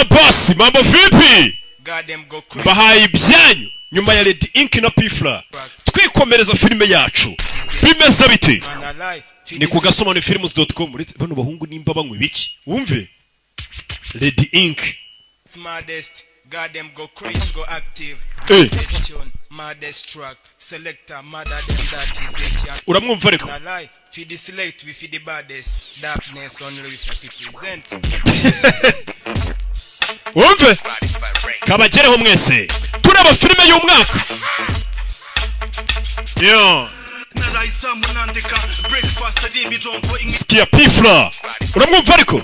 Oya boss, mambo vipi? Goddamn go crazy. Bahaye ibyanyu nyuma ya Red Ink na P Fla, twikomereza filime yacu. Bimeze bite? Man alive. Ni ku gasobanufilms.com. Uretse bano bahungu, nimba banywa ibiki, wumve Red Ink. It's maddest. Goddamn go crazy, go active. Hey. Best tune, maddest track. Selector, madder than that is it. Yeah. Uramwumva ariko. Man alive. Feed the select, we feed the baddest. Darkness only we represent. Wumve kabagereho mwese, tureba filime y'umwaka yo. Narayizamu nandika breakfast ari ibijumbo. Sikia P Fla, uramwumva ariko,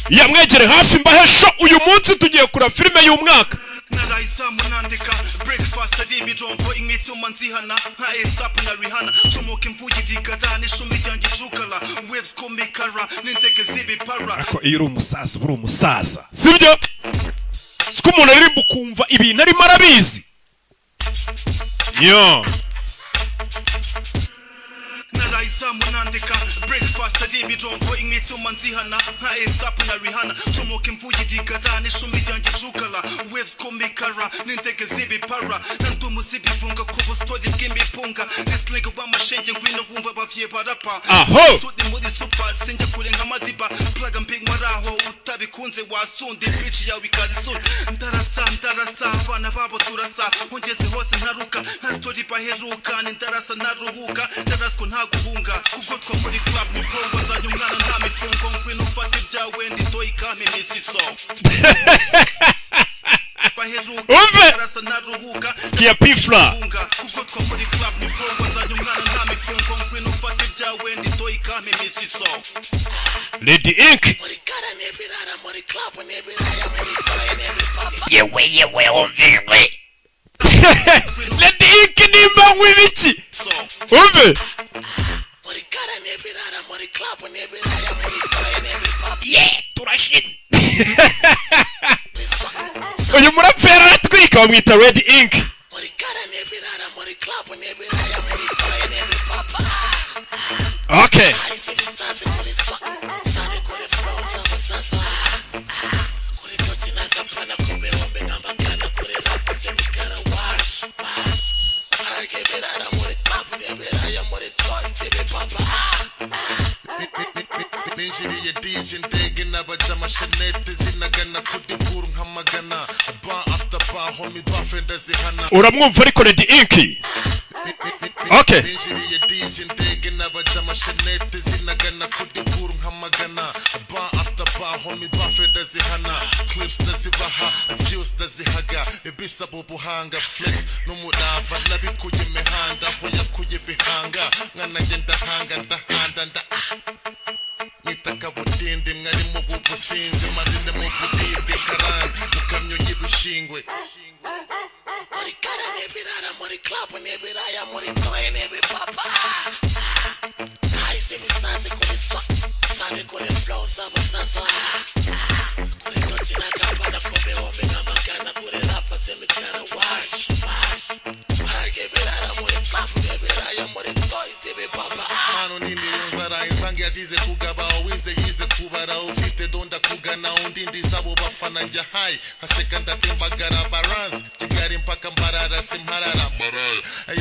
yamwegere hafi mbahesho. Uyu munsi tugiye kureba filime y'umwaka. Narayizamu nandika breakfast ari ibijumbo, imituma nzihana nka ASAP na Rihanna, comoka imvuye idigara n'ishumi ryanjye icukara, waves ku mikara n'indege z'ibipara. Ariko iyo uri umusaza uba uri umusaza, sibyo? Siko umuntu aririmba ukumva ibintu arimo arabizi yo. Narayizamu nandika breakfast ari ibijumbo, imituma nzihana nka ASAP na Rihanna, comoka imvuye idigara n'ishumi ryanjye icukara, waves ku mikara n'indege z'ibipara, nandumu zibifunga ku bustori bw'imipunga n'isling w'amashenge. Ngwino wumva abavye barapa. Aho! Sudi muri super, sinjya kure nka Madiba, plaga mbinywa aho utabikunze wasunda bitch yawe ikaza isura. Ndarasa ndarasa abana babo turasa, ungeze hose ntaruka nka story baheruka, ni ndarasa ntaruhuka, ndaraswa nta guhunga, kugotwa muri club ni flow, wazanye umwana nta mifungo, ngwino ufate ibyawe nditoye ikame imisiso baheruka. Umve! Ndarasa ntaruhuka. Sikia P Fla. Guhunga kugotwa muri club ni flow, wazanye umwana nta mifungo, ngwino ufate ibyawe nditoye ikame imisiso. Red Ink. Muri kara n'ibirara, muri club n'ibiraya, muri toye n'ibipapa. Yewe yewe, wumvijwe Red Ink, nimba nywa ibiki, wumve. Muri kara n'ibirara, muri club n'ibiraya, muri toye n'ibipapa. Ye, turashize. Uyu muraperi aratwika, bamwita Red Ink. Muri kara n'ibirara, muri club n'ibiraya, muri toye n'ibipapa. Okay. Ahise ibisazi kuri swa sani, kuri flow z'abasaza, kuri toki n'agapana, ku bihumbi nk'amagana, kuri rap z'imikara, wash wash, ararya ibirara muri club n'ibiraya, muri toye z'ibipapa. Ninjiriye DJ ndege n'abaja amashenete zinagana kuri buru nkamagana, bar after bar, homie, bafe ndazihana. Uramwumva ariko Red Ink. Okay. Ninjiriye DJ ndege n'abaja amashenete zinagana kuri buru nkamagana, bar after bar, homie, bafe ndazihana, clips ndazibaha, views ndazihaga, ibisaba ubuhanga, flex n'umurava, nabikuye imihanda aho yakuye ibihanga, mwana njye ndahanga ndahanda nda mwita kabutindi, mwari mu bubusinzi, marine mu budidi, karani mu kamyo y'ibishingwe. Muri kara n'ibirara, muri club n'ibiraya, muri toye n'ibipapa, ahise ibisazi kuri swa sani, kuri flow z'abasaza, kuri toki n'agapana, ku bihumbi nk'amagana, kuri rap z'imikara, wash wash, ararya ibirara muri club n'ibiraya, muri toye z'ibipapa. Mano nini nzara insange yazize kugaba, uwize yize kubara, ufite donda kugana undi ndisabo bafana, njya hayi nkaseka ndatembagara, balance Kigali mpaka Mbarara, simparara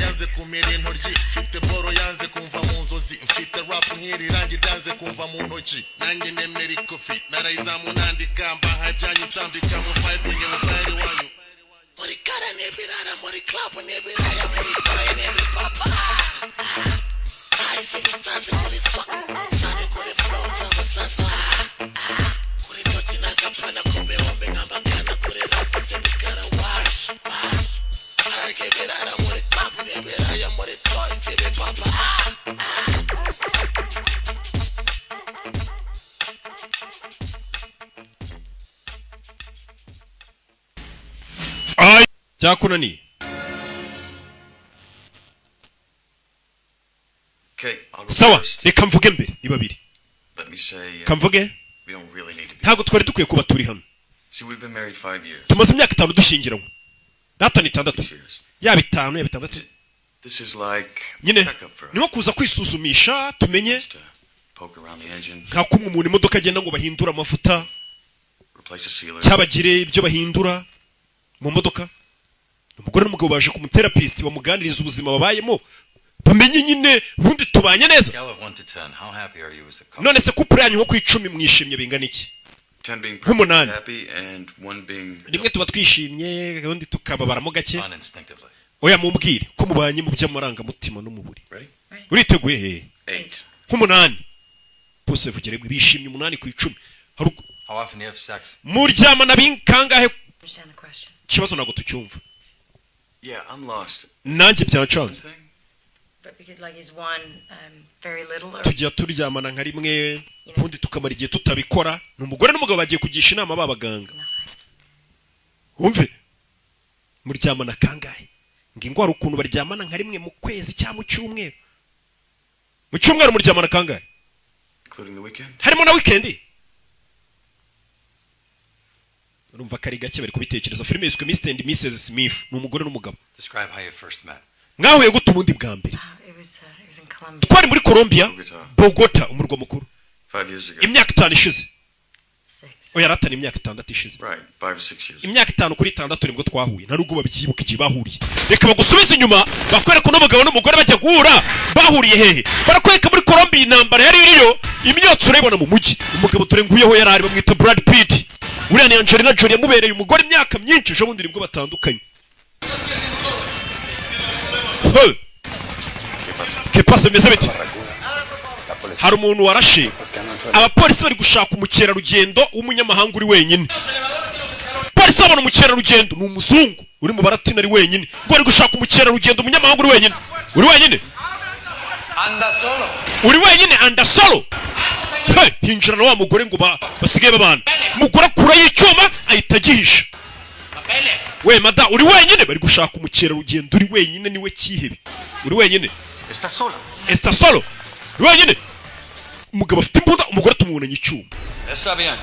yanze kumira intoryi, mfite boro yanze kumva mu nzozi, mfite rap nk'iri rangi ryanze kumva mu ntoki, nanjye nemera ikofi, narayizamu nandika, mbaha ibyanyu utambika mu vibing mu bayari wanyu. Muri kara n'ibirara, muri club n'ibiraya, muri toye n'ibipapa, ahise ibisazi kuri swa sani, kuri flow z'abasaza, kuri toki n'agapana, ku bihumbi nk'amagana, kuri rap z'imikara, wash wash, ararya ibirara muri club n'ibiraya, muri toye z'ibipapa. Ay, byakunaniye. Okay, I'll go Sawa. first. Reka mvuge mbere, ni babiri. Let me say, Kamvuge. we don't really need to be. Ntabwo twari dukwiye kuba turi hano. See, we've been married 5 years. Tumaze imyaka 5 dushyingiranywe, natanu, 6, yaba 5, yaba 6. This is like Nyine checkup for us. ni nko kuza kwisuzumisha tumenye. Poke around the engine, Nka kumwe umuntu imodoka agenda ngo bahindure amavuta. Replace a sealer. Cyabagire ibyo bahindura mu modoka. Umugore n'umugabo baje ku mutherapist, bamuganiriza ubuzima babayemo, bamenye nyine ubundi tubanye neza. Scale of 1 to 10, how happy are you as a couple? None se couple yanyu nko ku 10 mwishimye bingana iki? 10 being Nk'umunani. happy and 1 being Rimwe tuba twishimye, ubundi tukababaramo gake. uninstinctively. Oya, mumbwire ko mubanye mu by'amarangamutima no mu buri. Ready? Uriteguye hehe? 8. Nk'umunani bose, vugere bishimye 8 ku 10. Hari How often do you have sex? Muryamana kangahe? Understand the question. Ikibazo ntabwo tucyumva. Yeah, I'm lost. Nanjye byancanze. But because, like, is one very little or Tujya turyamana nka rimwe, ubundi tukamara igihe tutabikora. Ni umugore n'umugabo bagiye kugisha inama b'abaganga. Wumve, muryamana kangahe? Ngo ingwara ukuntu baryamana nka rimwe mu kwezi cyangwa mu cyumweru. Mu cyumweru muryamana kangahe? Including the weekend? Harimo na weekend. Urumva ko ari gake, bari kubitekereza. Filime yiswe Mr and Mrs Smith, ni umugore n'umugabo. Describe how you first met. Mwahuye gute ubundi bwa mbere? It was in Colombia. Twari muri Colombia, Bogota, umurwa mukuru. 5 years ago. Imyaka 5 ishize. Oya, yaratana imyaka 6 ishize. Right, 5 or 6 years. Imyaka 5 kuri 6 nibwo twahuye. Nta nubwo babyibuka igihe bahuriye. Reka bagusubize inyuma, bakwereka uno mugabo n'umugore bajya guhura. Bahuriye hehe? Barakwereka muri Colombia, intambara yari iriyo, imyotsi urayibona mu mujyi. Umugabo dore nguyeho yari ari, bamwita Brad Pitt. Uriya ni Angelina Jolie, yamubereye umugore imyaka myinshi, ejo bundi nibwo batandukanye. Hey! Que pasa? Bimeze bite? Hari umuntu warashe abapolisi, bari gushaka umukerarugendo w'umunyamahanga uri wenyine. Polisi babona umukerarugendo, ni umuzungu uri mu baratina, ari wenyine, ngo bari gushaka umukerarugendo umunyamahanga uri wenyine, uri wenyine, uri wenyine, anda solo. Hey, hinjira na wa mugore ngo basigaye babana. Umugore akurayo icyuma, ahita agihisha. We mada, uri wenyine? Bari gushaka umukerarugendo uri wenyine, niwe cyihebe uri wenyine. ¿Estás solo? Está solo? Uri wenyine? Umugabo afite imbunda, umugore tumubonanye icyuma. Está bien.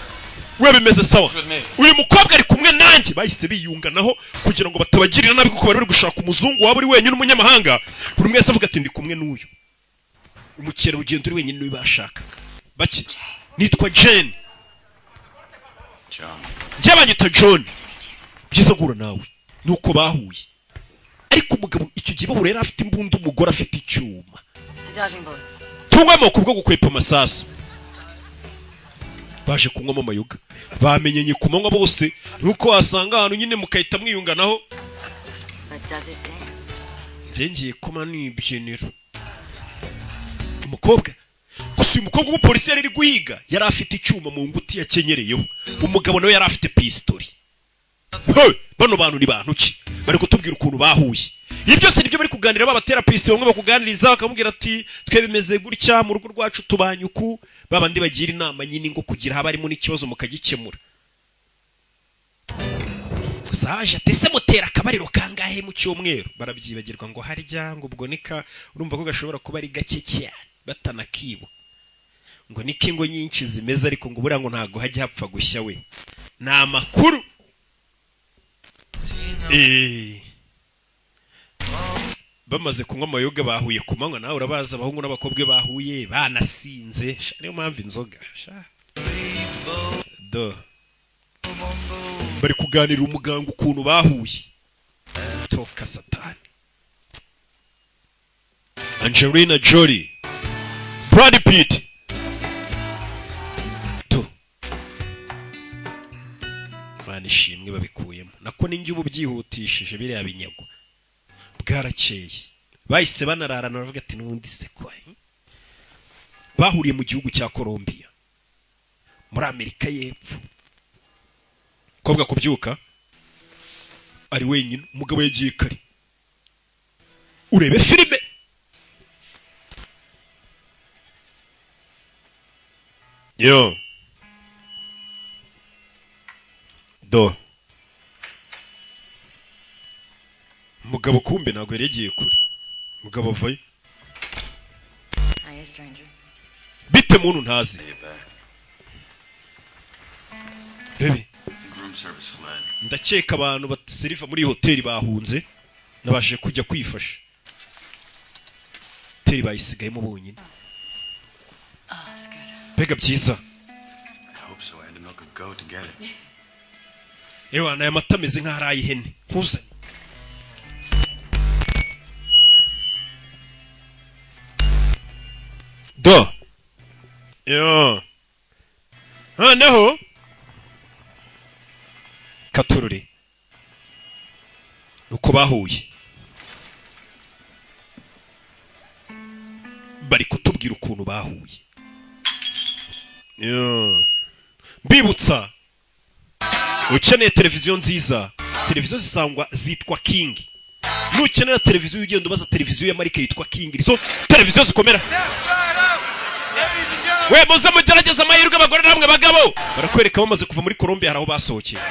We, bimeze sawa. With me. Uyu mukobwa ari kumwe nanjye. Bahise biyunganaho kugira ngo batabagirira nabi, kuko bari bari gushaka umuzungu waba uri wenyine, umunyamahanga. Buri umwe wese avuga ati: "Ndi kumwe n'uyu umukerarugendo uri wenyine." Niwe bashakaga bake. Nitwa Jane. John. Njye banyita John, byiza guhura nawe. Nuko bahuye, ariko umugabo icyo gihe bahura yari afite imbunda, umugore afite icyuma. To dodging bullets. Tunywamo ku bwo gukwepa amasasu. Baje kunywamo amayoga, bamenyanye ku manywa bose, nuko wasanga ahantu nyine mukahita mwiyunganaho. But does it dance? Njye ngiye kuma nibyiniro umukobwa gusa. Uyu mukobwa w'umupolisi yari ari guhiga yari afite icyuma mu nguti yakenyereyeho, umugabo nawe yari afite pistori. Hey! Bano bantu ni bantu ki? Bari kutubwira ukuntu bahuye. Ibi byose nibyo bari kuganira b'abatherapist. Bamwe bakuganiriza bakamubwira ati: "Twe bimeze gutya mu rugo rwacu, tubanye uku." Babandi bagira inama nyine ngo kugira haba harimo n'ikibazo mukagikemura. Gusa haje ati: "Ese mutera akabariro kangahe mu cyumweru?" Barabyibagirwa ngo harya ngo ubwo nika urumva ko gashobora kuba ari gake cyane, batanakibuka ngo niko ingo nyinshi zimeze, ariko ngo buriya ngo ntabwo hajya hapfa gushya. We, ni amakuru. Bamaze kunywa amayoga, bahuye ku manywa, nawe urabaza abahungu n'abakobwa iyo bahuye banasinze. Sha, niyo mpamvu inzoga sha. Do bari kuganira umuganga ukuntu bahuye. Toka satani. Angelina Jolie, Brad Pitt tu. Mana ishimwe, babikuyemo. Nako ninjye ubu byihutishije biriya binyago. Bwarakeye, bahise banararana, baravuga ati: "N'ubundi se ko bahuriye mu gihugu cya Colombia muri Amerika y'Epfo." Kobwa kubyuka ari wenyine, umugabo yagiye kare. Urebe filime. Yo do, umugabo kumbe ntabwo yari yagiye kure. Umugabo avayo. Hiya, stranger. Bite muntu ntazi? Rebe. Room service fled. Ndakeka abantu baseriva muri iyi hoteli bahunze, nabashije kujya kwifasha. Hoteli bayisigayemo bonyine. Oh, that's good. Mbega byiza! I hope so. I had to milk a goat to get it. Ewa, aya mata ameze nk'aho ari ay'ihene. Ntuzane. Do yo noneho katururi uko bahuye, bari kutubwira ukuntu bahuye. Yo. Mbibutsa, ukeneye televiziyo nziza, televiziyo zisangwa zitwa King. Nukenera televiziyo, ugenda ubaza televiziyo ya marike yitwa King. Izo televiziyo zikomera. We muze mugerageze amahirwe, abagore namwe bagabo. Barakwereka bamaze kuva muri Colombia, hari aho basohokeye.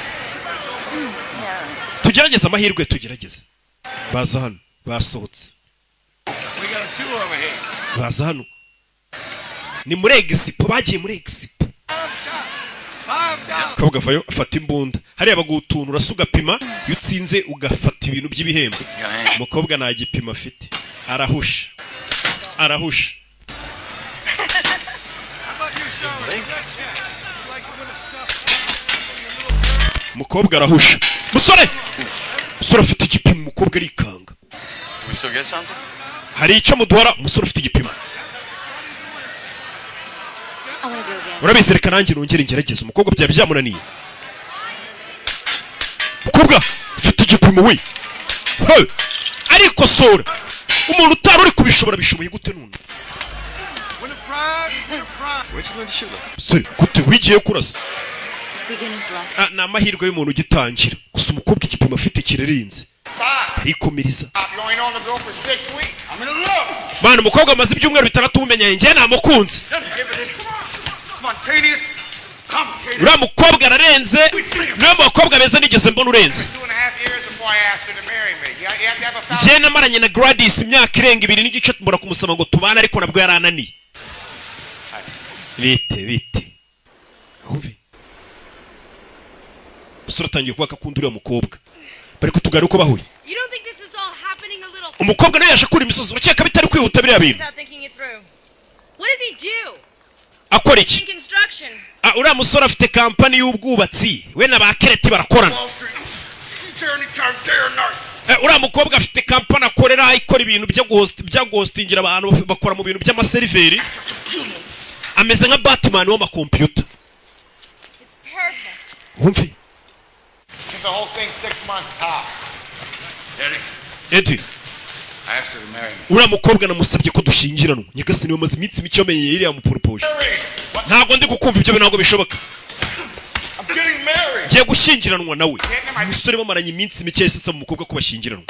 Tugerageze amahirwe, tugerageze. Baza hano, basohotse, baza hano, ni muri expo, bagiye muri expo. Kabuga vayo, afata imbunda hariya, baguha utuntu urasa ugapima, iyo utsinze ugafata ibintu by'ibihembo. Umukobwa nta gipimo afite, arahusha, arahusha. Umukobwa arahusha. Musore, musore afite igipimo, umukobwa arikanga. Can we still get something? Hari icyo muduhora? Umusore ufite igipimo. I want to go again. Urabizi, reka nanjye nongere ngerageze. Umukobwa byaba byamunaniye. Umukobwa ufite igipimo we. Hey! Arikosora. Umuntu utari uri kubishobora bishoboye gute none? Where'd you learn to shoot like? Musore, gute wigiye kurasa? Beginner's luck. Ah, ni amahirwe y'umuntu ugitangira. Gusa umukobwa igipimo afite kirarenze, arikomereza. You ain't on the girl for 6 weeks. I'm in love. Mana, umukobwa amaze ibyumweru 6 mumenyanye, njye namukunze. Just give it. Spontaneous, complicated. Uriya mukobwa ararenze, niwe mu bakobwa beza nigeze mbona urenze. 2.5 years before I asked her to marry me. You have to have a Njye namaranye na Gladys imyaka irenga 2.5, mbura kumusaba ngo tubane, ariko nabwo yarananiye. Bite bite? Wumve, umusore atangiye kuba akunda uriya mukobwa. Bari kutuganira uko bahuye. You don't think this is all happening a little Umukobwa nawe yaje akura imisozi. Urakeka bitari kwihuta biriya bintu? without thinking it through? What does he do? Akora iki? In construction. Ah, uriya musore afite kampani y'ubwubatsi, we na ba Kereti barakorana. Wall Street. She's here anytime, day or night. Uriya mukobwa afite kampani akorera, ikora ibintu byo guhost, bya guhostingira abantu bakora mu bintu by'amaseriveri. Ameze nka Batman w'amakompiyuta. It's perfect. Wumve. Give the whole thing 6 months tops. Eddie, Eddie. I asked her to marry me. Uriya mukobwa namusabye ko dushyingiranwa. Nyagasani, bamaze iminsi mike bamenye, iriya muporopoje. Ntabwo ndi kukumva, ibyo bintu ntabwo bishoboka. I'm getting married. Ngiye gushyingiranwa nawe. Umusore bamaranye iminsi mike yahise asaba umukobwa ko bashyingiranwa.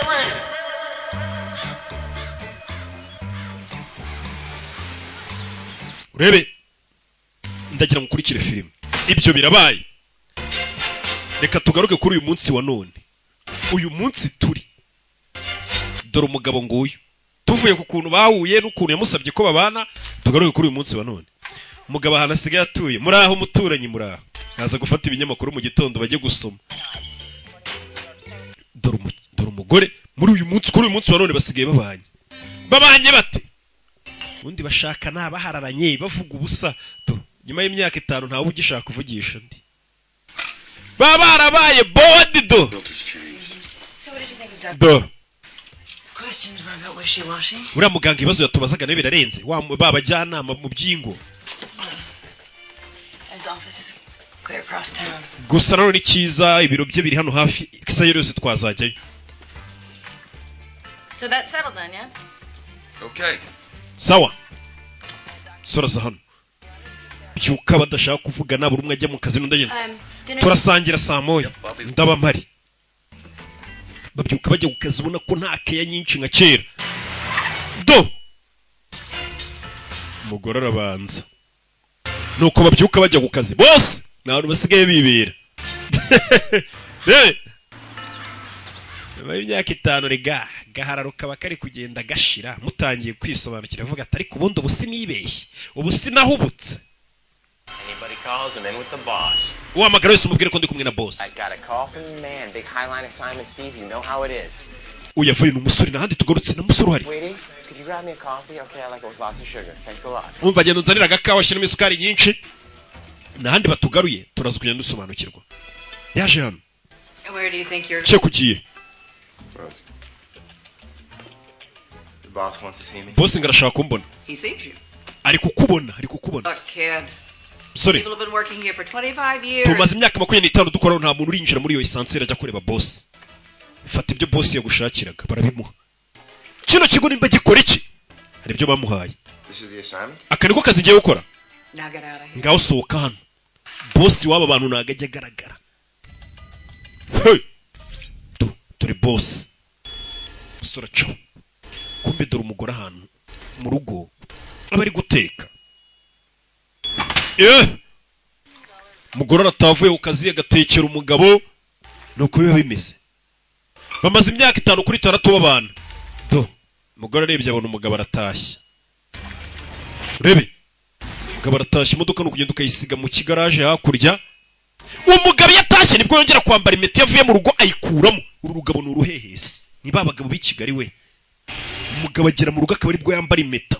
Urebe, ndagira ngo ukurikire filime. Ibyo birabaye, reka tugaruke kuri uyu munsi wa none, uyu munsi turi. Dore umugabo nguyu. Tuvuye ku kuntu bahuye n'ukuntu yamusabye ko babana, tugaruke kuri uyu munsi wa none. Umugabo ahantu asigaye atuye. Muri aho umuturanyi, muri aho naza gufata ibinyamakuru mu gitondo bajye gusoma. Dore umugore muri uyu munsi, kuri uyu munsi wa none basigaye babanye. Babanye bate? Ubundi bashaka bahararanye bavuga ubusa. To nyuma y'imyaka 5 ntawe ugishaka kuvugisha undi, baba barabaye bored do. Filters changed. So what did you think of Doug? Do. His questions were a bit wishy-washy. Uriya muganga ibibazo yatubazaga nawe birarenze, wa ba bajyanama mu by'ingo. His office is clear across town. Gusa nanone icyiza, ibiro bye biri hano hafi, isaha yose twazajyayo. So that's settled then, yeah? Okay. Sawa, soraza hano, byuka badashaka kuvugana, buri umwe ajya mu kazi n'undi agenda. Dinner. Turasangira saa 1, ndaba mpari. Babyuka bajya ku kazi, ubona ko nta keya nyinshi nka kera. Do umugore arabanza, nuko babyuka bajya ku kazi bose, nta bantu basigaye bibera. Rebe, nyuma y'imyaka 5 rega gahararo kaba kari kugenda gashira, mutangiye kwisobanukira, avuga ati: "Ariko ubundi ubu sinibeshye, ubu sinahubutse." Anybody calls, I'm in with the boss. Uhamagara wese umubwire ko ndi kumwe na boss. I got a call from the man. Big highline assignment, Steve. You know how it is. Uyu yavuye ni umusore, n'ahandi tugarutse na musore uhari. Sweetie, could you grab me a coffee? Okay, I like it with lots of sugar. Thanks a lot. Umva, genda unzanire agakawa, shyiramo isukari nyinshi. N'ahandi batugaruye, turaza kugenda dusobanukirwa. Yaje hano. Where do you think you're Cye kugiye? Rose. The boss wants to see me. Boss ngo arashaka kumbona. He sees you. Ari kukubona, ari kukubona. Look, kid. Musore, People have been working here for 25 years. tumaze imyaka 25 dukoraho, nta muntu urinjira muri iyo ascenseur ajya kureba boss. Fata ibyo boss yagushakiraga. Barabimuha. Kino kigo nimba gikora iki, hari ibyo bamuhaye. This is the assignment? Aka niko kazi ngiye gukora. Now get out of here. Ngaho sohoka hano. Boss w'aba bantu ntabwo ajya agaragara. Hey! Dore boss. Musore acaho. Kumbe dore umugore ahantu mu rugo aba ari guteka. Umugore aratavuye ku kazi, agatekera umugabo. Ni uko biba bimeze. Bamaze imyaka 5 kuri 6 babana. Do umugore arebye abona umugabo aratashye. Urebe, umugabo aratashye. Imodoka ni ukugenda ukayisiga mu kigaraje hakurya. Umugabo iyo atashye nibwo yongera kwambara impeta. Iyo avuye mu rugo ayikuramo. Uru rugabo ni uruhehesi, ni ba bagabo b'i Kigali we. Umugabo agera mu rugo akaba aribwo yambara impeta.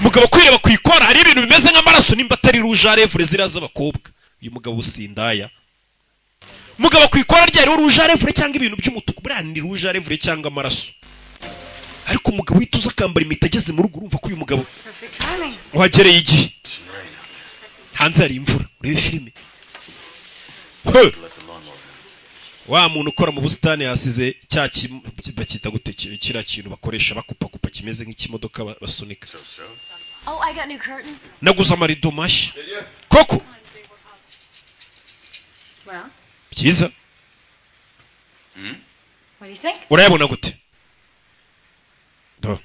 Umugabo kwireba ku ikora hari ibintu bimeze nk'amaraso, nimba atari rouge à lèvres ziriya z'abakobwa. Uyu mugabo sindaya. Umugabo ku ikora rye hariho rouge à lèvres cyangwa ibintu by'umutuku. Buriya ni rouge à lèvres cyangwa amaraso. Ariko umugabo uhita uza akambara impeta ageze mu rugo, urumva ko uyu mugabo Perfect timing. wagereye igihe. Hanze hari imvura, urebe filime. He! Wa muntu ukora mu busitani yasize cya bacyita gute, kiriya kintu bakoresha bakupakupa kimeze nk'ikimodoka basunika. Oh, I got new curtains. Naguze amarido mashya koko. Well, Byiza. what do you think? Urayabona gute? Do.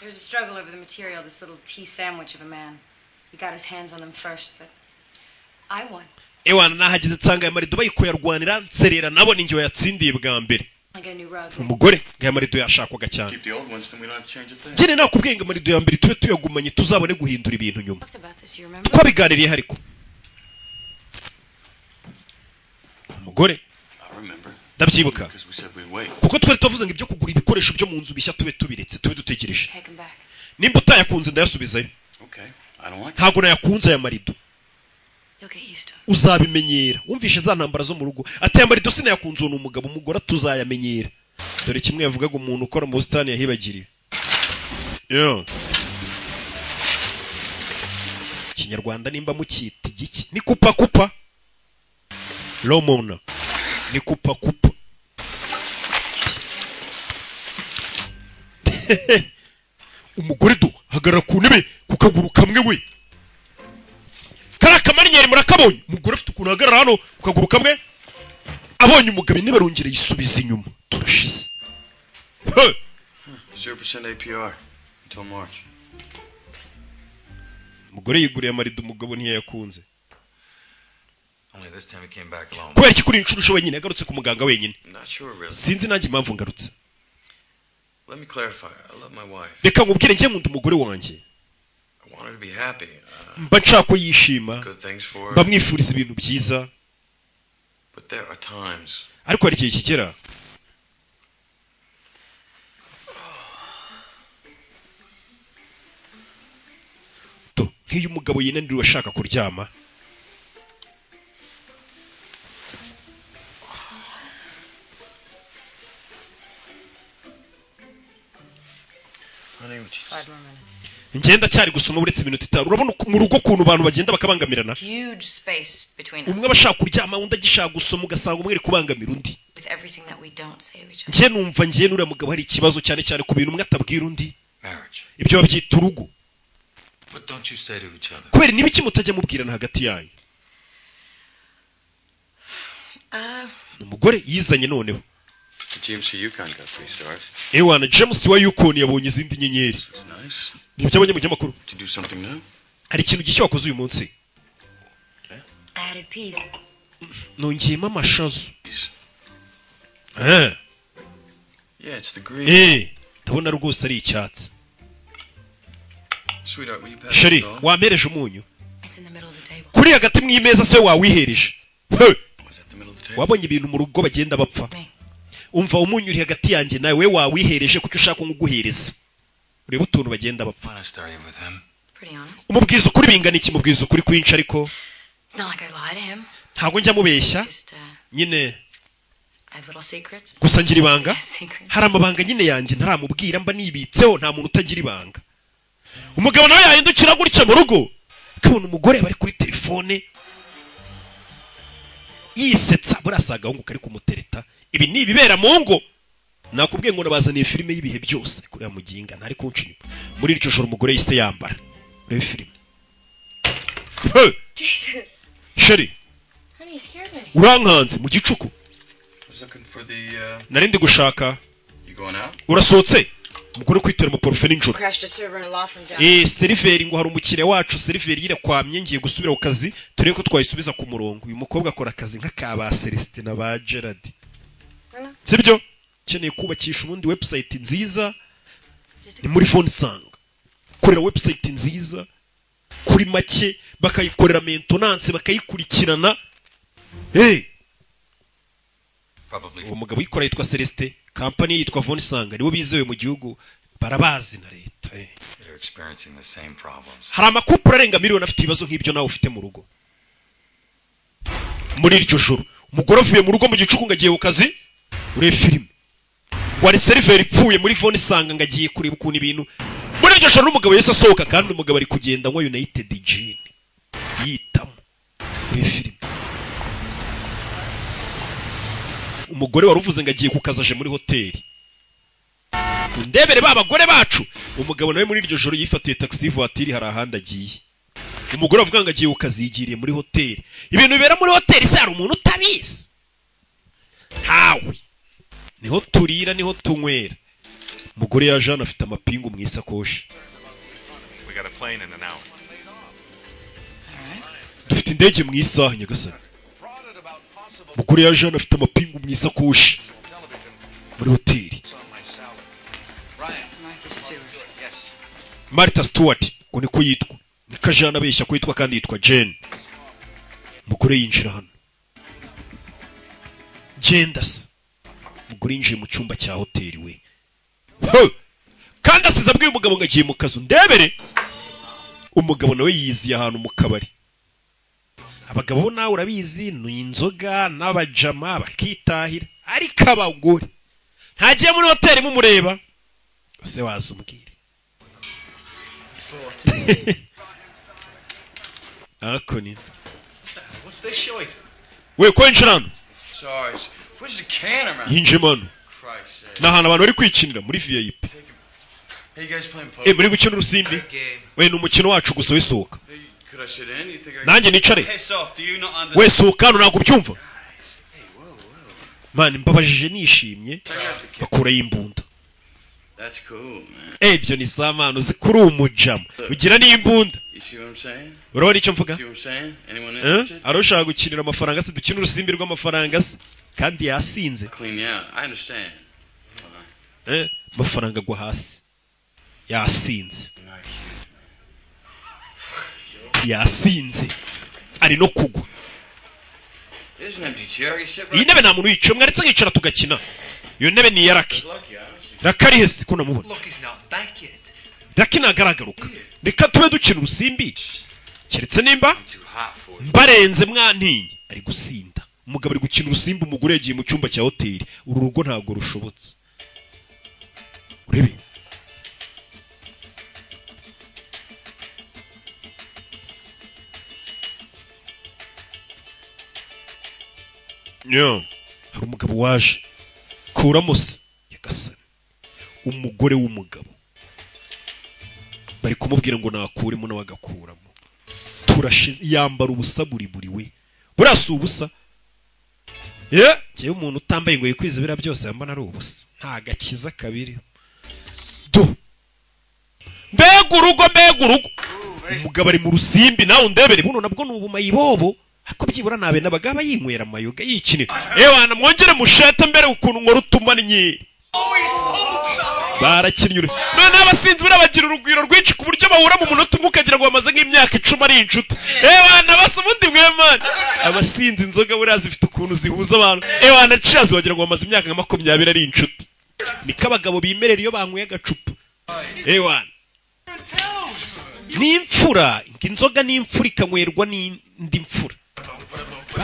There's a struggle over the material, this little tea sandwich of a man. He got his hands on them first, but I won. Ewana, nahageze nsanga aya marido bayikoyarwanira, nserera nabo, ni njye wayatsindiye bwa mbere. I got a new rug. Umugore ngo aya marido yashakwaga cyane. Keep the old ones, then we don't have to change a thing. Njye nakubwiye ngo amarido ya mbere tube tuyagumanye, tuzabone guhindura ibintu nyuma. Talked about this, you remember? Twabiganiriye. Ariko umugore, I remember. ndabyibuka. Because we said we'd wait. Kuko twari tuvuze ngo ibyo kugura ibikoresho byo mu nzu bishya tube tubiretse, tube dutegereje. Take 'em back. Nimba utayakunze ndayasubizayo. Okay. I don't like Ntabwo nayakunze aya marido. You'll get used to 'em. Uzabimenyera. Wumvishe za ntambara zo mu rugo, ati aya marido sinayakunze. Uwo ni umugabo. Umugore tuzayamenyera. Dore kimwe yavugaga umuntu ukora mu busitani yahibagiriwe. Yeah. Ikinyarwanda nimba mukita igiki, ni kupa kupa romona, ni kupa kupa. Umugore do hagarara ku ntebe ku kaguru kamwe we. Kariya kamarinyeri murakabonye? Umugore afite ukuntu ahagarara hano ku kaguru kamwe. Abonye umugabo, intebe arongera yisubiza inyuma. Turashize. He! 0% APR until March. Umugore yiguriye amarido, umugabo ntiyayakunze. Only this time he came back alone. Kubera iki kuri iyi nshuro uje wenyine? Yagarutse ku muganga wenyine. Not sure, really. Sinzi nanjye impamvu ngarutse. Let me clarify. I love my wife. Reka nkubwire, njye nkunda umugore wanjye. I want her to be happy. Mba nshaka ko yishima. Good things for her. Mba mwifuriza ibintu byiza. But there are times Ariko hari igihe kigera. To, nk'iyo umugabo yinaniriwe ashaka kuryama. Honey, would you 5 more minutes. Ngenda cyari gusoma, uretse iminota 5. Urabona mu rugo ukuntu abantu bagenda bakabangamirana. Huge space between us. Umwe aba ashaka kuryama, undi agishaka gusoma, ugasanga umwe ari kubangamira undi. With everything that we don't say to each other. Njye numva njye n'uriya mugabo hari ikibazo, cyane cyane ku bintu umwe atabwira undi. Marriage. Ibyo babyita urugo. What don't you say to each other? Kubera niba iki mutajya mubwirana hagati yanyu? Umugore yizanye noneho. The GMC Yukon got three stars. Ewana, James wa Yukon yabonye izindi nyenyeri. It's nice. Ni iby'abonye mu kinyamakuru. Did you do something new? Hari ikintu gishya wakoze uyu munsi? I added peas. Nongeyemo amashazo. Yeah, it's the green. Ndabona rwose ari icyatsi. Sweetheart, will you pass Chérie, the salt? wampereje umunyu? It's in the middle of the table. Kuri hagati mu imeza se wawihereje? He! Wabonye ibintu mu rugo bagenda bapfa. Umva, umunyu uri hagati yanjye nawe, we wawihereje, kuki ushaka nkuguhereza? Urebe utuntu bagenda bapfa. Honest are you with him? Pretty honest. Umubwiza ukuri bingana iki? Mubwiza ukuri kwinshi ariko. It's It's not like I lie to him. Ntabwo njya mubeshya Just, nyine. I have little secrets. Gusa ngira ibanga. Secrets. Hari amabanga nyine yanjye ntaramubwira, mba nibitseho. Nta muntu utagira ibanga. Umugabo nawe yahindukira gutya mu rugo, akabona umugore bari kuri telefone yisetsa. Buriya si agahungu kari kumutereta. Ibi ni ibibera mu ngo. Nakubwiye ngo nabazaniye filime y'ibihe byose. Kuriya muginga ntari kunca inyuma. Muri iryo joro umugore yahise yambara. Urebe filime. Hey! Jesus. Chérie. Honey, you scared me. Urankanze mu gicuku. I was looking for the, Nari ndi gushaka. You going out? Urasohotse? Umugore kwitera umuparufe nijoro. Crashed a server in a law firm down. Server, ngo hari umukiriya wacu server yirakwamye, ngiye gusubira ku kazi turebe ko twayisubiza ku murongo. Uyu mukobwa akora akazi nk'aka ba Celestin na ba Gerard, sibyo? Ukeneye kubakisha ubundi website nziza, ni muri phone sanga korera website nziza kuri make, bakayikorera maintenance, bakayikurikirana. Hey, Probably. uwo mugabo uyikora yitwa Celestin, company yitwa Vonisanga, nibo bizewe mu gihugu, barabazi na leta. They're experiencing the same problems. Hari amakupure arenga miliyoni afite ibibazo nk'ibyo nawe ufite mu rugo. Muri iryo joro umugore avuye mu rugo mu gicuku ngo agiye ku kazi. Urebe filime. Wari server ipfuye muri phone isanga, ngo agiye kureba ukuntu ibintu. Muri iryo joro n'umugabo yahise asohoka, kandi umugabo ari kugenda anywa United Gin yitamo. Urebe filime. Umugore wari uvuze ngo agiye ku kazi aje muri hoteli. Ndebere ba bagore bacu. Umugabo nawe muri iryo joro yifatiye taxi voiture, hari ahandi agiye. Umugore avuga ngo agiye ku kazi yigiriye muri hoteli. Ibintu bibera muri hoteli se hari umuntu utabizi? Ntawe. Niho turira, niho tunywera. Umugore yaje hano afite amapingu mu isakoshi. We got a plane in an hour. Dufite indege mu isaha, nyagasani. Umugore yaje hano afite amapingu mu isakoshi muri hoteli. Martha Stewart. Martha Stewart ngo niko yitwa, niko ajana abeshya ko yitwa, kandi yitwa Jane. Umugore yinjira hano, genda se. Umugore yinjiye mu cyumba cya hoteli we. He! Kandi asize abwiye umugabo ngo agiye mu kazu. Ndebere umugabo nawe yiziye ahantu mu kabari. Abagabo bo nawe urabizi, ni inzoga n'abajama bakitahira, ariko abagore ntagiye muri hoteli mumureba se waza umbwire ariko ni What's this shite? We ko yinjira hano? Sorry. Where's the can around? Yinjiyemo hano. Christ's sake. Ni ahantu abantu bari kwikinira muri VIP. Hey, you guys playing poker? Muri gukina urusimbi we? Ni umukino wacu gusa, wisohoka. Could I sit in? You think I Nanjye nicare? Piss off. Do you not understand? We sohoka hano, ntabwo ubyumva mani. Mbabajije nishimye, bakurayo imbunda. That's cool, man. Ibyo ni samana, uzi kuri umujama ugira n'imbunda. You see what I'm saying? Urabona icyo mvuga? See what I'm saying? Anyone Eh? interested? Ari ushaka gukinira amafaranga se? Dukina urusimbi rw'amafaranga se? Kandi yasinze. Clean you out. I understand. Fine. Amafaranga agwa hasi, yasinze, yasinze, ari no kugwa. There's an empty chair. You sit Iyi right. ntebe nta muntu uyicaye, mwaretse nkicara tugakina. Iyo ntebe ni iya Lucky. Lucky, huh? Lucky ari hese ko namubona? Lucky's not back yet. Lucky ntagaragaruka. Reka tube dukina urusimbi, keretse nimba Too hot for it. mbarenze mwantinye. Ari gusinda umugabo, ari gukina urusimbi, umugore yagiye mu cyumba cya hoteli. Uru rugo ntabwo rushobotse. Urebe. Yo, hari umugabo waje kuramo se nyagasani. Umugore w'umugabo bari kumubwira ngo nakuremo, nawe agakuramo. Turashize. Yambara ubusa buri buri we, buriya si ubusa ye. Njyewe umuntu utambaye ngo yikwize biriya byose yambona ari ubusa, nta gakiza kabiri. Do mbega urugo, mbega urugo! Umugabo ari mu rusimbi, nawe undebere. Buno nabwo ni ubumayibobo, ariko byibura nabe n'abagaba yinywera amayoga yikinira. Ewana mwongere mushete mbere ukuntu nkora utumannyi. Barakinnye none abasinzi buriya bagira urugwiro rwinshi, ku buryo bahura mu munota umwe ukagira ngo bamaze nk'imyaka 10 ari inshuti. Ewana basa ubundi mwemana. Abasinzi inzoga buriya zifite ukuntu zihuza abantu. Ewana cheers, wagira ngo bamaze imyaka nka 20 ari inshuti. Niko abagabo bimerera iyo banyweye agacupa. Ewana ni imfura, inzoga ni imfura ikanywerwa n'indi mfura.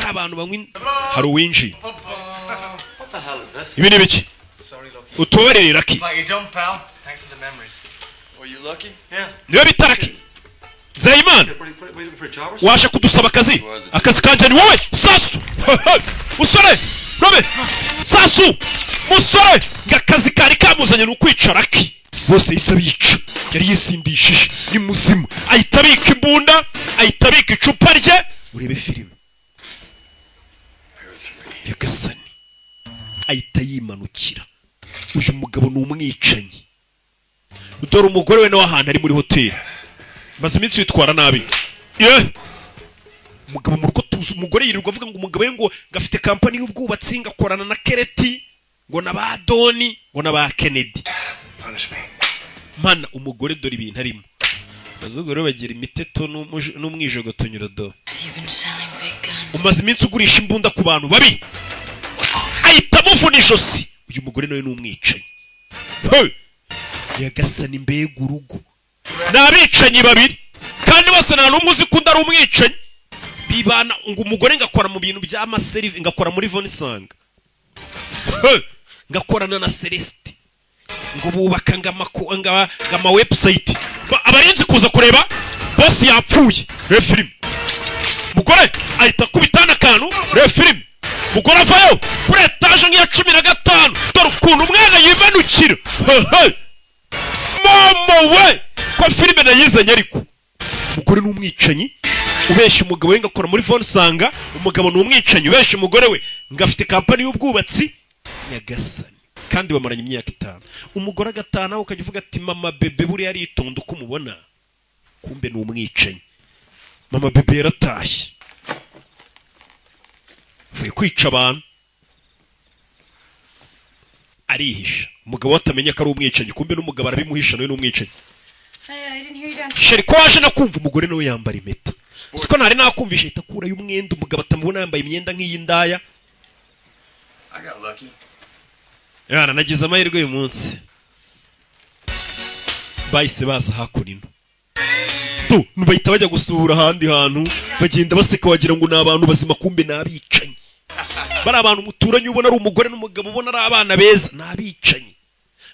Bari abantu banywa hari uwinjiye. What the hell is this? Ibi ni biki? Utubabarire, Lucky. Like you don't, pal. Thanks for the memories. Were you lucky? Yeah. Niwe bita Lucky Nzeyimana. Waiting for a job or something? Waje kudusaba akazi? Akazi kanjye ni wowe. Sasu musore, robe sasu musore, ngo akazi kari kamuzanye ni ukwica Lucky. Bose yahise abica, yari yisindishije, ni muzima. Ahita abika imbunda, ahita abika icupa rye. Urebe filime Nyagasani. Ahita yimanukira. Uyu mugabo ni umwicanyi. Dore umugore we nawe ahantu ari muri hoteli. Maze iminsi witwara nabi ye umugabo mu rugo. Tuzi umugore yirirwa avuga ngo umugabo we ngo gafite kampani y'ubwubatsi, ngo akorana na Kereti, ngo na ba Doni, ngo na ba Kennedy. Punish me. Mana, umugore dore ibintu arimo. Abazungu rero bagira imiteto n'umwijogoto nyurodo. You've been selling big guns. Umaze iminsi ugurisha imbunda ku bantu babi. Ahita amuvuna ijosi. Uyu mugore nawe ni umwicanyi. Hey! Nyagasani, mbega urugo! Ni abicanyi babiri kandi bose nta n'umwe uzi ko undi ari umwicanyi. Bibana ngo umugore ngakora mu bintu by'amaserivi, ngakora muri Vonisanga. Hey! Ngakorana na Celeste, ngo bubaka ngo ama website. Abarinzi kuza kureba boss yapfuye. Reba filime. Mugore ahita akubita akantu. Reba filime. Mugore avayo kuri etaje nk'iya 15. Dore ukuntu umwana yimanukira. Hehe! Mama we, ko filime nayizanye! Ariko umugore ni umwicanyi ubeshya umugabo we ngo akora muri Usanga umugabo ni umwicanyi ubeshya umugore we ngo afite kampani y'ubwubatsi. Nyagasani, kandi bamaranye imyaka 5. Umugore agatana, ukajya uvuga ati mama bebe buriya aritonda uko umubona, kumbe ni umwicanyi. Mama bebe yaratashye avuye kwica abantu, arihisha umugabo we atamenya ko ari umwicanyi. Kumbe n'umugabo arabimuhisha, nawe ni umwicanyi. Hey, I didn't hear you down. Chéri, ko waje nakumva? Umugore nawe yambara impeta. Siko ntari nakumvisha. Ahita akurayo umwenda, umugabo atamubona yambaye imyenda nk'iy'indaya. I got lucky. Yana, nagize amahirwe uyu munsi. Bahise baza hakuno tu, bahita bajya gusura ahandi hantu, bagenda baseka wagira ngo ni abantu bazima, kumbe ni abicanyi. Bari abantu muturanye, ubona ari umugore n'umugabo, ubona ari abana beza, ni abicanyi.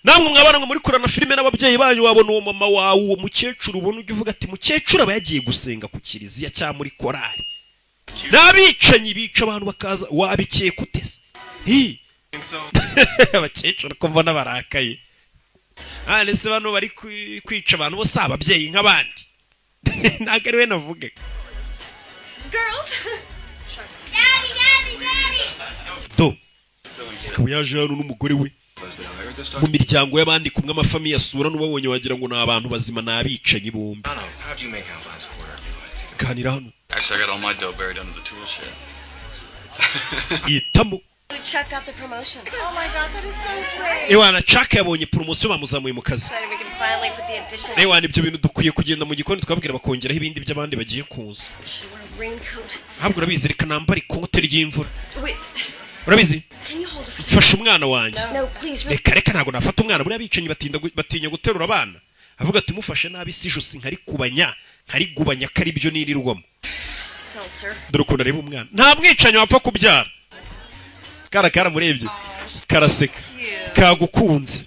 Namwe mwabana ngo muri kurana filime n'ababyeyi banyu, wabona uwo mama wawe, uwo mukecuru ubona, ujya uvuga ati mukecuru aba yagiye gusenga ku kiliziya cyangwa muri korari. Ni abicanyi bica abantu bakaza. Wabikeka ute se? Hi! Abakecuru ko mbona barakaye? Ah, ndetse bano bari kwica abantu bose, ababyeyi nk'abandi, ntabwo ari we navuga. Girls. Daddy, Daddy, Daddy. Do akaba yaje hano n'umugore we mu miryango y'abandi, kumwe amafamiye asura n'ubabonye wagira ngo ni abantu bazima, ni abicanyi bombi. How'd you make out last quarter? Ganira hano. Actually, I got all my dough buried under the tool shed. Yitamo. Chuck got the promotion. Oh my God, that is so great. Ewana, Chuck yabonye promotion, bamuzamuye mu kazi. Excited we can finally put the addition. Ewana, ibyo bintu dukwiye kugenda mu gikoni tukababwira bakongeraho ibindi by'abandi bagiye kuza. Should wear a raincoat. Ntabwo urabizi, reka nambare ikote ry'imvura. Wait, Urabizi, can you hold her for mfashe umwana wanjye. No, please. Really. Reka reka, ntabwo nafata umwana. Buriya abicanyi batinya guterura abana. Avuga ati mufashe nabi si ijosi nkarikubanya, nkarigubanya, ko ari byo nirirwamo. Seltzer. Dore ukuntu areba umwana. Nta mwicanyi wapfa kubyara. Kara karamurebye karaseka, kagukunze.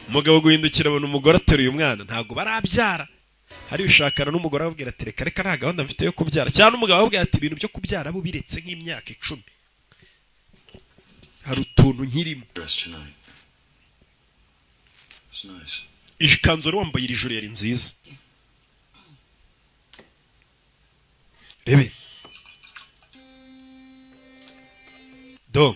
Umugabo guhindukira abona umugore ateruye umwana. Ntabwo barabyara. Hari ushakana n'umugore ababwira ati reka reka, nta gahunda mfite yo kubyara, cyangwa n'umugabo ababwira ati ibintu byo kubyara bo biretse nk'imyaka 10, hari utuntu nkirimo. Dress tonight. It's nice. Iyi kanzu wari wambaye iri joro yari nziza. Rebe do,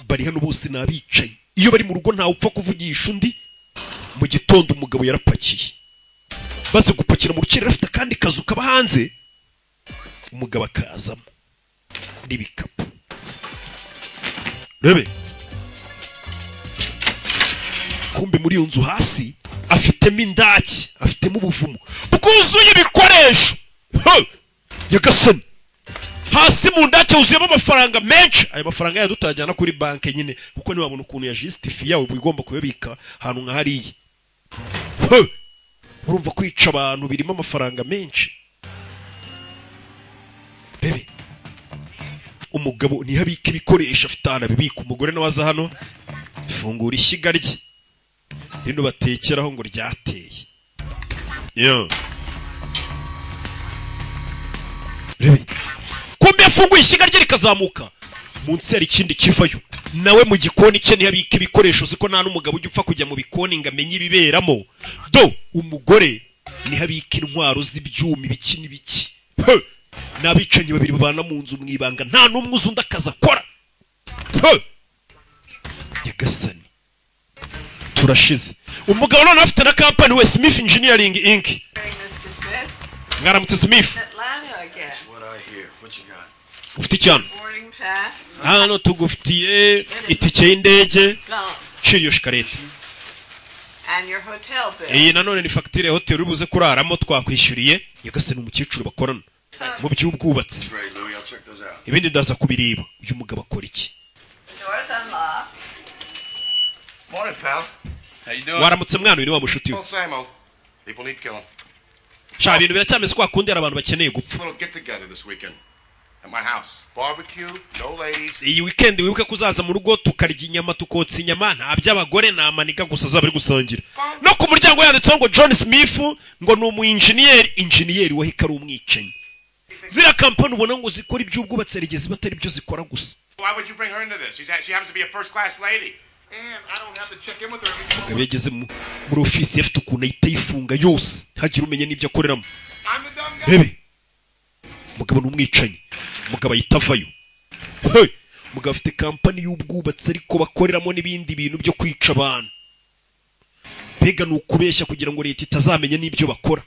bari hano bose ni abicanyi. Iyo bari mu rugo ntawe upfa kuvugisha undi. Mu gitondo umugabo yarapakiye. Baze gupakira mu rukerera, afite akandi kazu kaba hanze, umugabo akazamo n'ibikapu. Rebe, kumbe muri iyo nzu hasi afitemo indaki, afitemo ubuvumo bwuzuye ibikoresho. He! Nyagasani, hasi mu ndake huzuyemo amafaranga menshi. Ayo mafaranga yayo tutajyana kuri banki nyine, kuko ntiwabona ukuntu ya justifia uba ugomba kuyabika ahantu nka hariya. He! Urumva kwica abantu birimo amafaranga menshi. Rebe, umugabo niho abika ibikoresho, afite ahantu abibika. Umugore nawe aza hano, fungura ishyiga rye rino batekeraho ngo ryateye. Yo, rebe, kumbe yafunguye ishyiga rye rikazamuka, munsi hari ikindi kivayo. Nawe mu gikoni cye niho abika ibikoresho. Uzi ko nta n'umugabo ujya upfa kujya mu bikoni ngo amenye ibiberamo? Do, umugore niho abika intwaro z'ibyuma, ibiki n'ibiki. He! Ni abicanyi babiri babana mu nzu mu ibanga, nta n'umwe uzi undi akazi akora. He! Nyagasani, turashize. Umugabo noneho afite na kampani we, Smith Engineering Inc. Mr. Smith. Mwaramutse, Smith. Atlanta again. What I hear. What you got? Ufite icyano? Boarding pass. Hano tugufitiye itike y'indege. Gone. Cira iyo shikarete. And your hotel bill. Iyi nanone ni fagitire ya hoteli uri buze kuraramo, twakwishyuriye. Nyagasani, umukecuru bakorana mu by'ubwubatsi. Great, Louie. I'll check those out. Ibindi ndaza kubireba. Uyu mugabo akora iki? The door's unlocked. Morning, pal. How you doing? Waramutse mwana, uyu ni wa mushuti we. Well, same old. People need killing. Sha, ibintu biracyameze kwa kundi, hari abantu bakeneye gupfa. Little get together this weekend at my house. Barbecue, no ladies. Iyi weekend wibuke ko uzaza mu rugo, tukarya inyama, tukotsa inyama, nta by'abagore, nta maniga gusa azaba ari gusangira. No ku muryango yanditseho ngo John Smith, ngo ni umu engineer, engineer wahika ari umwicanyi. Ziriya kampani ubona ngo zikora iby'ubwubatsi, hari igihe ziba atari byo zikora gusa. Why would you bring her into this? She happens to be a first class lady. And I don't have to check in with her every Umugabo yageze muri ofisi, afite ukuntu ahita ayifunga yose, ntagire umenya n'ibyo akoreramo. I'm the dumb guy. Rebe, umugabo ni umwicanyi. Umugabo ahita avayo. Hey! Umugabo afite kampani y'ubwubatsi, ariko bakoreramo n'ibindi bintu byo kwica abantu. Mbega ni ukubeshya kugira ngo leta itazamenya n'ibyo bakora.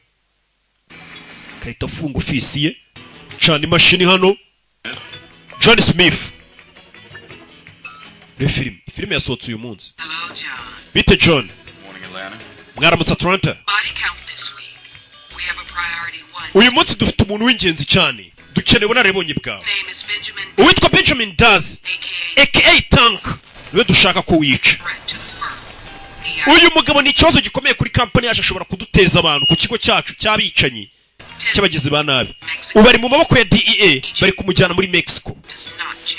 Agahita afunga ofisi ye, cana imashini hano. John Smith. Reba filime, filime yasohotse uyu munsi. Bite, John? Morning, Atlanta. Mwaramutse, Atlanta. Uyu munsi dufite umuntu w'ingenzi cyane, dukeneye ubunararibonye bwawe. Uwitwa Benjamin Daz, aka Tank, niwe dushaka ko wica. Uyu mugabo ni ikibazo gikomeye kuri kampani yacu, ashobora kuduteza abantu ku kigo cyacu cy'abicanyi, cy'abagizi ba nabi. Ubu ari mu maboko ya DEA, bari kumujyana muri Mexico.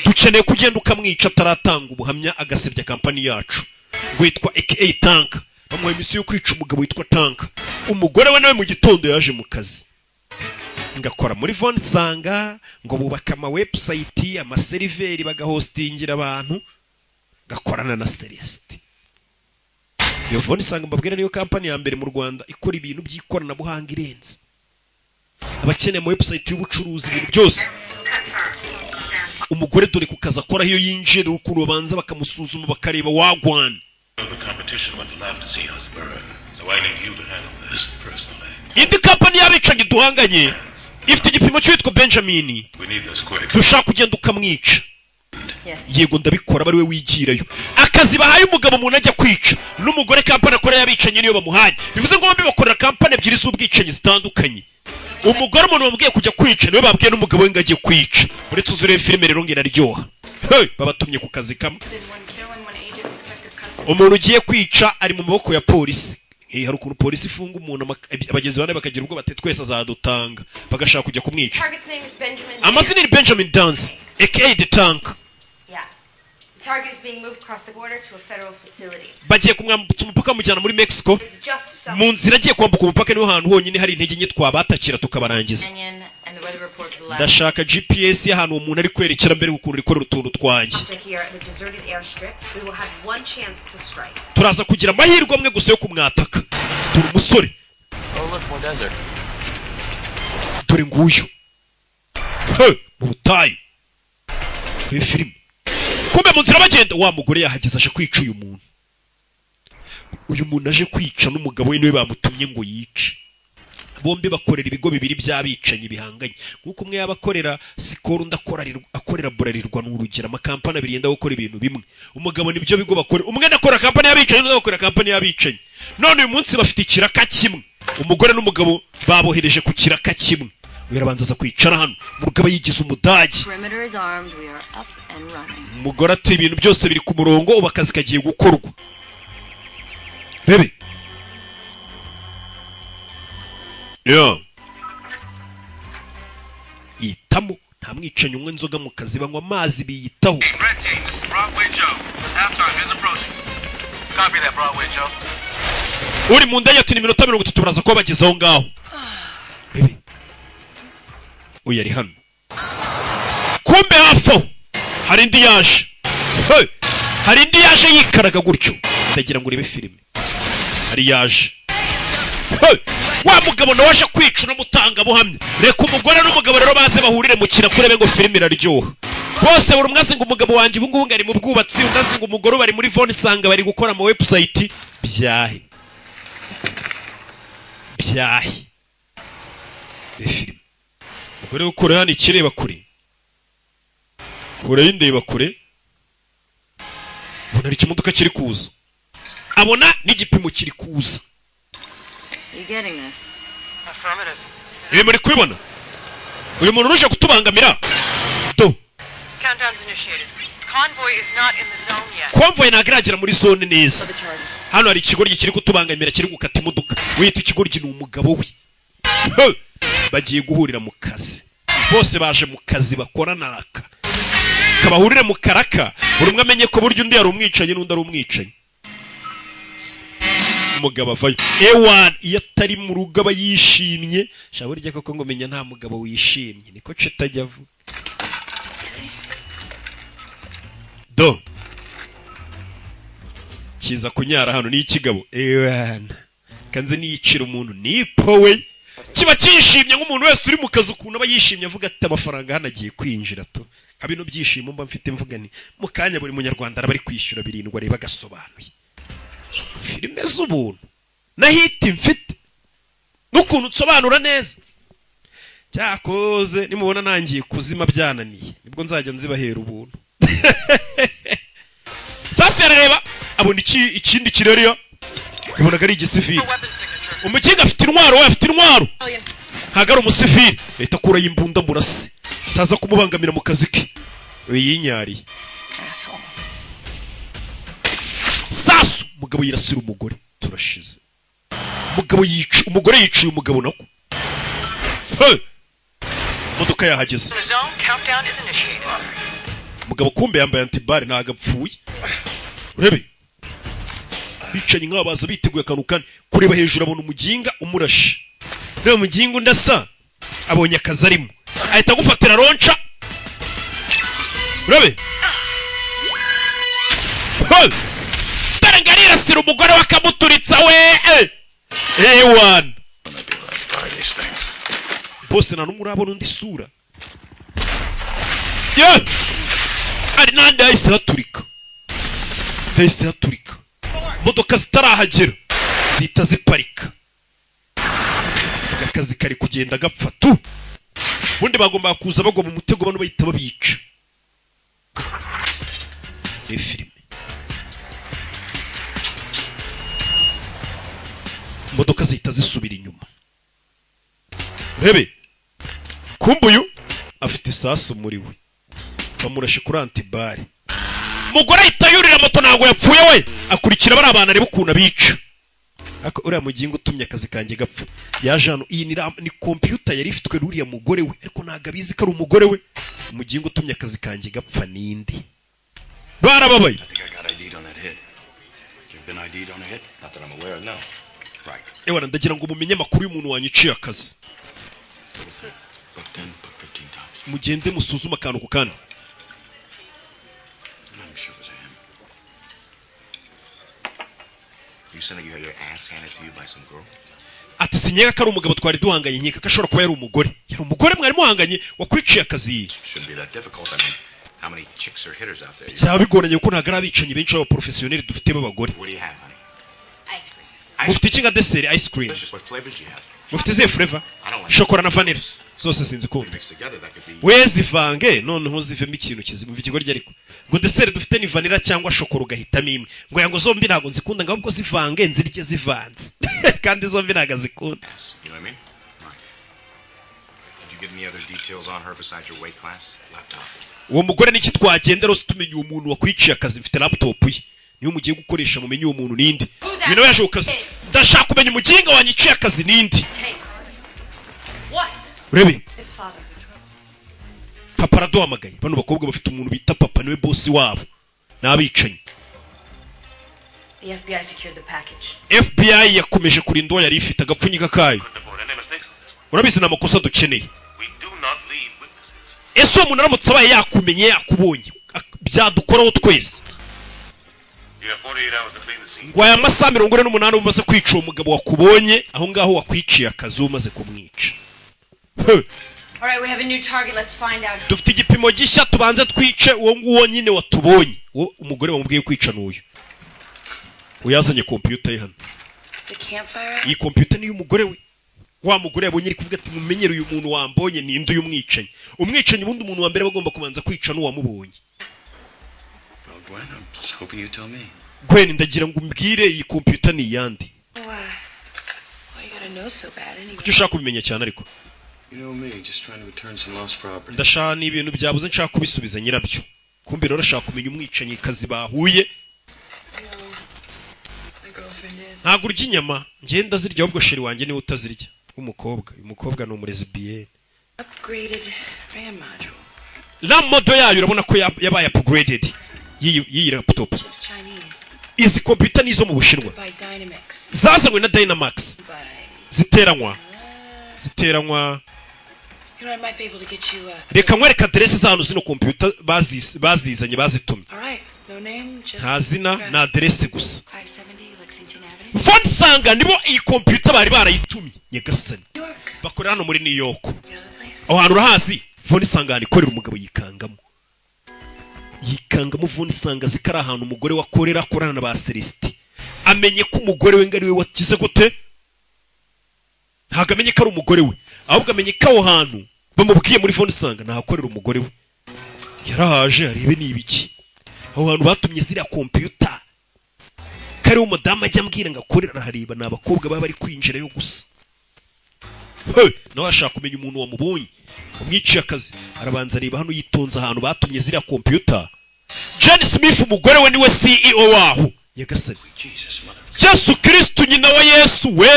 Dukeneye ko ugenda ukamwica ataratanga ubuhamya agasebya kampani yacu. Witwa aka Tank, bamuha misiyo yo kwica umugabo witwa Tank. Umugore we nawe mu gitondo yaje mu kazi, ngakora muri Vonsanga, ngo bubaka ama website, amaseriveri, bagahostingira abantu, gakorana na Celeste. Iyo Vonsanga mbabwira niyo kampani ya mbere mu Rwanda ikora ibintu by'ikoranabuhanga irenze. Abakeneye ama website y'ubucuruzi, ibintu byose. Umugore dore ku kazi akora, iyo yinjiye dore ukuntu babanza bakamusuzuma, bakareba wagwana. The competition would love to see us burn, so I need you to handle this personally. Indi kampani y'abicanyi duhanganye ifite igipimo cy'uwitwa Benjamin. We need this quick. Dushaka kugenda ukamwica. Yes. Yego, ndabikora, aba ari we wigirayo. Akazi bahaye umugabo, umuntu ajya kwica, n'umugore kampani akora y'abicanyi niyo bamuhaye. Bivuze ngo bombi bakorera kampani ebyiri z'ubwicanyi zitandukanye. Umugore, umuntu bamubwiye kujya kwica, niwe babwiye n'umugabo we ngo ajye kwica. Uretse uzurebe filime rero ngo iraryoha. Hey, babatumye ku kazi kamwe. Umuntu ugiye kwica ari mu maboko ya polisi. Hari ukuntu polisi ifunga umuntu, abagenzi ba nabi bakagira ubwoba bati twese azadutanga, bagashaka kujya kumwica. Target's name is Benjamin. Amazina ni Benjamin Dance, aka The Tank. Yeah. The target is being moved across the border to a federal facility. Bagiye kumwambutsa umupaka bamujyana muri Mexico. It's just south Mu nzira agiye kwambuka umupaka niho hantu honyine hari intege nke twabatakira tukabarangiza. Canyon and the weather report for the last Ndashaka GPS y'ahantu uwo muntu ari kwerekera mbere, ukuntu rikorera utuntu twanjye. After here at a deserted airstrip, we will have one chance to strike. Turaza kugira amahirwe amwe gusa yo kumwataka. Dore umusore. Oh, look, more desert. Dore nguyu. He, mu butayu. Reba filime. Kumbe mu nzira bagenda, wa mugore yahageze aje kwica uyu muntu. Uyu muntu aje kwica n'umugabo we niwe bamutumye ngo yice. Bombi bakorera ibigo bibiri by'abicanyi bihanganye, nk'uko umwe yaba akorera Sikoro, undi akorera Bralirwa. Ni urugero, amakampani abiri yenda gukora ibintu bimwe. Umugabo nibyo bigo bakora, umwe akora kampani y'abicanyi, undi agakora kampani y'abicanyi. None uyu munsi bafite ikiraka kimwe, umugore n'umugabo babohereje ku kiraka kimwe. Uyu arabanza aza kwicara hano, umugabo yigize Umudage. Perimeter is armed. We are up and running. Umugore ati ibintu byose biri ku murongo, ubu akazi kagiye gukorwa. Bebe yo yitamo Nta mwicanyi unywa inzoga mu kazi, banywa amazi, biyitaho. Red team, this is Broadway Joe. Halftime is approaching. Copy that, Broadway Joe. Uri mu ndege ati ni iminota 30 baraza kuba bageze aho ngaho. Bebe uyu ari hano, kumbe hafi aho hari indi yaje. Hey! Hari indi yaje yikaraga gutyo. Ndagira ngo urebe filime. Hari yaje. Hey! Wa mugabo nawe aje kwica uno mutangabuhamya. Reka umugore n'umugabo rero baze bahurire mu kiraka, urebe ngo filime iraryoha. Bose buri umwe azi ngo umugabo wanjye ubu ngubu ngo ari mu bwubatsi, undi azi ngo umugore ubu ari muri phone, isanga bari gukora ama website. Byahe byahe. Reba filime. Umugore wo kure hano, ikireba kure kure y'indeba kure, ubona hari ikimodoka kiri kuza, abona n'igipimo kiri kuza. You getting this? Affirmative. Ibi muri kubibona? Uyu muntu uje kutubangamira do. Countdown's initiated. Convoy is not in the zone yet. Convoy ntabwo iragera muri zone neza. Hano hari ikigoryi kiri kutubangamira, kiri gukata imodoka. Wita ikigoryi ni umugabo we. He! Bagiye guhurira mu kazi, bose baje mu kazi bakora naka kabahurire mu karaka, buri umwe amenye ko burya undi yari umwicanyi n'undi ari umwicanyi. Umugabo avayo ewan, iyo atari mu rugo aba yishimye. Sha burya koko ngo menya nta mugabo wishimye, niko citajya avuga do. Kiza kunyara hano ni ikigabo ewan, kanze niyicira umuntu nipowe, kiba cyishimye nk'umuntu wese uri mu kazi ukuntu aba yishimye, avuga ati amafaranga hano agiye kwinjira to. Nka bino byishimo mba mfite, mvuga ni mu kanya buri munyarwanda araba ari kwishyura 7 areba agasobanuye filime z'ubuntu na hiti mfite n'ukuntu nsobanura neza. Cyakoze nimubona nangiye kuzima byananiye, nibwo nzajya nzibahera ubuntu. Sasa yarareba abona iki ikindi kirariya, yabonaga ari igisivili. Umukinga afite intwaro, we afite intwaro, ntabwo ari umusivili. Leta akurayo imbunda murase ataza kumubangamira mu kazi ke. Uyu yinyariye Asshole. sasu. Umugabo yirasira umugore, turashize. Umugabo yica umugore, yiciye umugabo nako. Hey! Imodoka yahageze. The zone countdown is initiated. Umugabo kumbe yambaye anti-balles, ntabwo apfuye. Urebe bicanyi nk'aba baza biteguye akantu kane. Kureba hejuru abona umuginga umurashe. Reba umuginga undi asa abonye akazi arimo, ahita agufatira launcher. Urebe. Hey! Dore ngo arirasira umugore we akamuturitsa we. Ewan bose nta n'umwe urabona undi sura ye. Hari n'ahandi hahise haturika, hahise haturika. Imodoka zitarahagera zihita ziparika. Akazi kari kugenda gapfa tu. Ubundi bagomba kuza bagwa mu mutego, bano bahita babica. Ni filime. Imodoka zihita zisubira inyuma. Rebe kumbe uyu afite isasu muri we, bamurashe kuri anti-balles. Umugore ahita yurira moto, ntabwo yapfuye we, akurikira bariya bantu areba ukuntu abica. Ariko uriya mugingo utumye akazi kanjye gapfa yaje hano. Iyi ni computer yari ifitwe n'uriya mugore we, ariko ntabwo abizi ko ari umugore we. Umugingo utumye akazi kanjye gapfa ninde? Barababaye. I think I got ID'd on that hit. You've been ID'd on a hit? Not that I'm aware of, no. Right. Ewana, ndagira ngo mumenye amakuru y'umuntu wanyiciye akazi. Buck 10, buck 15 tops. Mugende musuzume akantu ku kandi. I'm not even sure it was him. You said that you had your ass handed to you by some girl? Ati sinkeka ko ari umugabo twari duhanganye, nkeka ko ashobora kuba yari umugore. Yari umugore mwari muhanganye wakwiciye akazi. Shouldn't be that difficult. I mean, how many chicks are hitters out there? Byaba bigoranye kuko ntabwo ari abicanyi benshi b'abaporofesiyoneri dufite b'abagore. What do you have, honey? Ice cream. Mufite iki nka dessert? Ice cream. Delicious. What flavors do you have? Mufite izihe flavor? Shokora na vanilla zose sinzikunda. Mixed together, that could be. We zivange noneho zivemo ikintu kizima. Umva ikigoryi, ariko ngo dessert dufite ni vanilla cyangwa shokora, ugahitamo imwe. Ngo yango zombi ntabwo nzikunda, ngo ahubwo zivange nzirye zivanze, kandi zombi ntabwo azikunda. You know what I mean? Right. Did you get any other details on her besides your weight class? Laptop. Uwo mugore niki twagenda rero tumenya uwo muntu wakwiciye akazi? Mfite laptop ye, niyo mugiye gukoresha mumenye uwo muntu ninde. Uyu nawe yaje ku kazi. Ndashaka kumenya umuginga wanyiciye akazi ninde. Tape. What? Urebe. His father. Papa araduhamagaye. Bano bakobwa bafite umuntu bita papa, niwe boss wabo, ni abicanyi. The FBI secured the package. FBI yakomeje kurinda uwo yari ifite agapfunyika kayo. Afford any mistakes on this. Urabizi, ni amakosa dukeneye. We do not leave witnesses. Ese uwo muntu aramutse abaye yakumenye, yakubonye, byadukoraho twese. You have 48 hours to clean the scene. Ngo aya masaha 48 umaze kwica uwo mugabo wakubonye aho ngaho, wakwiciye akazi, umaze kumwica. He! All right, we have a new target. Let's find out. Dufite igipimo gishya, tubanze twice uwo nguwo nyine watubonye. Uwo umugore wamubwiye kwica n'uyu uyazanye kompiyuta ye hano. The campfire? Iyi kompiyuta ni iy'umugore we, wa mugore yabonye ari kuvuga ati: "Mumenyere uyu muntu wambonye, ninde uyu mwicanyi?" Umwicanyi ubundi, umuntu wa mbere aba agomba kubanza kwica n'uwamubonye. Well, Gwen, I'm just hoping you tell me. Gwen, ndagira ngo umbwire, iyi kompiyuta ni iyande? Oh, why you gotta know so bad anyway? Kuki ushaka kubimenya cyane ariko? You know me, just trying to return some lost property. Ndashaka, ni ibintu byabuze, nshaka kubisubiza nyirabyo. Kumbe rero ashaka kumenya umwicanyi kazi bahuye. My girlfriend is. Ntabwo urya inyama? Ngenda zirya, ahubwo chérie wanjye niwe utazirya w'umukobwa. Uyu mukobwa ni umulesbienne. Upgraded RAM module. RAM module yayo urabona ko yabaye upgraded y'iyi laptop. Chips Chinese. Izi kompiyuta ni izo mu Bushinwa. By Dynamics. Zazanywe na Dynamax. By. Ziteranywa. You know, I might be able to get you. Reka nkwereka aderesi z'ahantu zino kompiyuta bazizanye, bazitumye. All right. No name, just. Nta zina, ni aderesi gusa. 570 Lexington Avenue. Vonsanga nibo iyi kompiyuta bari barayitumye. Nyagasani. New York. Bakorera hano muri New York. You know the place? Aho hantu urahazi? Vonisanga ahantu ikorera. Umugabo yikangamo. Vonisanga azi ko ari ahantu umugore we akorera, akorana na ba Celestin. Amenye ko umugore we ngo ari we wakize gute? Ntabwo amenye ko ari umugore we, ahubwo amenye ko aho hantu bamubwiye muri Vonisanga ntahakorera umugore we. Yarahaje arebe ni ibiki aho hantu batumye ziriya kompiyuta, ko ariwe umudamu ajya ambwira ngo akorera. Arahareba, ni abakobwa baba bari kwinjirayo gusa. He, nawe ashaka kumenya umuntu wamubonye umwiciye akazi. Arabanza areba hano yitonze ahantu batumye ziriya kompiyuta. Jane Smith, umugore we, niwe CEO waho. Nyagasani Yesu Kirisitu, nyina wa Yesu we,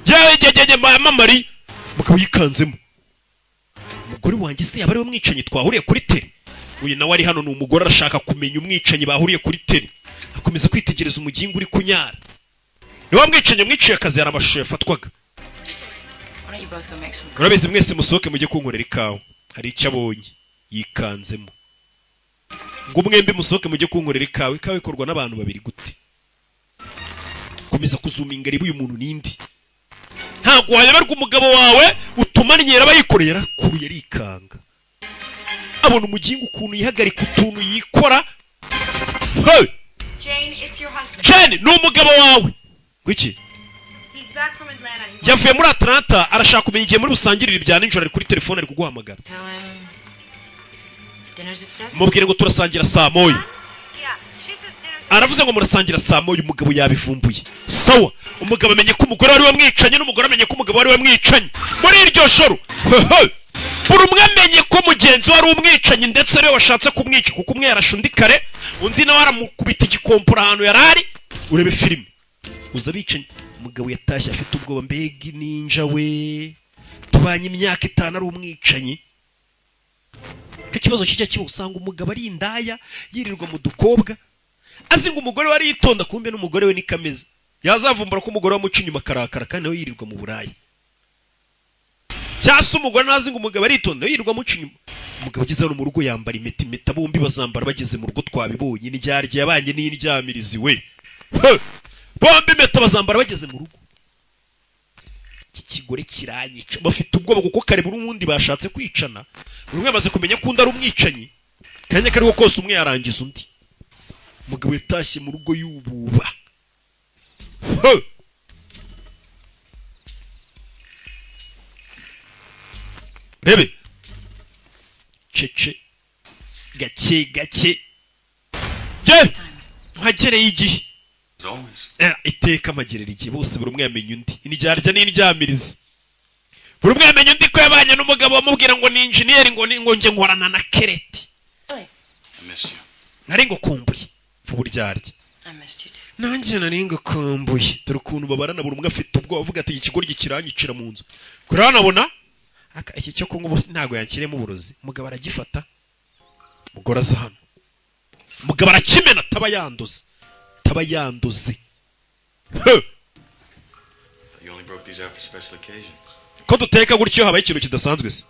yegegege mama Mari. Mugabo yikanzemo, umugore wanjye se yaba ariwe mwicanyi twahuriye kuri tele? Uyu nawe ari hano, ni umugore, arashaka kumenya umwicanyi bahuriye kuri tele. Akomeza kwitegereza umugingo uri kunyara, ni wa mwicanyi mwiciye akazi. Hari amashusho yafatwaga. Why don't you both go make some Murabizi, mwese musohoke mujye kunkorera ikawa. Hari icyo abonye yikanzemo. Ngo mwembi musohoke mujye kunkorera ikawa. Ikawa ikorwa n'abantu babiri gute? Komeza kuzuminga arebe uyu muntu nindi. Ntabwo wayoberwa umugabo wawe utumanyera aba yikoreye. Yarakuruye arikanga, abona umugingo ukuntu yihagarika, utuntu yikora. Hey! Jane, it's your husband. Jane, ni umugabo wawe. Ngwiki? He's back from Atlanta. He Yavuye muri Atlanta, arashaka kumenya igihe muri busangirire ibya nijoro. Ari kuri telefone, ari kuguhamagara. Tell him dinner's at 7. Mubwire ngo turasangira saa 1. Yeah, she says dinner's Aravuze ngo murasangira saa 1. Umugabo yabivumbuye. Sawa, umugabo amenye ko umugore wari wamwicanye, n'umugore amenye ko umugabo wari wamwicanye. Muri iryo joro, hehe, buri umwe amenye ko mugenzi we ari umwicanyi, ndetse ariwe washatse kumwica, kuko umwe yarashe undi kare, undi nawe aramukubita igikompora ahantu yari ari. Urebe filime uza abicanyi. Umugabo yatashye afite ubwoba. Mbega ninja we, tubanye imyaka 5 ari umwicanyi. Icyo kibazo kijya kiba, usanga umugabo ari indaya, yirirwa mu dukobwa, azi ngo umugore we aritonda, kumbe n'umugore we niko ameze. Yazavumbura ko umugore we amuca inyuma akarakara, kandi nawe yirirwa mu buraya. Cyangwa se umugore nawe azi ngo umugabo aritonda, nawe yirirwa amuca inyuma. Umugabo ugeze hano mu rugo yambara impeta. Impeta bombi bazambara bageze mu rugo, twabibonye. N'indyarya yabanye n'indyamirizi we. He! Bombi impeta bazambara bageze mu rugo. Iki kigore kiranyica. Bafite ubwoba kuko kare buri ubundi bashatse kwicana. Buri umwe amaze kumenya ko undi ari umwicanyi, kanya kariho kose umwe yarangiza undi. Umugabo yatashye mu rugo yububa. He! Rebe cece gake gake ye nkagereye igihe. As always. Iteka amagerera igihe. Bose buri umwe yamenya undi, indyarya n'indyamirizi. Buri umwe yamenya undi ko yabanye n'umugabo wamubwira ngo ni injeniyeri, ngo ni ngo njye nkorana na Kereti. I missed you. Nari ngukumbuye vuba uryarya. I missed you too. Nanjye nari ngukumbuye. Dore ukuntu babarana, buri umwe afite ubwoba, avuga ati: "Iki kigoryi kiranyicira mu nzu." Kure hanabona Iki cyo kunywa ubu ntabwo yakiremo uburozi. Umugabo aragifata, umugore aza hano, umugabo arakimena, ataba yanduze, ataba yanduze. He! You only broke these out for special occasions. Ko duteka gutyo habaye ikintu kidasanzwe se?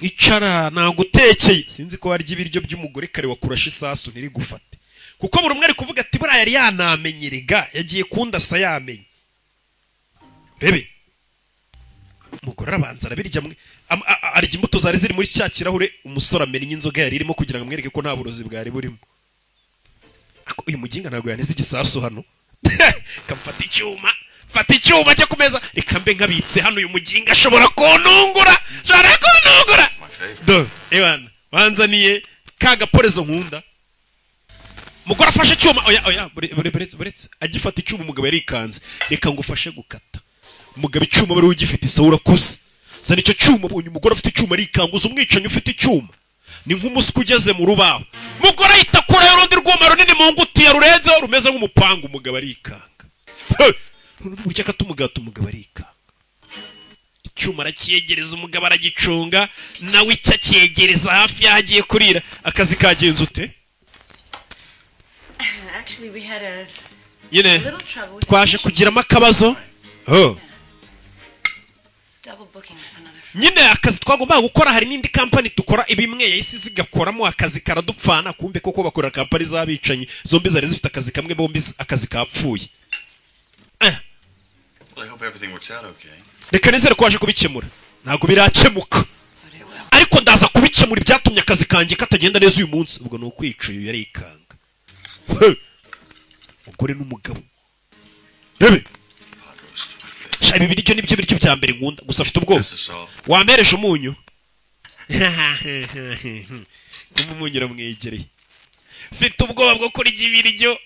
Icara, nagutekeye. Sinzi ko warya ibiryo by'umugore kare wakurasha isasu ntirigufate, kuko buri umwe ari kuvuga ati buriya yari yanamenyerega, yagiye kundasa yamenye. Rebe, umugore arabanza arabirya, arya imbuto zari ziri muri cya kirahure. Umusore amennye inzoga yari irimo kugira ngo amwereke ko nta burozi bwari burimo. Ako uyu muginga ntabwo yaneze igisasu hano. Kamfata icyuma, fata icyuma cyo ku meza, reka mbe nkabitse hano. Uyu muginga ashobora kuntungura, ashobora kuntungura. Do ewana, banzaniye ka gaporezo nkunda. Umugore afashe icyuma. Oya, oya, buretse, buretse. Agifata icyuma umugabo yarikanze. Reka ngufashe gukata. Umugabo icyuma wari ugifite, isaha urakuze, zana icyo cyuma. Abonye umugore afite icyuma arikanguza. Umwicanyi ufite icyuma ni nk'umuswa ugeze mu rubaho. Umugore ahita akurayo urundi rwuma runini mu ngutiya rurenzeho rumeze nk'umupanga. Umugabo arikanga. He! Burya akata umugati, umugabo arikanga. Icyuma aracyegereza umugabo, aragicunga nawe icyo acyegereza hafi y'aho agiye kurira. Akazi kagenze ute? Actually, we had a Nyine little trouble with twaje kugiramo akabazo. Oh. double booking with another. Nyine akazi twagombaga gukora, hari n'indi kampani dukora ibimwe yahise zigakoramo, akazi karadupfana. Kumbe koko bakora kampani z'abicanyi zombi zari zifite akazi kamwe, bombi akazi kapfuye. Well, I hope everything works out okay. Reka nizere ko waje kubikemura. Ntabwo birakemuka, ariko ndaza kubikemura. Ibyatumye akazi kanjye katagenda neza uyu munsi ubwo ni ukwica uyu. Yarikanga. He! Umugore n'umugabo, rebe sha, ibi biryo nibyo biryo bya mbere nkunda, gusa afite ubwoba. Wampereje umunyu? Kumva umunyu uramwegereye. Mfite ubwoba bwo kurya ibiryo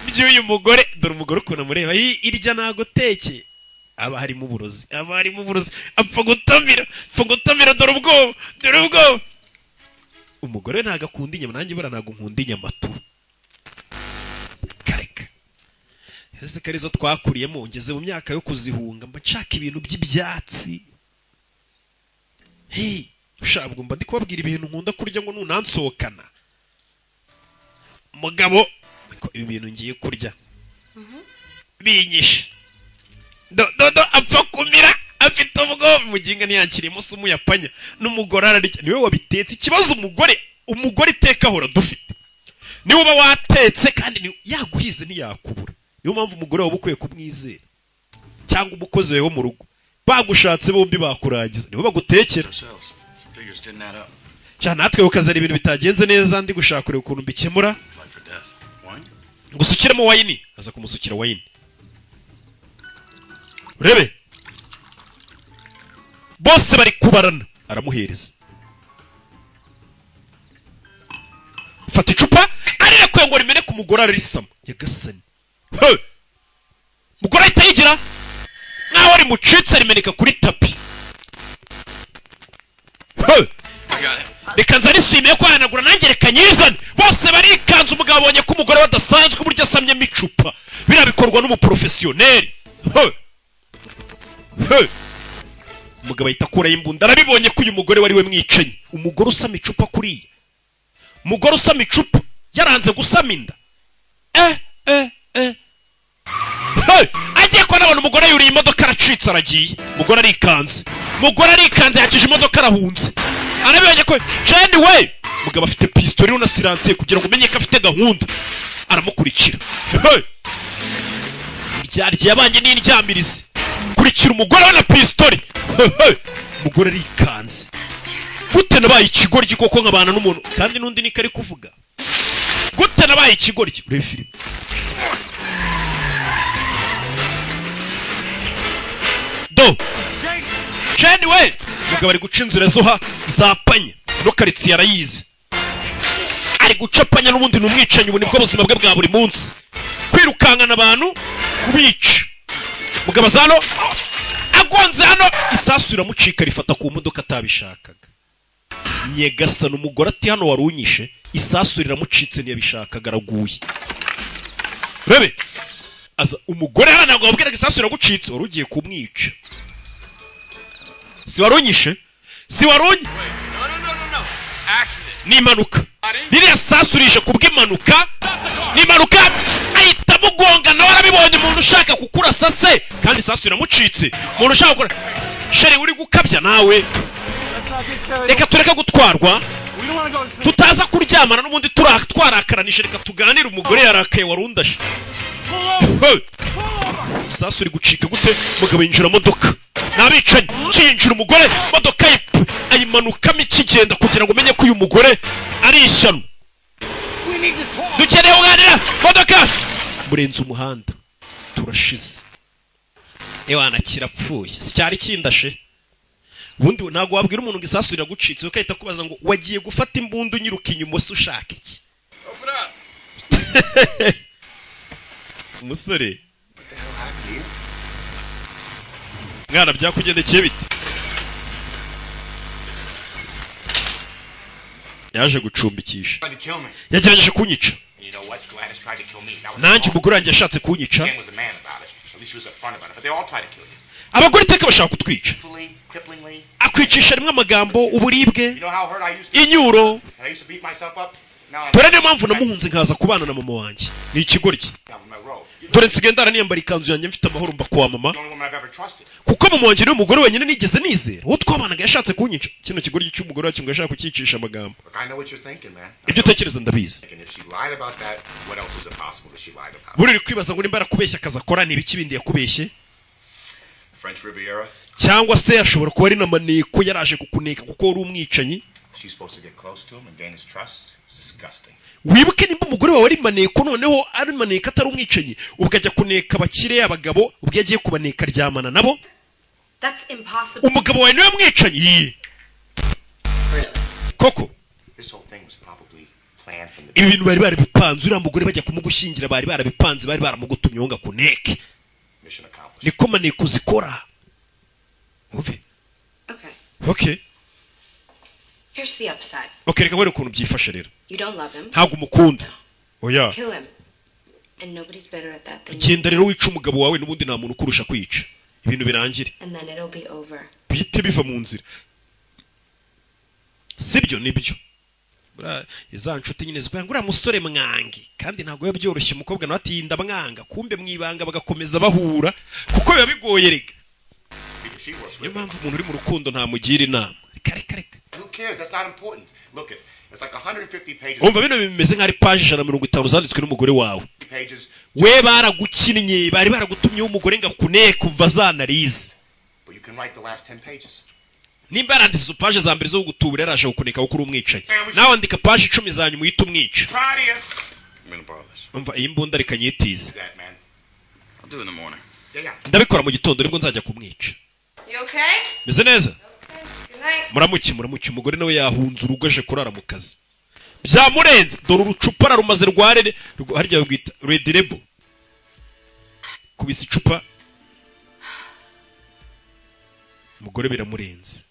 by'uyu mugore. Dore umugore ukuntu amureba. Irya naguteke, aba harimo uburozi, aba harimo uburozi. Apfa gutamira, apfa gutamira. Dore ubwoba, dore ubwoba. Umugore ntabwo akunda inyama. Nanjye buriya ntabwo nkunda inyama tu. Kareka, ese ko arizo twakuriyemo? Ngeze mu myaka yo kuzihunga, mba nshaka ibintu by'ibyatsi. Hey, ushabwo mba ndi kubabwira ibintu nkunda kurya ngo nunansohokana mugabo ko ibi bintu ngiye kurya binyishe. Do do do, apfa kumira, afite ubwoba. Muginga ntiyakirimo se umuyapanya n'umugore ararya, niwe wabitetse. Ikibazo umugore iteka ahora dufite, niwe uba watetse kandi yaguhize ntiyakubura. Niyo mpamvu umugore wawe ukwiye kumwizera, cyangwa umukozi wawe wo mu rugo. Bagushatse bombi bakurangiza, nibo bagutekera. Ourselves. Some figures didn't add up. Cyane natwe ukazana ibintu bitagenze neza, ndi gushaka kureba ukuntu mbikemura. Life or death. Wine? Gusukiramo wine, aza kumusukira wine. Urebe bose bari kubarana, aramuhereza. Fata icupa, arirekuye ngo rimeneke, umugore ararisama. Nyagasani! He! Umugore ahita yigira nkaho rimucitse, rimeneka kuri tapi. He! I got it. Reka nzane isume yo kwanagura nanjye, reka nyizane. Bose barikanze. Umugabo abonye ko umugore we adasanzwe, uburyo asamyemo icupa, biriya bikorwa n'umuporofesiyoneri. He! He! Umugabo ahita akuraho imbunda, arabibonye ko uyu mugore wari we mwicanyi. Umugore usama icupa kuriya, umugore usama icupa yaranze gusama inda. Eh eh eh. Hey! Agiye kubona abona umugore yuriye imodoka, aracitse, aragiye. Umugore arikanze, umugore arikanze, yakije imodoka, arahunze, arabibonye ko Jane we. Umugabo afite pistori na silencieux kugira ngo umenye ko afite gahunda, aramukurikira. Hey! Iryarya yabanye n'indyamirizi, kurikira umugore we na pistori. Hey, hey! Umugore arikanze, gute nabaye ikigoryi koko nkabana n'umuntu? Kandi n'undi niko ari kuvuga, gute nabaye ikigoryi? Urebe filime. Do Jane we, umugabo ari guca inzira zo ha zapanye no karitsiye arayizi, ari gucapanya n'ubundi ni umwicanyi. Ubu nibwo buzima bwe bwa buri munsi, kwirukankana abantu, kubica. Mugabo aza hano, agonze hano, isasu riramucika, rifata ku modoka atabishakaga. Nyegasana! Umugore ati hano wari unyishe. Isasu riramucitse, ntiyabishakaga, araguye. Rebe Aza umugore hano, ntabwo wabwiraga isasu iragucitse, wari ugiye kumwica. Si warunyishe? Si warunye? No, no, no, no, no. Accident. Ni impanuka, ririya sasu rije kubw'impanuka, ni impanuka. Ahita amugonga, nawe arabibonye. Umuntu ushaka kukurasa se kandi isasu iramucitse? Umuntu ushaka gukora chéri, uri gukabya nawe. Let's not get carried. Reka tureke gutwarwa. We don't want to go to sleep. Tutaza kuryamana n'ubundi twarakaranije. Reka tuganire. Umugore yarakaye, warundashe. Hey! Isasu uri gucika gute? Umugabo yinjira modoka, n'abicanyi kiyinjira. Umugore modoka ayimanukamo ikigenda kugira ngo umenye ko uyu mugore ari ishyano. We need to talk. Dukeneye kuganira. Modoka murenze umuhanda, turashize. Ewana, kirapfuye, si cyari kindashe. Ubundi ntabwo wabwira umuntu ngo isasu riragucitse, ukahita kubaza ngo wagiye gufata imbunda unyiruka inyuma se ushaka iki? Open up. Umusore, mwana, byakugendekeye bite? Yaje gucumbikisha. Tried to kill me. Yagerageje kunyica. And you know what? Gladys tried to kill me. That was Nanjye umugore wanjye yashatse kunyica. Ken was a man about it. At least he was upfront about it. But they all tried to kill you. Abagore iteka bashaka kutwica. Fully, cripplingly. Akwicisha rimwe amagambo, uburibwe, You know how hurt I used to inyuro. And I used to beat myself up. Now I'm Dore niyo mpamvu namuhunze nkaza kubana na mama wanjye, ni ikigoryi. down with my robe. You're Dore nsigaye ndara niyambara ikanzu yanjye, mfite amahoro, mba kwa mama. the only woman I've ever trusted. Kuko mama wanjye niwe mugore wenyine nigeze nizera. Uwo twabanaga yashatse kunyica. Kino kigoryi cy'umugore wacu ngo yashaka kucyicisha amagambo. Look, I know what you're thinking, man. Ibyo utekereza ndabizi. And if she lied about that, what else is it possible that she lied about? Buri uri kwibaza ngo nimba arakubeshya, akazi akora ni ibiki bindi yakubeshye? French Riviera. Cyangwa se ashobora kuba ari na maneko, yaraje kukuneka kuko wari umwicanyi. She's supposed to get close to him and gain his trust. It's disgusting. Wibuke nimba umugore wawe ari maneko, noneho ari maneko atari umwicanyi, ubwo ajya kuneka abakire, abagabo, ubwo iyo agiye kubaneka aryamana nabo. That's impossible. Umugabo wawe niwe mwicanyi? Yii. Koko? This whole thing was probably planned from the Ibi bintu bari barabipanze. Uriya mugore bajya kumugushyingira bari barabipanze, bari baramugutumye ngo akuneke. Mission accomplished. Niko maneko zikora. Umve. Okay. Okay. Here's the upside. Okay, reka nkwereke ukuntu byifashe rero. You don't love him. Ntabwo umukunda, oya. Kill him. And nobody's better at that than you. Genda rero wica umugabo wawe, n'ubundi nta muntu ukurusha kwica, ibintu birangire. And then it'll be over. Bihite biva mu nzira, sibyo? Nibyo. Buriya za nshuti nyine zikubwira ngo uriya musore mwange, kandi ntabwo biba byoroshye. Umukobwa nawe ati ndamwanga, kumbe mu ibanga bagakomeza bahura, kuko biba bigoye rega. Because she works Niyo with mpamvu umuntu uri mu rukundo ntamugira inama. Reka, reka, reka. Who cares? That's not important. Look it. It's like 150 pages. Umva, bino bimeze nk'ari paji 150 zanditswe n'umugore wawe. Pages. We baragukinnye, bari baragutumyeho umugore ngo akuneke kuva zanarize. But you can write the last 10 pages. Nimba yaranditse izo paje za mbere zo gutubura, yaraje kukuneka kuko uri umwicanyi, nawe andika paje 10 za nyuma uhite umwica. Proud of you. I'm gonna borrow this. Umva, iyi mbunda reka nyitize. That man. I'll do it in the morning. Yeah, yeah. Ndabikora mu gitondo, nibwo nzajya kumwica. You okay? Meze neza. Good night. Muramuke, muramuke. Umugore nawe yahunze urugo, aje kurara mu kazi, byamurenze. Dore urucupa ararumaze rwarere harya rwita Red Label, kubisa icupa. Umugore biramurenze,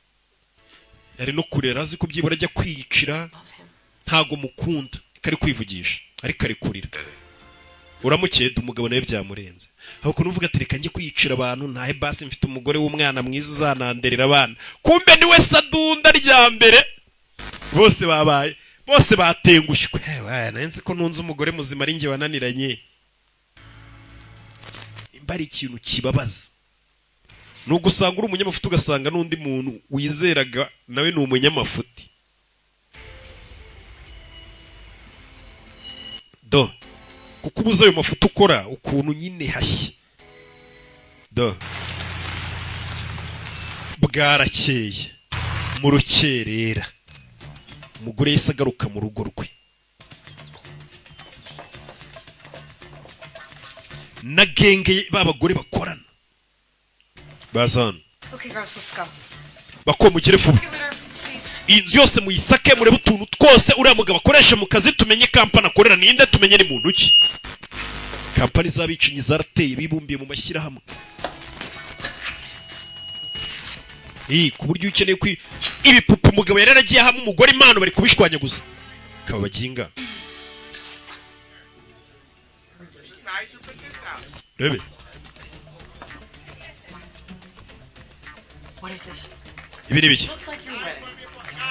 yari no kurera, azi ko byibura ajya kwiyicira. Ntago mukunda, kari kwivugisha ariko ari kurira. Uramukeye. Umugabo nawe byamurenze, aho ukuntu uvuga ati reka njye kwiyicira abantu ntahe, basi mfite umugore w'umwana mwiza uzananderera abana. Kumbe niwe sadunda rya mbere. Bose babaye, bose batengushywe. Ewe, nari nzi ko ntunze umugore muzima, ari njye wananiranye. Nimba ari ikintu kibabaza ni ugusanga uri umunyamafuti, ugasanga n'undi muntu wizeraga nawe ni umunyamafuti. Do kuko ubuze ayo mafuti ukora ukuntu nyine hashya. Do bwarakeye, mu rukerera umugore yahise agaruka mu rugo rwe na genge ba bagore bakorana baza hano. Okay, girls, let's go. Bakomugire vuba. Give it her seats. Iyi nzu yose muyisake, murebe utuntu twose uriya mugabo akoresha mu kazi, tumenye kampani akorera ninde, tumenye ni muntu ki. Kampani z'abicanyi zarateye, bibumbiye mu mashyirahamwe. Ku buryo iyo ukeneye kwi ibipupe umugabo yari yaragiye ahamo umugore impano, bari kubishwanyaguza kaba baginga. Rebe. What is this? Ibi ni biki? Looks like you're ready.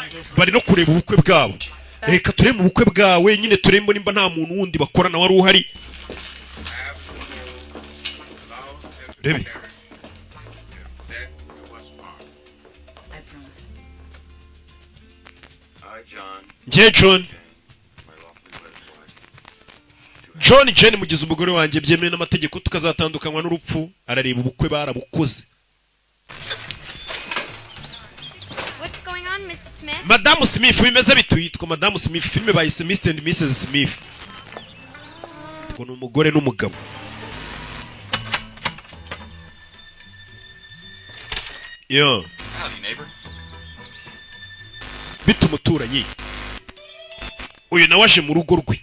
It is. Bari no kureba ubukwe bwabo. Reka turebe mu bukwe bwawe nyine, turebe nimba nta muntu wundi bakorana wari uhari. Rebe. I promise. I, John, Njye John, John Jane mugize umugore wanjye byemewe n'amategeko, tukazatandukanywa n'urupfu. Arareba ubukwe barabukoze. What's going on, Mrs. Smith? Madamu Smith, bimeze bitu? Yitwa Madamu Smith. Filime bayise Mr and Mrs Smith, ngo ni umugore n'umugabo. Yo. Howdy, neighbor. Bita umuturanyi. Uyu nawe aje mu rugo rwe.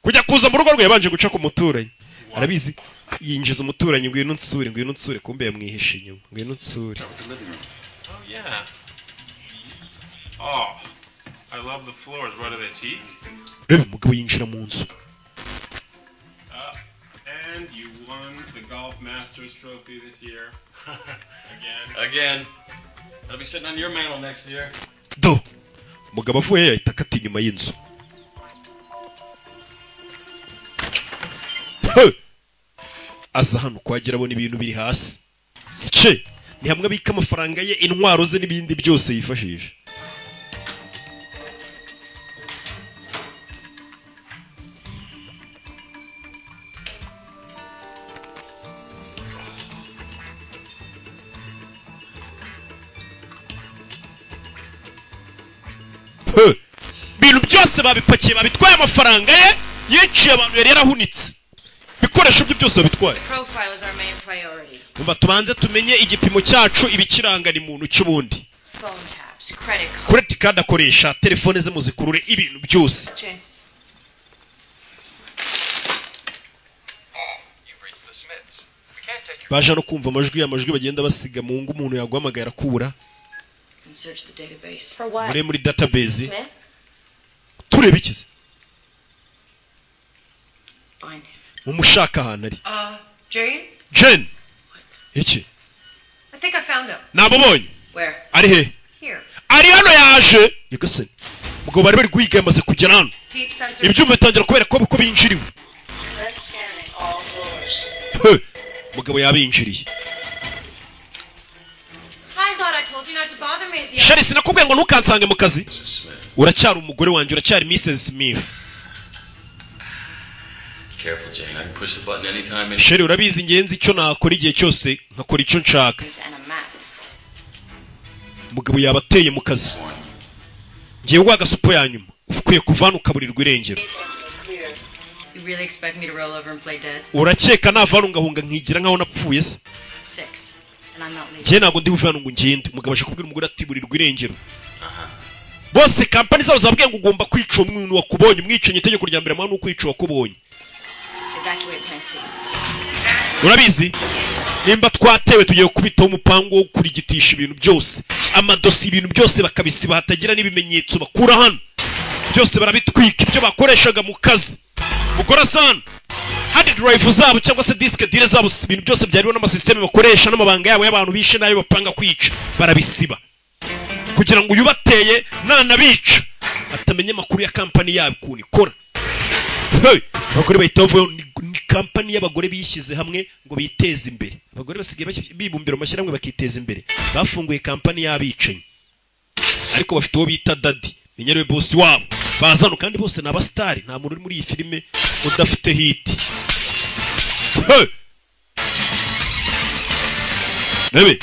Kujya kuza mu rugo rwe yabanje guca ku muturanyi, arabizi. Yinjiza umuturanyi: "Ngwino unsure, ngwino unsure." Kumbe yamwihishe inyuma. "Ngwino unsure." Start with the living room. Oh, yeah. Oh, I love the floors. What are they, teak? Reba, umugabo yinjira mu nzu. And you won the Golf Masters trophy this year. Again. Again. That'll be sitting on your mantle next year. Do, umugabo avuye yahita akata inyuma y'inzu. He! Aza hano kwagira abona ibintu biri hasi. Sice ni hamwe abika amafaranga ye, intwaro ze n'ibindi byose yifashisha. He! Ibintu byose babipakiye, babitwaye. Amafaranga ye yiciye abantu yari yarahunitse, ibikoresho bye byose babitwaye. Profile is our main priority. Umva, tubanze tumenye igipimo cyacu, ibikiranga ni muntu cy'ubundi. Phone taps, credit cards. Credit card akoresha, telefone ze muzikurure, ibintu byose. Jane. You've reached the Smiths. We can't take your Baje no kumva amajwi, amajwi bagenda basiga mu ngo. Umuntu yaguhamagaye arakubura. And search the database. For what? Muri database. Smith? Turebe ikize. Find him. Mumushaka ahantu ari. Jane? Jane, iki? I think I found him. Namubonye. Where? Ari he? Here. Ari hano, yaje. Nyagasani, umugabo bari bari guhiga yamaze kugera hano. Peep sensor. Ibyuma bitangira kubera ko binjiriwe. Let's scanning all floors. He! Umugabo yabinjiriye. I thought I told you not to bother me at the Shari, sinakubwiye ngo ntukansange mu kazi? Uracyari umugore wanjye, uracyari Mrs Smith. Careful, Jane. I can push the button anytime. Any- Sheri, urabizi ingenzi icyo nakora igihe cyose, nkakora icyo nshaka. And a map. Umugabo yaba ateye mu kazi. Ngiye guha agasupo ya nyuma, ukwiye kuva hano ukaburirwa irengero. Clear. You really expect me to roll over and play dead? Urakeka nava hano ngahunga nkigira nkaho napfuye se? 6. And I'm not leaving. Njye ntabwo ndi buve hano ngo ngende. Umugabo aje kubwira umugore ati: "Burirwa irengero." Bose kampani zabo zababwiye ngo ugomba kwica uwo muntu wakubonye. Umwicanyi, itegeko rya mbere mwana ni ukwica uwakubonye. Evacuate Penn City. Urabizi, nimba twatewe tugiye gukubitaho umupango wo kurigitisha ibintu byose, amadosiye, ibintu byose bakabisiba, hatagira n'ibimenyetso bakura hano. Byose barabitwika, ibyo bakoreshaga mu kazi. Mugore asana hard drive zabo cyangwa se disque dur zabo, ibintu byose byariho n'amasisiteme bakoresha n'amabanga yabo y'abantu bishe n'ayo bapanga kwica, barabisiba kugira ngo uyu ubateye nanabica atamenya amakuru ya kampani yabo ukuntu ikora. Hey! Abagore bahita bavuga ni kampani y'abagore bishyize hamwe ngo biteze imbere. Abagore basigaye bibumbira mu mashyirahamwe bakiteza imbere. Bafunguye kampani y'abicanyi, ariko bafite uwo bita Daddy, menya ariwe bosi wabo. Bazano kandi bose ni abasitari, nta muntu uri muri iyi filime udafite hit. Hey! Rebe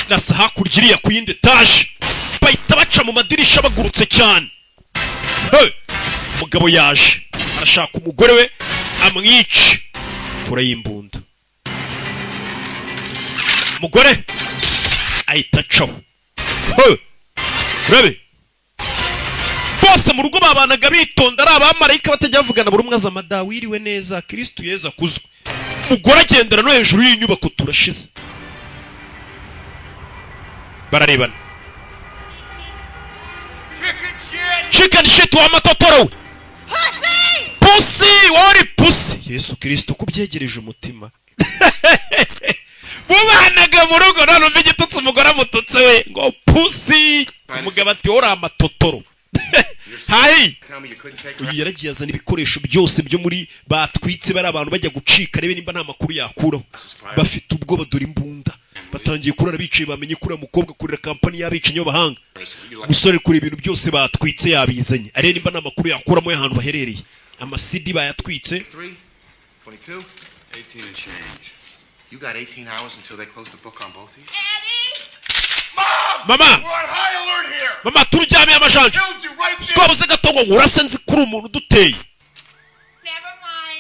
nasa hakurya iriya ku yindi etaje, bahita baca mu madirisha bagurutse cyane. Hey! Umugabo yaje arashaka umugore we amwice. Kure y'imbunda, umugore ahita acaho. Hey! Urabe, bose mu rugo babanaga bitonda, ari abamarayika, batajya bavugana. Buri umwe aza: "Mada, wiriwe neza, Kirisitu Yezu akuzwe." Umugore agendera no hejuru y'inyubako. Turashize, bararebana. Chicken shit wa matotoro we, pussy wari pussy. Yesu Kirisito, kubyegereje umutima. Bubanaga mu rugo, none umva igitutsi umugore amututse we, ngo pussy. Umugabo ati: "Uri amatotoro hayi." Tell me you couldn't take her Uyu yaragiye azana ibikoresho byose byo muri batwitse, bari abantu bajya gucika, arebe nimba nta makuru yakuraho. Bafite ubwoba, dore imbunda, batangiye kurara bicaye. Bamenye ko uriya mukobwa akorera kampani y'abicanyi b'abahanga. Umusore kure ibintu byose batwitse yabizanye, arebe nimba nta makuru yakuramo y'ahantu baherereye. Amasidi bayatwitse. 3, 22, 18 and change. You got 18 hours until they close the book on both of you? Mama! We're on high alert here! Mama, turyamiye amajanja. Killed you right there! Twabuze gato ngo nkurase, nzi kuri umuntu uduteye.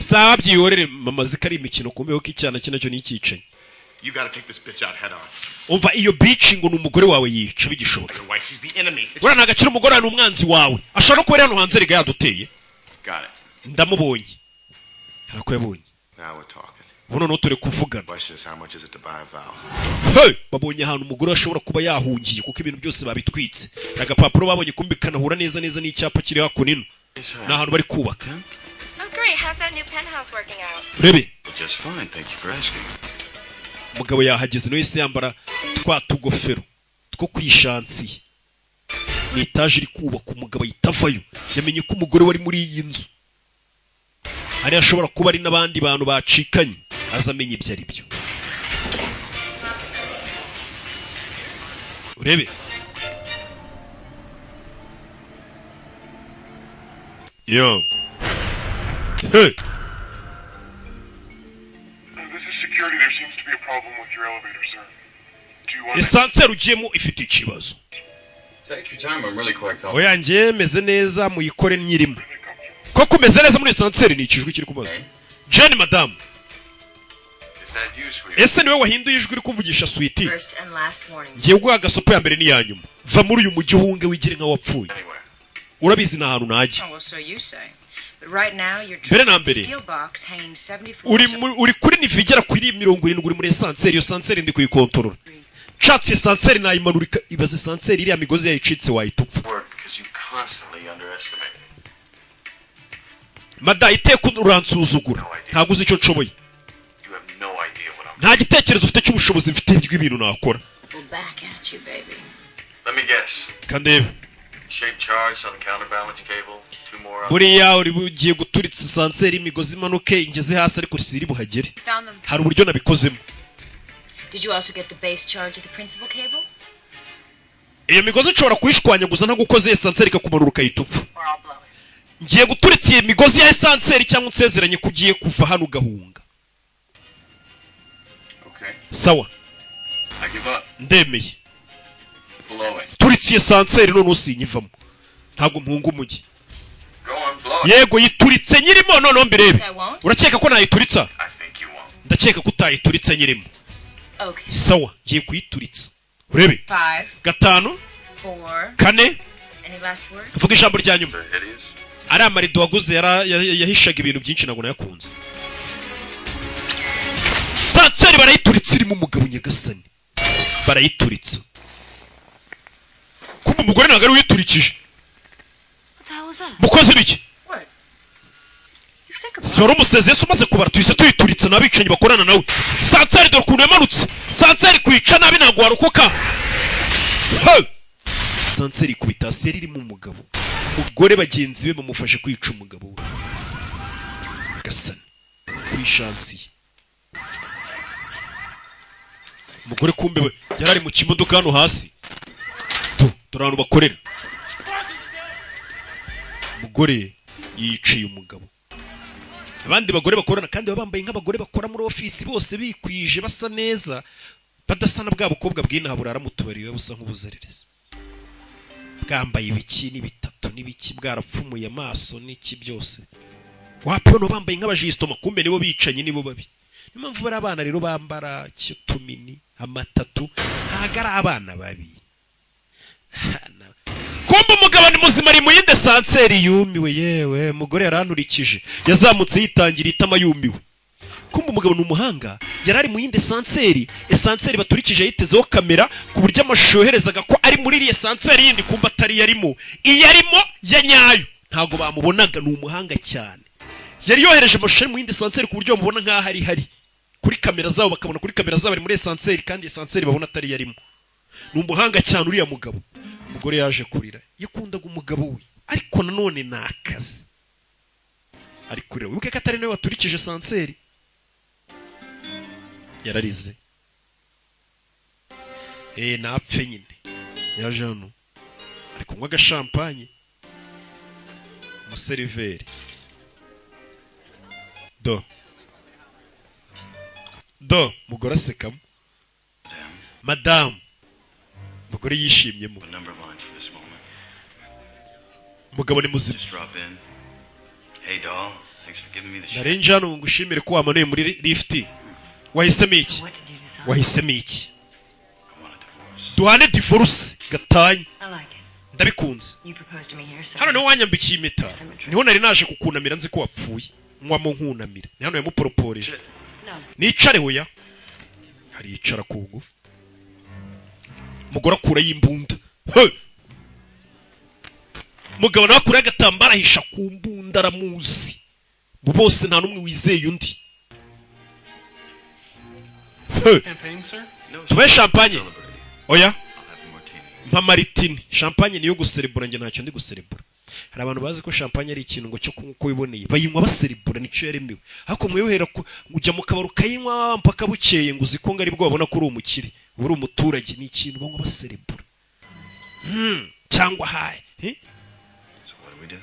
Sawa, byihorere mama, azi ko ari imikino. Kumbeho ko icyana cye nacyo ni icyicanyi. You gotta take this bitch out head on. Umva, iyo bitch ngo ni umugore wawe, yica bigishoboka. Your wife, she's the enemy. Buriya nta gaciro, umugore wawe ni umwanzi wawe, ashobora no kuba ari hano hanze rega yaduteye. Got it. Ndamubonye, hari ako yabonye. Now we're talking. Ubu noneho turi kuvugana. Question is, how much is it to buy a vowel? Hey! Babonye ahantu umugore ashobora kuba yahungiye, kuko ibintu byose babitwitse. Agapapuro babonye kumbi kanahura neza neza n'icyapa kiri hakuno ino, ni ahantu bari kubaka. Oh, great. How's that new penthouse working out? Urebe. Just fine, thank you for asking. Umugabo yahageze, nawe yahise yambara twa tugofero two kwishansiye. Ni etaje iri kubaka. Umugabo ahita avayo, yamenye ko umugore wari muri iyi nzu hariya ashobora kuba ari n'abandi bantu bacikanye, aza amenya ibyo ari byo. Urebe yo, hey! This is security. There seems to be a problem with your elevator, sir. Do you want Ascenseur ugiyemo ifite ikibazo. Take your time, I'm really quite comfortable. Oya, njye meze neza, muyikore nyirimo. Koko umeze neza muri ascenseur? Ni ikijwi kiri kubaza Jane, madamu. Is that you, sweetie? Ese niwe wahinduye ijwi uri kuvugisha, sweetie? First and last warning. Ngiye guha agasopo ya mbere n'iya nyuma. Va muri uyu mujyi, uhunge, wigire nka wapfuye. Urabizi ni ahantu najya. Oh, well, so you say. But right now, you're Mbere na trapped in a mbere, steel box hanging 70 uri floors. uri kuri niveau igera kuri 70, uri muri ascenseur. Iyo ascenseur ndi kuyikontorora. Nshatse ascenseur nayimanura ibaze ascenseur iriya migozi yayicitse, wahita upfa. Work because you constantly underestimate me. Mada, iteka uransuzugura, ntabwo uzi icyo nshoboye. You have no idea what I'm. Nta gitekerezo ufite cy'ubushobozi mfite bw'ibintu nakora. Well, back at you, baby. Let me guess. Kandebe. Shape charge on the counterbalance cable. Two more. Buriya uri bugiye guturitsa ascenseur, imigozi imanuke ingeze hasi, ariko siri buhagere. Found them. Hari uburyo nabikozemo. Did you also get the base charge of the principal cable? Iyo migozi nshobora kuyishwanyaguza ntagukoze, ascenseur ikakumanura ukahita upfa. Or I'll blow it. Ngiye guturitsa iyi migozi ya ascenseur, cyangwa unsezeranye ko ugiye kuva hano ugahunga. Okay. Sawa. I give up. Ndemeye. Blow it. Turitse iyi ascenseur none usinyivamo, ntabwo mpunga umujyi. Go on, blow it. Yego, yituritse nyirimo noneho mbirebe. I won't? Urakeka ko nayituritsa? I think you won't. Ndakeka ko utayituritse nyirimo. Okay. Sawa, ngiye kuyituritsa urebe. 5, 5, 4. 4. Any last word? Vuga ijambo rya nyuma. They're hideous. Ari amarido waguze yahishaga ibintu byinshi, ntabwo nayakunze. Ascenseur barayituritse irimo umugabo. Nyagasani, barayituritse. Kumva umugore ntabwo ari uyiturikije. What the hell was that? Mukozi biki? What? You think about Si wari umusezeye se? Umaze kubara tuhise tuyituritse n'abicanyi bakorana nawe. Ascenseur dore ukuntu yamanutse. Ascenseur kwica nabi, ntabwo warokoka. Hey! Ascenseur ikubita hasi yari irimo umugabo. Umugore bagenzi be bamufashe kwica umugabo we. Gasani kwishansiye umugore, kumbe we yari ari mu kimodoka hano hasi. Tu dore ahantu bakorera. Umugore yiciye umugabo. Abandi bagore bakorana kandi baba bambaye nk'abagore bakora muri ofisi, bose bikwije, basa neza, badasa na bwa bukobwa bw'inaha burara mu tubari, buba busa nk'ubuzererezi, bwambaye ibiki n'ibitatu n'ibiki, bwarapfumuye amaso n'iki byose. Wapi, bano bambaye nk'abajisitoma, kumbe nibo bicanyi, nibo babi. Niyo mpamvu bari abana rero bambara kitumini amatatu, ntabwo ari abana babi. Kumbe umugabo ni muzima, ari mu yindi ascenseur. Yumiwe yewe, umugore yaranturikije, yazamutse yitangira itama, yumiwe. Kumbe umugabo ni umuhanga, yari ari mu yindi ascenseur. Ascenseur baturikije yitezeho kamera, ku buryo amashusho yoherezaga ko ari muri iriya ascenseur yindi, kumbe atari yarimo. Iyo arimo ya nyayo ntabwo bamubonaga. Ni umuhanga cyane, Yari yohereje amashusho ari mu yindi ascenseur, ku buryo bamubona nk'aho ari hari kuri kamera zabo, bakabona kuri kamera zabo ari muri ascenseur, kandi ascenseur babona atari yarimo. Ni umuhanga cyane uriya mugabo. Umugore yaje kurira, yakundaga umugabo we, ariko nanone ni akazi. Ari kurira, wibuke ko atari nawe waturikije ascenseur. Yararize, napfe nyine. Yaje hano ari kunywa agashampanye. Umuseriveri do do, mugore asekamo. Madamu, mugore yishimyemo. A number of lines for this moment. Umugabo ni muzima. Just drop in. Hey, doll. Thanks for giving me the shit. Narenje hano ngo ngushimire ko wamanuye muri lift. Wahisemo iki? Wahisemo iki? Duhane divorce, gatanya. I like it. Ndabikunze. You proposed to me here, so Hano niho wanyambikiye impeta, niho nari naje kukunamira, nzi ko wapfuye, nywamo nkunamira. Ni hano yamuporoporeje. No. Nicare? Hoya, aricara ku ngufu. Umugore akurayo imbunda. He! Umugabo nawe akurayo agatambaro ahisha ku mbunda, aramuzi. Bose nta n'umwe wizeye undi. He! Champagne, sir? Tubahe champagne? Oya, mpa martini. Champagne niyo guserebura, njye ntacyo ndi guserebura. Hari abantu bazi ko champagne ari ikintu ngo cyo kunywa uko wiboneye. Bayinywa baserebura, nicyo yaremewe. Ariko mwiyohera ujya mu kabari ukayinywa mpaka bukeye, ngo uzi ko ngo aribwo babona ko uri umukire, uba uri umuturage. Ni ikintu banywa baserebura. Cyangwa haye, eh? So what do we do?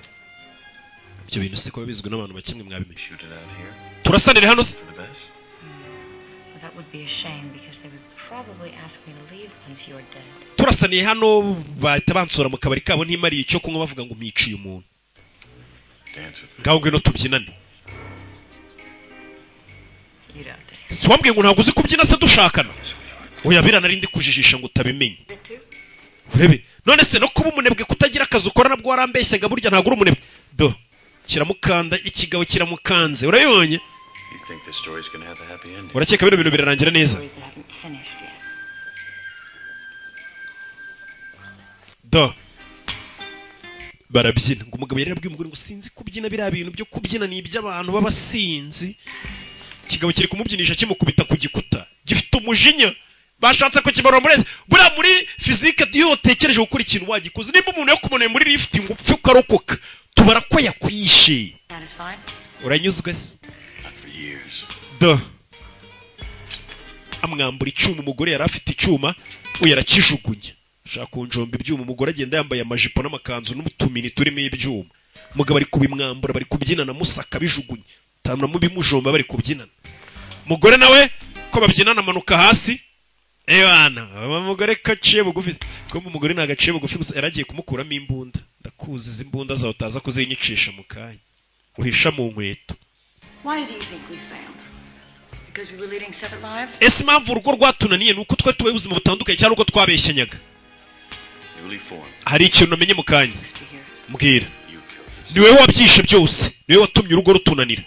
Ibyo bintu se ko bizwi n'abantu bakimwe mwabimenye? Shoot it out here? Turasanire hano se? For the best? Well, that would be a shame because they would probably ask me to leave once you're dead. Turasaniye hano bahita bansora mu kabari kabo ntimariye icyo kunywa, bavuga ngo mpiciye umuntu. Dance with me. Ngaho ngwino tubyinane. You don't think. Si wambwiye ngo ntabwo uzi kubyina se dushakana? Oya, biriya nari ndi kujijisha ngo utabimenye. Urebe none se no kuba umunebwe, kutagira akazi ukora, nabwo warambeshyaga. Burya ntabwo uri umunebwe. Do kiramukanda, ikigabo kiramukanze, urabibonye? You think this story's gonna have a happy ending? Urakeka bino bintu birarangira neza? Stories that haven't finished yet. Do barabyina. Ngo umugabo yari yarabwiye umugore ngo sinzi kubyina, biriya bintu byo kubyina ni iby'abantu b'abasinzi. Ikigabo kiri kumubyinisha kimukubita ku gikuta, gifite umujinya. Bashatse kukibarura muri buriya muri fizike. Iyo utekereje gukora ikintu wagikoze, nimba umuntu yakumanuye muri lift ngo upfe ukarokoka, tubara ko yakwishe. Satisfied? Uranyuzwe se? Not for years. Do amwambura icyuma. Umugore yari afite icyuma, we yarakijugunya. Ashaka kunjomba ibyuma. Umugore agenda yambaye amajipo n'amakanzu n'utumini turimo ibyuma. Umugabo ari kubimwambura, bari kubyinana, musaka bijugunya tanamubimujomba, bari kubyinana. Umugore nawe ko babyinana amanuka hasi. Ebana umugore ko aciye bugufi, ko umugore ntabwo aciye bugufi gusa, yaragiye kumukuramo imbunda. Ndakuzi izi mbunda zawe, utaza kuzinyicisha mu kanya uhisha mu nkweto. Why do you think we failed? Because we were leading separate lives? Ese impamvu urugo rwatunaniye ni uko twari tubaye ubuzima butandukanye, cyangwa uko twabeshyanyaga? Newly formed. Hari ikintu namenye mu kanya. Mbwira. Ni wowe wabyishe byose, ni wowe watumye urugo rutunanira.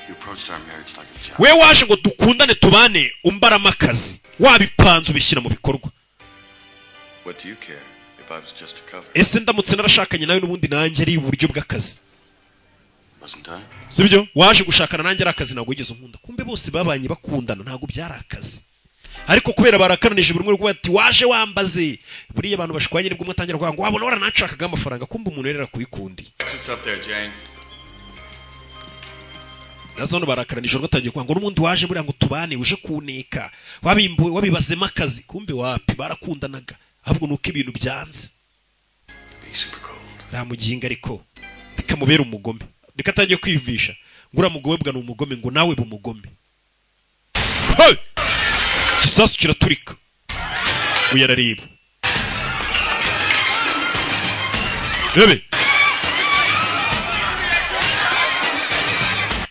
You approached our marriage like a job. We waje ngo dukundane tubane, umbaramo akazi, wabipanze ubishyira mu bikorwa. What do you care if I was just a cover? Ese ndamutse narashakanye nawe n'ubundi nanjye ari uburyo bw'akazi? Wasn't I? Sibyo? Waje gushakana nanjye ari akazi, ntabwo wigeze unkunda. Kumbe bose babanye bakundana, ntabwo byari akazi, ariko kubera barakaranije, buri umwe ati waje wambaze. Buriya abantu bashwanye nibwo umwe atangira kuvuga ngo wabona waranashakaga amafaranga. Kumbe umuntu yari yarakuyikundiye. Exit's up there, Jane. Nazo hano barakaranije, umwe atangiye kuvuga ngo n'ubundi waje buriya ngo tubane uje kuneka, wabibazemo akazi. Kumbe wapi, barakundanaga, ahubwo nuko ibintu byanze. Be super cold. Ntamuginga, ariko reka mubere umugome. Reka atangiye kwiyumvisha ngo uriya mugome bwa ni umugome, ngo nawe bumugome. Hey! Igisasu kiraturika, uyu arareba. Rebe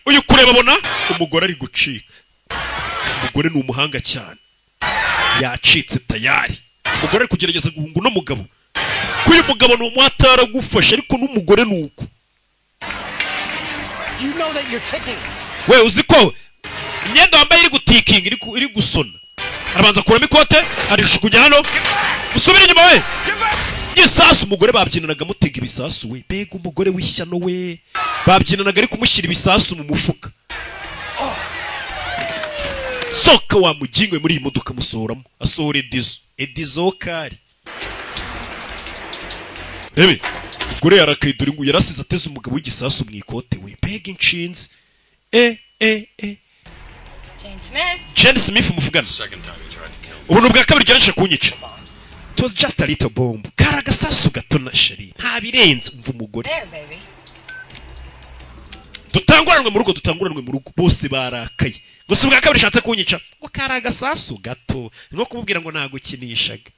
uyu kureba, abona umugore ari gucika. Umugore ni umuhanga cyane, yacitse tayari. Umugore ari kugerageza guhunga uno mugabo, ko uyu mugabo ni umuhatara agufashe, ariko n'umugore ni uko. You know that you're ticking. We, uzi ko imyenda wambaye iri gutikinga, iri gusona? Arabanza akuramo ikote arijugunya hano. Usubire inyuma we! Igisasu! Umugore babyinanaga mutega ibisasu we. Mbega umugore w'ishyano we! Babyinanaga ari kumushyira ibisasu mu mufuka. Soka wa mugingwe muri iyi modoka, musohoramo, asohora Edizo, Edizo kari. Rebe umugore yarakaye, dore ngo yarasize ateze umugabo w'igisasu mu ikote we. Mbega inshinzi! E e e! Jane Smith. Jane Smith muvugana. Second time you tried to kill me. Ubu ni ubwa kabiri ugerageje kunyica. It was just a little bomb, kari agasasu gato na chérie, nta birenze. Umva umugore. There, baby. Dutanguranwe mu rugo, dutanguranwe mu rugo. Bose barakaye. Gusa ubwa kabiri ushatse kunyica ngo kari agasasu gato, ni nko kumubwira ngo nagukinishaga.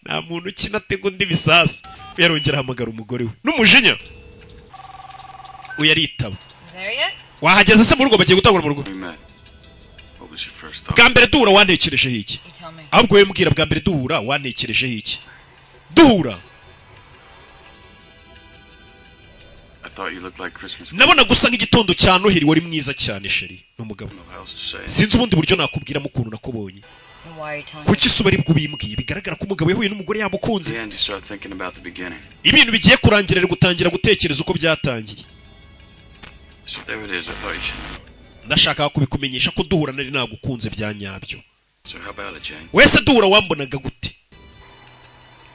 Nta muntu ukina atega undi bisasu. Yarongera ahamagara umugore we n'umujinya, uyu aritaba. There yet? Wahageze se mu rugo? Bagiye gutangura mu rugo. We met. What was your first thought? Bwa mbere duhura wantekerejeho iki? You tell me. Ahubwo wowe mbwira, bwa mbere duhura wantekerejeho iki? Duhura. I thought you looked like Christmas. Nabona gusa nk'igitondo cya Noheli, wari mwiza cyane chérie. Ni umugabo. I don't know how else to say it. Sinzi ubundi buryo nakubwiramo ukuntu nakubonye. And why are you telling me? Kuki se uba aribwo ubimbwiye? Bigaragara ko umugabo yahuye n'umugore yamukunze. At the end, you start thinking about the beginning. Ibintu bigiye kurangira, ari gutangira gutekereza uko byatangiye. So there it is. I thought you should know. Ndashaka kubikumenyesha ko duhura nari nagukunze bya nyabyo. So how about it, Jane? Wese duhura wambonaga gute?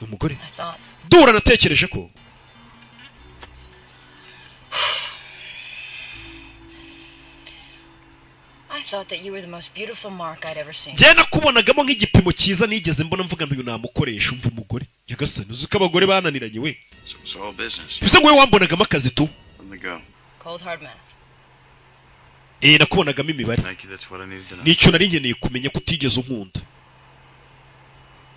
Ni umugore. I thought. Duhura natekereje ko I thought that you were the most beautiful mark I'd ever seen. Njyewe nakubonagamo nk'igipimo cyiza nigeze mbona, mvuga ngo uyu namukoresha. Umva umugore, nyagasani, uzi ko abagore bananiranye we. So it's all business. Bivuze ngo wowe wambonagamo akazi tu. Let me go. Cold hard math. Eh, nakubonagamo imibare. Thank you. That's what I needed to know. Nicyo nari nkeneye kumenya, ko utigeze unkunda.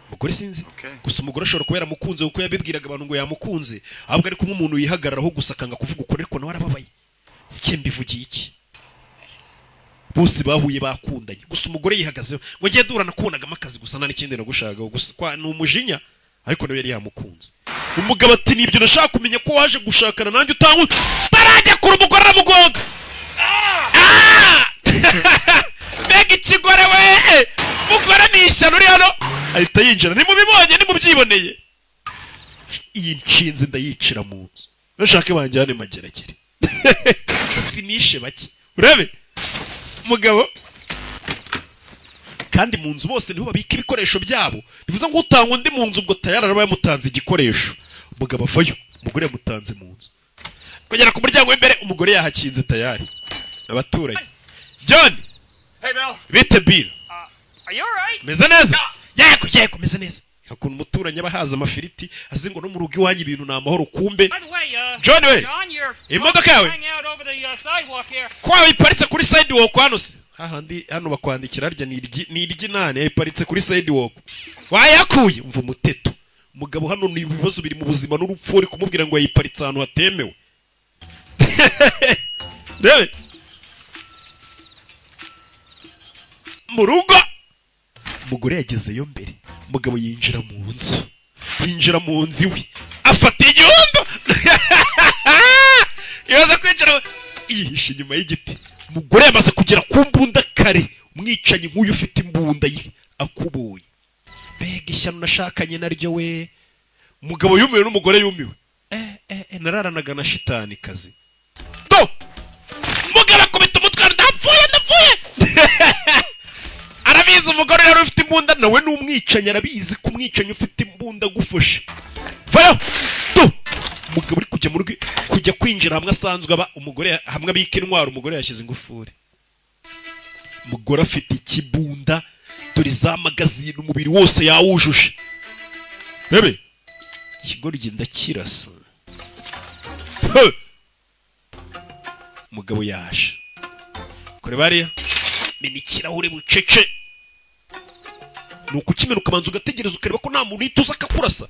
Umugore sinzi. Okay. Gusa umugore ashobora kuba yaramukunze kuko yabibwiraga abantu ngo yamukunze, ahubwo ari kumwe umuntu yihagararaho gusa akanga kuvuga ukuri, ariko nawe arababaye. Sike mbivugiye iki? Bose bahuye bakundanye, gusa umugore yihagazeho ngo ngiye duhura nakubonagamo akazi gusa, nta n'ikindi nagushakaga. Gusa kwa ni umujinya, ariko nawe yari yamukunze. Umugabo ati nibyo nashaka kumenya, ko waje gushakana nanjye utangu tarajya kure. Umugore aramugonga. Ah! Mbega ikigore we! Mugore ni ishyano uri hano. Ahita yinjira. Nimubibonye, nimubyiboneye, iyi nshinzi ndayicira mu nzu, nashake banjyane Mageragere, sinishe bake. Urebe mugabo, kandi mu nzu bose niho babika ibikoresho byabo, bivuze ngo utanga undi mu nzu ubwo tayari araba yamutanze igikoresho. Umugabo avayo, umugore yamutanze mu nzu. Kugera ku muryango w'imbere, umugore yahakinze tayari. Abaturanyi, John. Hey, Bill. Bite, Bill? Are you alright? Meze neza, yego yego, meze neza. Ukuntu umuturanyi aba ahaza amafiriti, azi ngo no mu rugo iwanyu ibintu ni amahoro, kumbe. By the way, John we, John, your imodoka yawe hang out over the sidewalk here. Ko iparitse kuri sidewalk hano se? Hahandi hano bakwandikira harya ni iryi, ni iry'inani? Yayiparitse kuri sidewalk, wayakuye? Umva umuteto. Umugabo hano ni ibibazo biri mu buzima n'urupfu, uri kumubwira ngo yayiparitse ahantu hatemewe. Rebe mu rugo, umugore yagezeyo mbere. Umugabo yinjira mu nzu, yinjira mu nzu iwe, afata inyundo, ibaza kwinjira, yihishe inyuma y'igiti. Umugore yamaze kugera ku mbunda kare. Umwicanyi nk'uyu ufite imbunda ye akubonye, mbega ishyano nashakanye naryo we! Umugabo yumiwe n'umugore yumiwe. Eh eh eh, nararanaga na shitani kazi do. Umugabo akubita umutwe, ndapfuye, ndapfuye! Arabizi umugore yari ufite imbunda, nawe ni umwicanyi, arabizi ko umwicanyi ufite imbunda agufashe. Vayo do. Umugabo uri kujya mu rugo, kujya kwinjira hamwe asanzwe aba umugore, hamwe abika intwaro, umugore yashyize ingufuri. Umugore afite ikibunda, dore za magazine, umubiri wose yawujuje. Rebe ikigoryi, ndakirasa. He! Umugabo yaje kure bariya, mena ikirahure bucece. Ni ukukimena ukabanza ugategereza, ukareba ko nta muntu uhita uza akakurasa.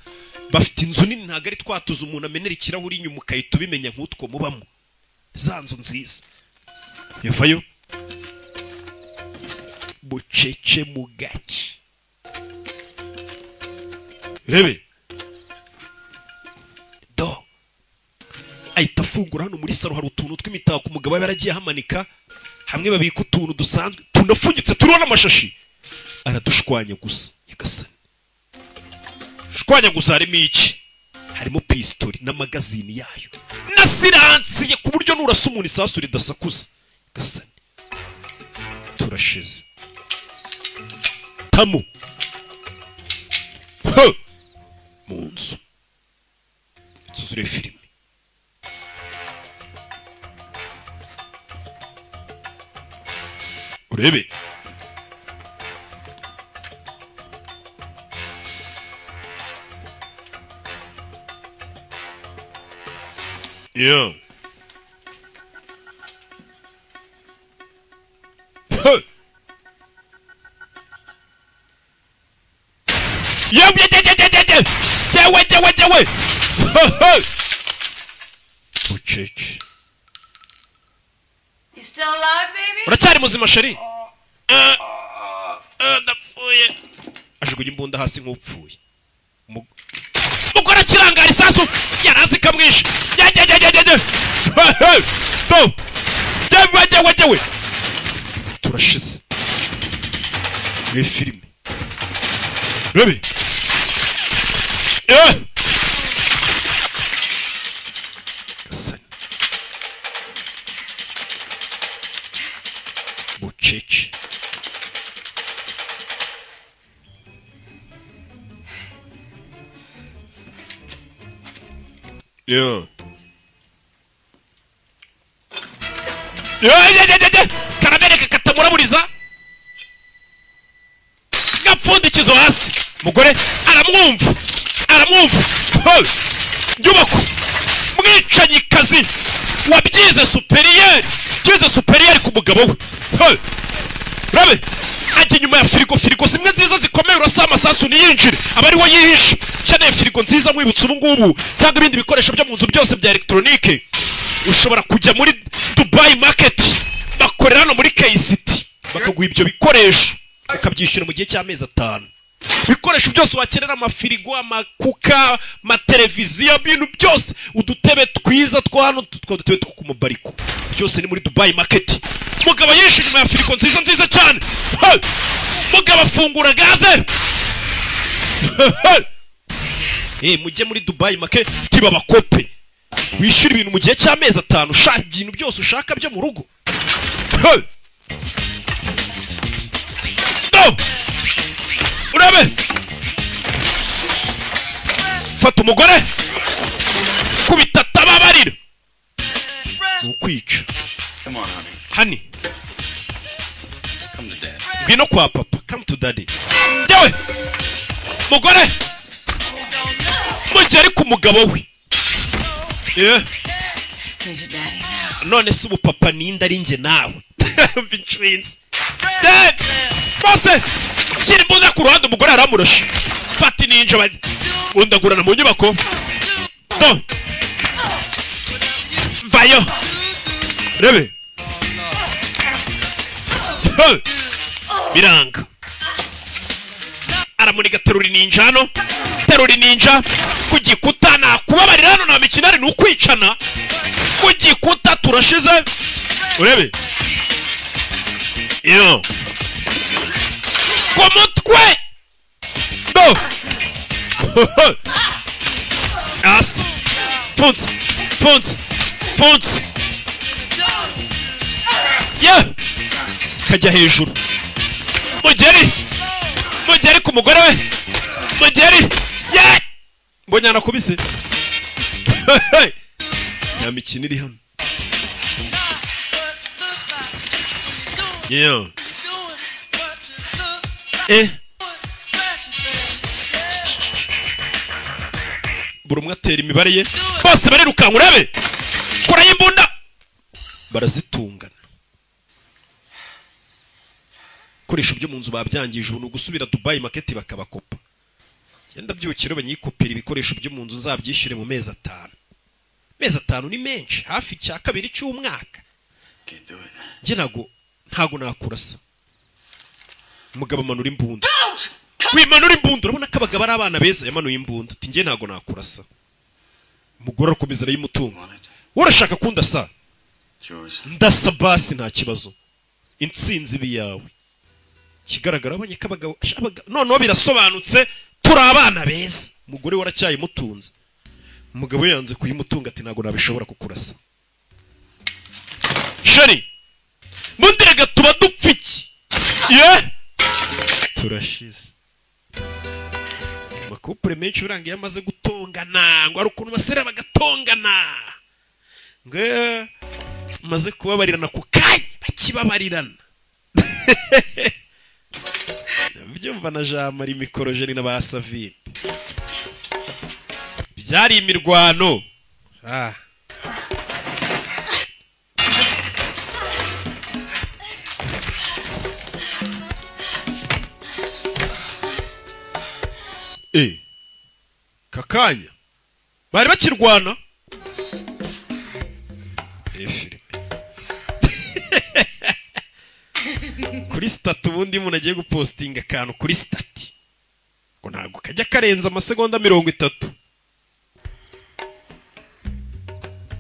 Bafite inzu nini, ntabwo ari twatuza umuntu amenera ikirahuri inyuma ukahita ubimenya nk'utwo mubamo. Za nzu nziza. Yavayo bucece mu gace. Rebe do, ahita afungura hano muri salo, hari utuntu tw'imitako umugabo aba yaragiye ahamanika, hamwe babika utuntu dusanzwe tunapfunyitse turiho n'amashashi. Aradushwanya gusa. Nyagasani, shwanya gusa. Harimo iki? Harimo pistori na magazine yayo. Nasiransiye ku buryo nurasa umuntu isasu ridasakuza. Gasani, turashize. Tamu He! Mu nzu tuzure filime. Urebe Yeah. Huh. Yeah, yeah, yeah, yeah, yeah, yeah. Jewe, jewe, jewe. Huh, huh. Bucece. You still alive, baby? Uracyari muzima chérie? Ndapfuye. Ajugunya imbunda hasi nk'upfuye. Mugore akirangara isasu yarazi kamwishe. Jye. Do. Jewe, jewe, jewe. Turashize. Ni filime. Rebe. Gasani. Bucece. Yeah. Yeah. Karabereka katamuraburiza. Gapfundikizo hasi. Mugore aramwumva. Aramwumva. Nyubako. Mwicanyi kazi wabyize superieur. Byize superieur ku mugabo we. Rabe. Ajya inyuma ya firigo, firigo zimwe nziza zikomeye urasa amasasu niyinjire. Abari wo yihishe. Cyane firigo nziza mwibutsa ubu ngubu cyangwa ibindi bikoresho byo mu nzu byose bya electronique. Ushobora kujya muri Dubai Market bakorera hano muri KCT bakaguha ibyo bikoresho ukabyishyura mu gihe cy'amezi 5. Ibikoresho byose wakenera, amafirigo, amakuka, amateleviziyo, ibintu byose, udutebe twiza two hano, two dutebe two ku mubariko, byose ni muri Dubai Market. Mugabo yishe inyuma ya firigo nziza nziza cyane. Mugabo afungura gaze. Mujye muri Dubai Market babakope. Wishyura ibintu mu gihe cy'amezi 5, ushaka ibintu byose ushaka byo mu rugo. No! Urabe! Fata umugore kubita tababarira. Ukwica. Come on, honey. Honey. Come to dad. Ngwino kwa papa. Come to daddy. Yewe! Mugore! Mugere ku mugabo we. Yeah. None se ubu papa ninde ari nge nawe? Vitrines. Dad! Bose! Shyira imbunda ku ruhande umugore aramurashe. Fata ninja bajya. Undagurana mu nyubako. Do. Vayo. Rebe. Biranga. Aramuniga terura ninja hano. Terura ninja ku gikuta na kubabarira hano na mikinari ni ukwicana. Ku gikuta turashize. Urebe. Yo. Ku mutwe. Do. As. Funze. Funze. Funze. Yeah. Kajya hejuru. Mugeri. Mugeri ku mugore we. Mugeri. Yeah. Mbonye anakubise. Nta mikino iri hano. Yeah. Buri umwe atera imibare ye. Bose barirukanka urebe. Kora y'imbunda. Barazitungana. Ibikoresho byo mu nzu babyangije ubu gusubira Dubai Market bakabakopa. Genda byukiro banyikopera ibikoresho byo mu nzu nzabyishyure mu mezi 5. Mezi 5 ni menshi, hafi cya kabiri cy'umwaka. Nge ntago nakurasa. Umugabo amanura imbunda. Wimanura imbunda, urabona ko abagabo ari abana beza. Yamanuye imbunda ati nge ntago nakurasa. Umugore arakomeza arayimutunga. Urashaka kundasa? Ndasa basi nta kibazo. Intsinzi ibi yawe. Kigaragara abonye ko abagabo noneho birasobanutse turi abana beza. Umugore waracyayimutunze. Umugabo yanze kuyimutunga, ati ntabwo nabishobora kukurasa. Chérie, mundirega tuba dupfa iki? Ye, turashize. Amakupure menshi biranga iyo amaze gutongana, ngo hari ukuntu basera bagatongana, ngo maze kubabarirana ku kanya bakibabarirana. Byumva na Jean Marie Mikorojeni na ba Savimbi byari imirwano. Ah, kakanya bari bakirwana. Filime kuri status, ubundi umuntu agiye gupostinga akantu kuri status ngo ntabwo kajya karenza amasegonda 30.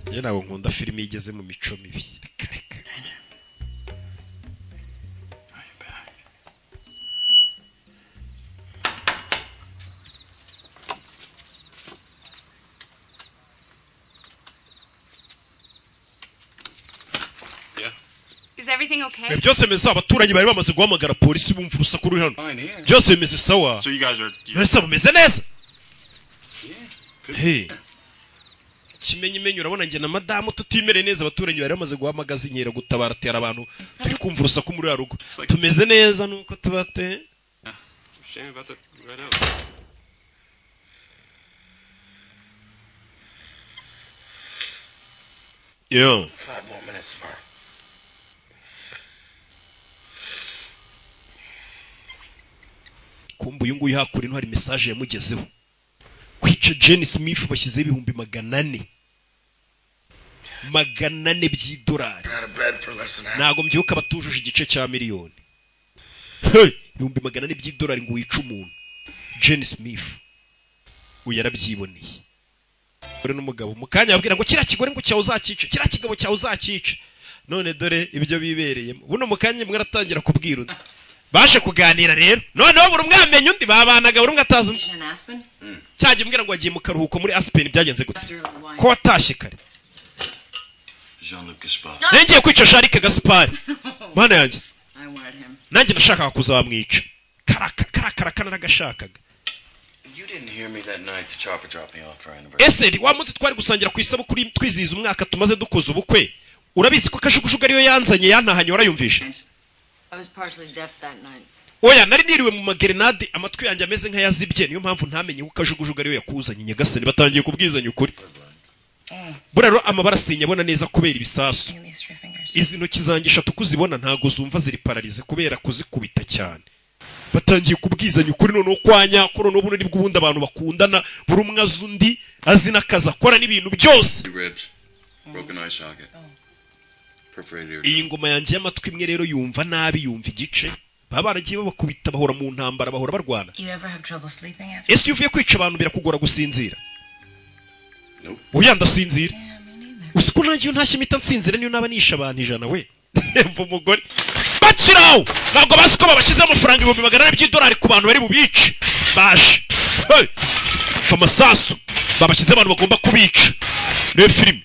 Njye ntabwo nkunda filime igeze mu mico mibi. Reka reka. Is everything okay? Byose bimeze, abaturanyi bari bamaze guhamagara polisi bumva urusaku ruri hano. Byose bimeze sawa. So you guys are. Mbese mumeze neza? Hey. Kimenyimenyi, urabona njye na madamu tutimereye neza, abaturanyi bari bamaze guhamagaza inkera gutabara, atera abantu turi kumva urusaku muri ya rugo. Tumeze neza nuko tubate. Shame about that right out. Yeah. 5 more minutes, Mark. Kumva uyu nguyu hakurino hari message yamugezeho. Kwica Jenny Smith bashyizeho 400,000. 400 by'idolari. Out of bed for less than half. Ntabwo mbyuka batujuje igice cya miliyoni. Hey, 400,000 by'idolari ngo wice umuntu. Jenny Smith uyu yarabyiboneye. Dore n'umugabo mu kanya ababwira ngo kiriya kigore ngo cyawe uzakice, kiriya kigabo cyawe uzakice. None dore ibyo bibereyemo. Buno mu kanya mwe aratangira kubwira undi. Baje kuganira rero, noneho buri umwe amenya undi, babanaga buri umwe atazi undi. In Aspen? Cyagiye umbwira ngo wagiye mu karuhuko muri Aspen, byagenze gute? Ko watashye kare? Jean-Luc Gaspard. Ngiye kwica Jean-Luc Gaspard. Mana yanjye, I wanted him. nanjye nashakaga kuzamwica. Karaka karakara naragashakaga. You didn't hear me that night the chopper dropped me off for our anniversary. Ese wa munsi twari gusangira ku isabukuru twizihiza umwaka tumaze dukoze ubukwe, urabizi ko kajugujugu ariyo yanzanye yantahanye, warayumvishe? I was partially deaf that night. Oya, nari niriwe mu magerenade, amatwi yanjye ameze nk'ayazibye, niyo mpamvu ntamenye ko kajugujugu ariyo yakuzanye. Nyagasani, batangiye kubwizanya ukuri. Buriya rero amabara sinyabona neza kubera ibisasu. These three fingers. Izi ntoki zanjye eshatu kuzibona ntago zumva, ziri paralysé kubera kuzikubita cyane. Batangiye kubwizanya ukuri noneho kwa nyako. Noneho buno nibwo ubundi abantu bakundana, buri umwe azi undi, azi n'akazi akora n'ibintu byose. Two ribs, broken eye socket, perforated ear. Iyi ngoma yanjye y'amatwi imwe rero yumva nabi, yumva igice. Baba baragiye babakubita, bahora mu ntambara, bahora barwana. You ever have trouble sleeping after? Ese iyo uvuye kwica abantu birakugora gusinzira? Oya, ndasinzira. Uzi ko nanjye iyo ntashye impita nsinzira, niyo naba nishe abantu 100 we. Mva umugore bakiraho, ntabwo bazi ko babashyizeho amafaranga 400,000 by'idolari ku bantu bari bubice. Baje. Hey! Amasasu babashyize abantu bagomba kubica. Reba filime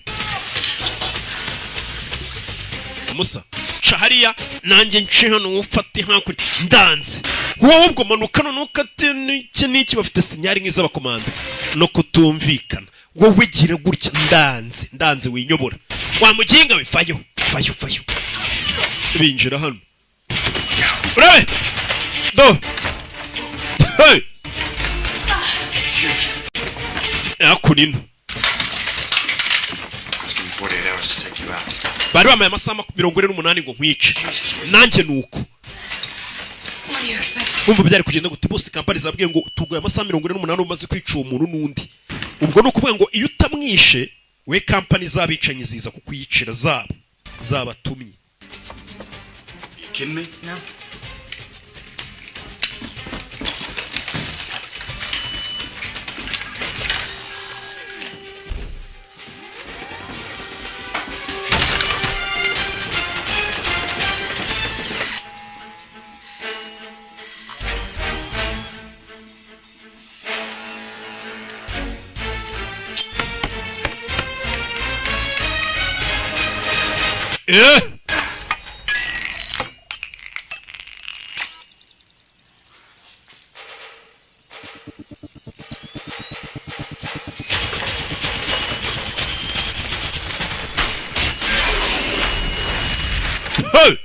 musa, ca hariya nanjye nce hano, ufate hakurya, ndanze wowe ubwo manuka noneho ukate n'iki n'iki. Bafite signal nk'iz'abakomando no kutumvikana. Wowe gira gutya, ndanze ndanze, winyobora wa muginga we. Fayo fayo fayo, binjira hano, urabe do. Hey! Hakuno. Just give me 48 hours to take you out. Bari bamaye amasaha 48 ngo nkwice, nanjye nuko. What do you expect? Umva, byari kugenda gute? Bose kampani zabwiye ngo tuguye amasaha 48 umaze kwica uwo muntu n'undi. Ubwo ni ukuvuga ngo iyo utamwishe we, kampani z'abicanyi ziza kukwiyicira zabo zabatumye. You kidding me? No. Eh! Hey!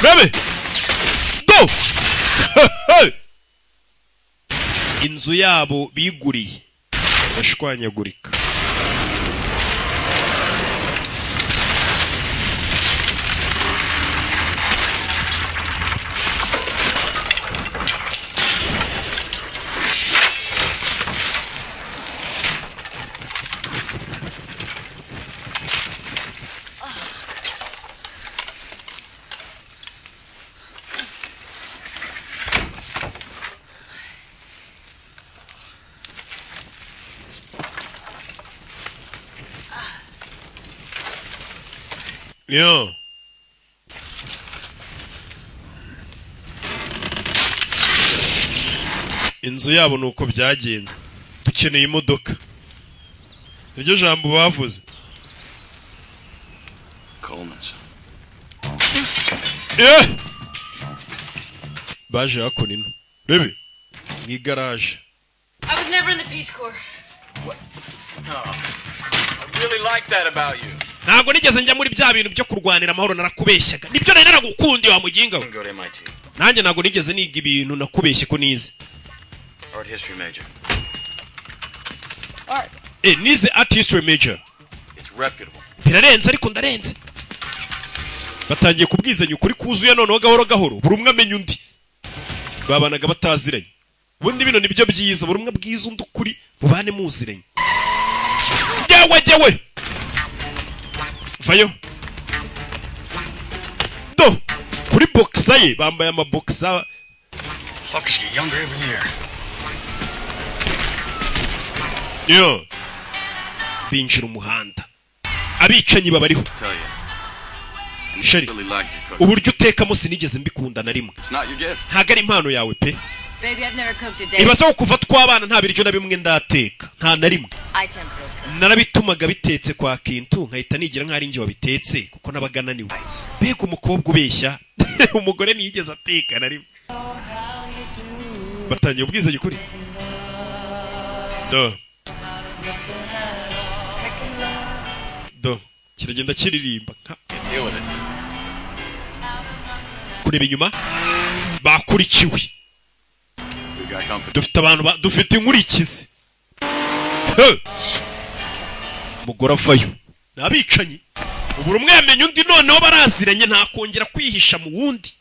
Rebe! Go! Hey! Inzu yabo biguriye irashwanyagurika. Yo. Inzu yabo nuko byagenze. Dukeneye imodoka. Iryo jambo bavuze. Coleman's. Eh! Baje hakora ino. Rebe. Mu igaraje. I was never in the Peace Corps. Oh, I really like that about you. Ntabwo nigeze njya muri bya bintu byo kurwanira amahoro, narakubeshyaga. Nibyo nari naragukundiye wa muginga we. Go to MIT. Nanjye ntabwo nigeze niga ibintu nakubeshye ko nize. Art history major. Art. Eh, nize art history major. It's reputable. Birarenze ariko ndarenze. Batangiye kubwizanya ukuri kuzuye noneho gahoro gahoro buri umwe amenya undi. Babanaga bataziranye. Ubundi bino nibyo byiza, buri umwe abwiza undi ukuri, mubane muziranye. Jyewe jyewe vayo do kuri boxer ye, bambaye amaboxer. Fuckers get younger every year. Yo, binjira umuhanda, abicanyi babariho. Tell you. Chérie. Really liked your cooking. Uburyo utekamo sinigeze mbikunda na rimwe. It's not your gift. Ntabwo ari impano yawe pe. Baby, I've never cooked a day. Ibaze ko kuva twabana nta biryo na bimwe ndateka, nta na rimwe. I tempt those cookies. Narabitumaga bitetse kwa kintu, nkahita nigira nk'aho ari njye wabitetse kuko nabaga naniwe. Mbega umukobwa ubeshya! Umugore ntiyigeze ateka na rimwe. Batangiye ubwizanye ukuri do do, kiragenda kiririmba nka Deal with it. Kureba inyuma, bakurikiwe. We got company. Dufite abantu dufite inkurikizi. He! Umugore avayo, ni abicanyi. Ubu umwe yamenye undi, noneho baraziranye, ntakongera kwihisha mu wundi.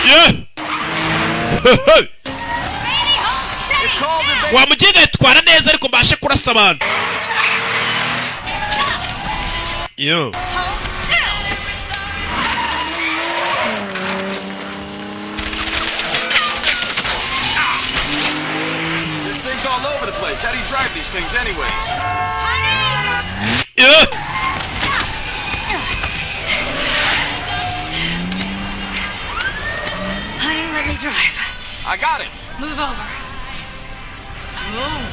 Yeah! He, he! Wamugenga yitwara neza ariko mbashe kurasa abantu yo. This thing's all over the place. How do you drive these things anyways? Yeah. Honey, let me drive. I got it. Move over. Move.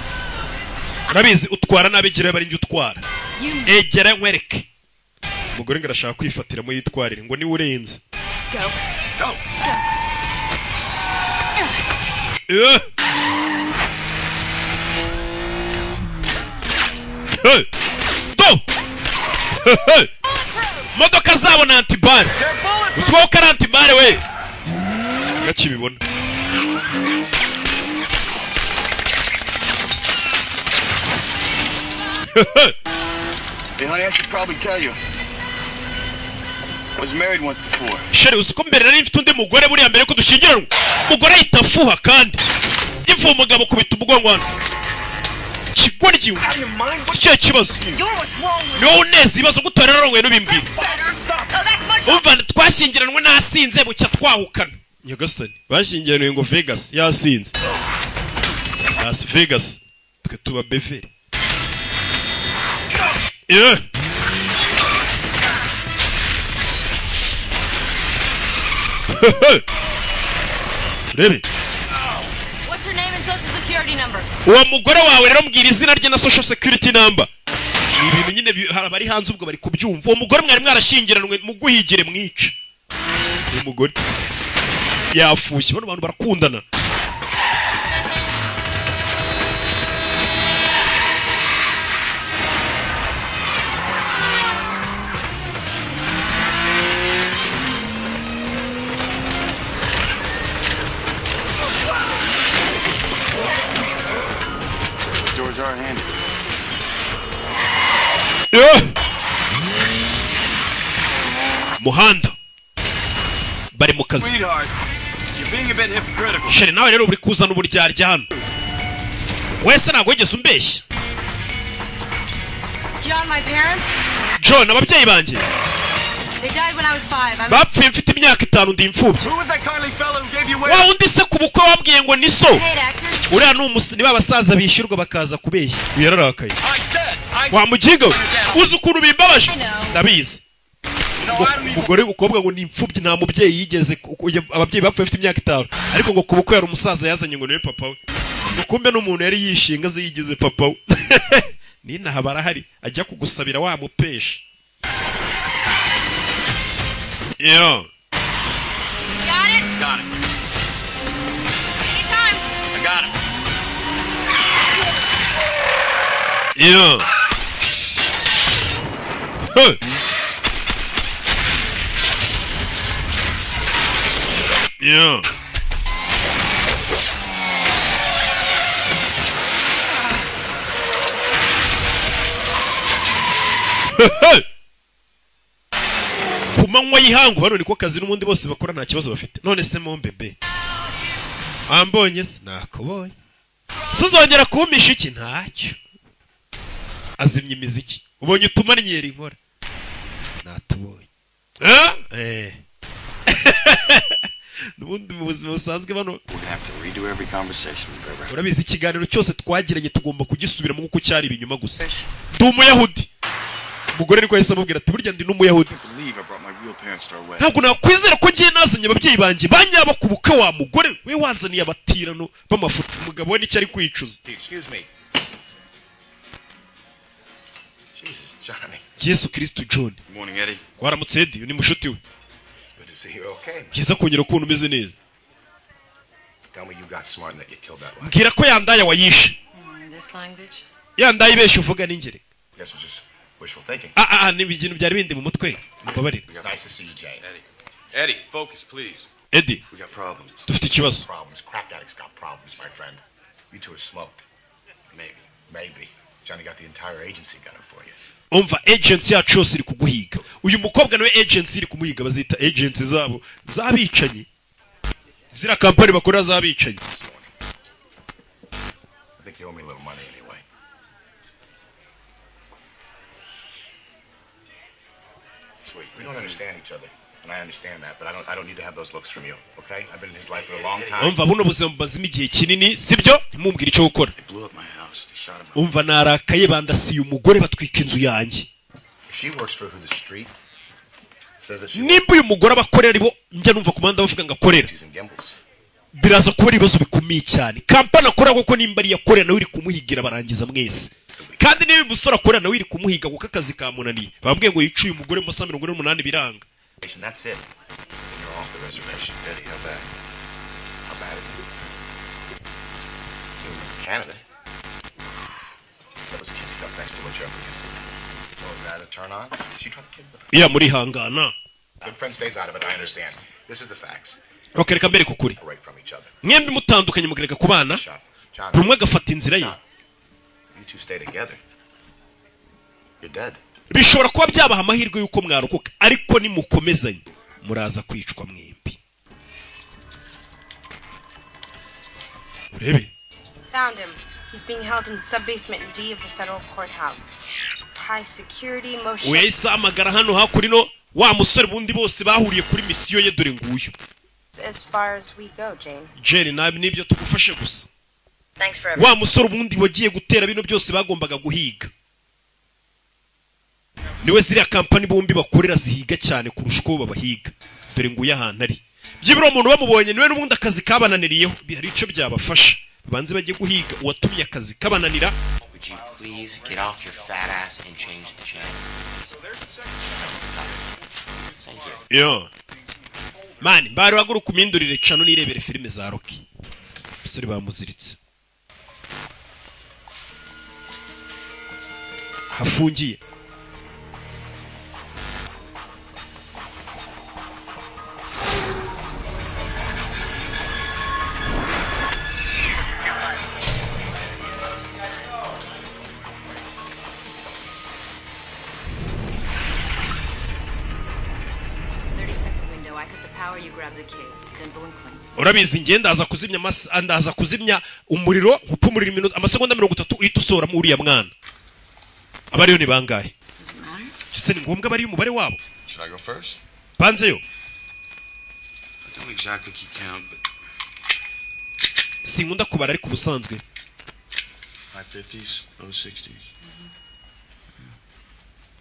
Urabizi utwara nabi, egera bari njye utwara. You Egera nkwereke. Umugore ngo arashaka kwifatiramo yitwarire, ngo niwe urenze. go. Go. Eh. Hey. Do! Hey. Modoka zabo ni anti-balles. Uzwiho ko ari anti-balles we. Gakibibona. Hey, honey, I should probably tell you. I was married once before. Chérie, uzi ko mbere nari mfite undi mugore buriya mbere ko dushyingiranwa? Umugore ahita afuha, kandi gifuha umugabo kubita umugongo hano. Kigoryi, ikihe kibazo? You're what's wrong with Ni wowe uneza ibibazo gutora rero, n'ubimbwira. better. Oh, that's much Umva, twashyingiranwe nasinze, bucya twahukana. Nyagasani, bashyingiraniwe ngo Vegas yasinze, Las Vegas, twe tuba Beverly. Yeah. Rebe. What's her name and social security number? Uwo mugore wawe rero mbwira izina rye na social security number. Ni ibintu nyine hari abari hanze ubwo bari kubyumva. Uwo mugore mwari mwarashyingiranwe, muguhigire mwice. Uyu mugore yafushye, bano bantu barakundana. Doors are handy. Muhanda bari mu kazi. Sweetheart, you're being a bit hypocritical. Chérie, nawe rero uri kuzana uburyarya hano. Wese ntabwo wigeze umbeshya. John, my parents, John, ababyeyi banjye they died when I was 5. I'm bapfuye mfite imyaka 5, ndi imfubyi. Who was that kindly fellow who gave you away? Wa undi se ku bukwe wambwiye ngo ni so? Paid actor. Uriya ni ba basaza bishyurwa bakaza kubeshya. Uyu yararakaye. I said, I Wa muginga we, uzi ukuntu bimbabaje? I know. Ndabizi. Umugore w'umukobwa ngo ni imfubyi, nta mubyeyi yigeze ababyeyi bapfuye afite imyaka 5, ariko ngo ku bukwe hari umusaza yazanye ngo niwe papa we, ngo kumbe n'umuntu yari yishinga azi yigize papa we. Ninaha barahari, ajya kugusabira wamupesha. Yo. You got it? Got it. Anytime. I got it. Yo. Huh. Yo. Ku manywa y'ihangu bano niko kazi n'ubundi bose bakora, nta kibazo bafite. None se mo bebe, ambonye se? Nakubonye. Suzongera kumpisha iki? Ntacyo. Azimya imiziki. Ubonye utumanyeri nkora. Natubonye. Eh? N'ubundi mu buzima busanzwe bano We're gonna have to redo every conversation we've ever had. urabizi ikiganiro cyose twagiranye tugomba kugisubiramo kuko cyari ibinyoma gusa. Ndi umuyahudi. Umugore niko yahise amubwira ati burya ndi n'umuyahudi. I can't believe I brought my real parents to our wedding. Ntabwo nakwizera ko ngiye nazanye ababyeyi banjye banyaba ku bukwe wa mugore we, wanzaniye abatirano b'amafuti. Umugabo we nicyo ari kwicuza. Excuse me. Jesus, Johnny. Yesu Kristo, John. Good morning, Eddie. Waramutse Eddie, ni mushuti we. Good to see you okay, man. Byiza kongera kubona umeze neza. Tell me you got smart and that you killed that line. Mbwira ko yandaya wayishe. This lying bitch. Yandaye ibeshya uvuga n'ingere. Guess it was just wishful thinking. Ah ah, ni ibintu byari bindi mu mutwe, mbabarira. It's nice to see you, Jane. Eddie. Eddie, focus, please. Eddie, We got problems. dufite ikibazo. Problems. Crack addicts got problems, my friend. You two are smoked. Maybe. Maybe. Johnny got the entire agency gunning for you. Umva, agency yacu yose iri kuguhiga. Uyu mukobwa nawe agency iri kumuhiga, bazita agency zabo z'abicanyi, ziriya kampani bakorera z'abicanyi. I think you owe me a little money anyway. Sweet. We don't understand each other, and I understand that, but I don't need to have those looks from you, okay? I've been in his life for a long time. Umva, buno buzima bumazemo igihe kinini, sibyo? Ntimumbwire icyo gukora. They blew up my house. They shot him. Umva, narakaye, bandasiye umugore, batwika inzu yanjye. If she works for who the street says that she Nimba uyu mugore abakorera aribo njya numva ku muhanda bavuga ngo akorera, she's in Gimbels. biraza kuba ari ibibazo bikomeye cyane. Kampani akora kuko nimba ariyo akorera nawe iri kumuhigira, barangiza mwese. Kandi niba uyu musore akorera nawe iri kumuhiga kuko akazi kamunaniye, bambwiye ngo yicuye umugore mu masaha 48, biranga. That's it. Then you're off the reservation. Eddie, how bad? How bad is it? You remember Canada? That was kid stuff next to what you're up against. Oh, is that a turn on? Did she try to kid with her? Iya, murihangana. Good friend stays out of it, I understand. This is the facts. Ok, reka mbereke ukuri. Separate from each other. Mwembi mutandukanye mukareka kubana, John, buri umwe agafata inzira ye, you two stay together. You're dead. bishobora kuba byabaha amahirwe y'uko mwarokoka, ariko nimukomezanye muraza kwicwa mwembi. Urebe. Found him. He's being held in sub-basement D of the federal courthouse. High security motion. Uyu yahise ahamagara hano hakurino wa musore bundi bose bahuriye kuri misiyo ye, dore nguyu. As far as we go, Jane. Jerry, nabi nibyo tugufashe gusa. Thanks for Wa everything. musore ubundi wagiye gutera bino byose bagombaga guhiga niwe ziriya kampani bombi bakorera zihiga cyane kurusha uko babahiga. Dore nguyu ahantu ari. Byibura umuntu bamubonye niwe n'ubundi akazi kabananiriyeho, hari icyo byabafasha, babanze bajye guhiga uwatumye akazi kabananira. We Could you please get off your fat ass and change the channels? It's cut. Thank you. Yo man, mbari waguruka umindurire cano nirebere filime za Rocky. Umusore bamuziritse hafungiye. 30-second window. I cut the power, you grab the kid. Simple and clean. Urabizi, njye ndaza kuzimya ndaza kuzimya umuriro, nkupa umuriro iminota, amasegonda 30, uhita usohoramo uriya mwana. Abariyo ni bangahe? Does it matter? Ese ni ngombwa bariyo umubare wabo? Should I go first? Banzeyo. I don't exactly keep count, but Sinkunda kubara, ariko ubusanzwe high 50s, low 60s.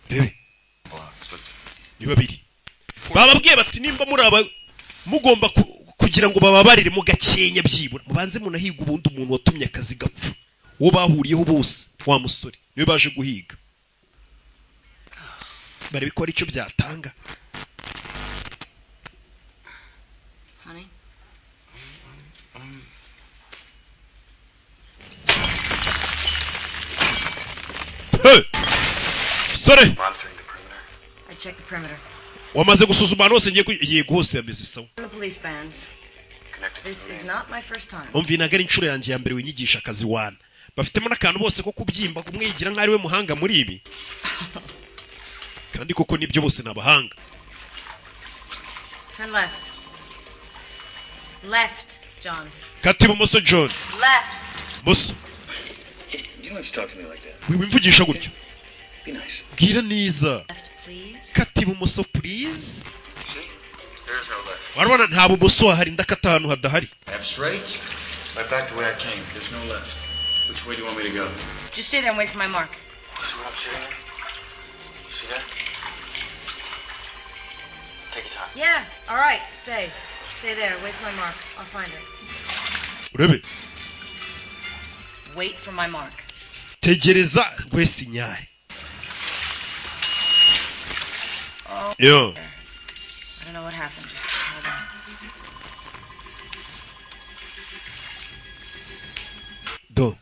Rebe. Blocks, but Ni babiri. Bababwiye bati nimba muri aba mugomba kugira ngo bababarire mu gakenya, byibura mubanze munahiga ubundi umuntu watumye akazi gapfa, uwo bahuriyeho bose, wa musore niwe baje guhiga, barebe ko ari icyo byatanga. Honey? Hey! Sore. Monitoring the perimeter. I checked the perimeter. Wamaze gusuzuma ahantu hose ngiye yego, hose yameze sawa. The police bands. This is not my first time. Umva, ntabwo ari inshuro yanjye ya mbere winyigisha akazi wana. Bafitemo n'akantu bose ko kubyimba, umwe yigira nk'aho ari we muhanga muri ibi, kandi koko nibyo, bose ni abahanga. Turn left. Left, John. Kata ibumoso, John. Left. Buso. You don't have to talk to me like that. Wimvugisha gutyo. Be nice. Bwira neza. Left, please. Kata ibumoso, please. See? There is no left. Warabona nta bumoso hahari, ndakata ahantu hadahari. Have straight. Right back the way I came. There's no left. Which way do you want me to go? Just stay there and wait for my mark. See what I'm sitting in? See that? Take your time. Yeah, all right. Stay. Stay there. Wait for my mark. I'll find it. Urebe. Wait for my mark. Tegereza wese inyaye. Oh. Yo. I don't know what happened. Just hold on. Do.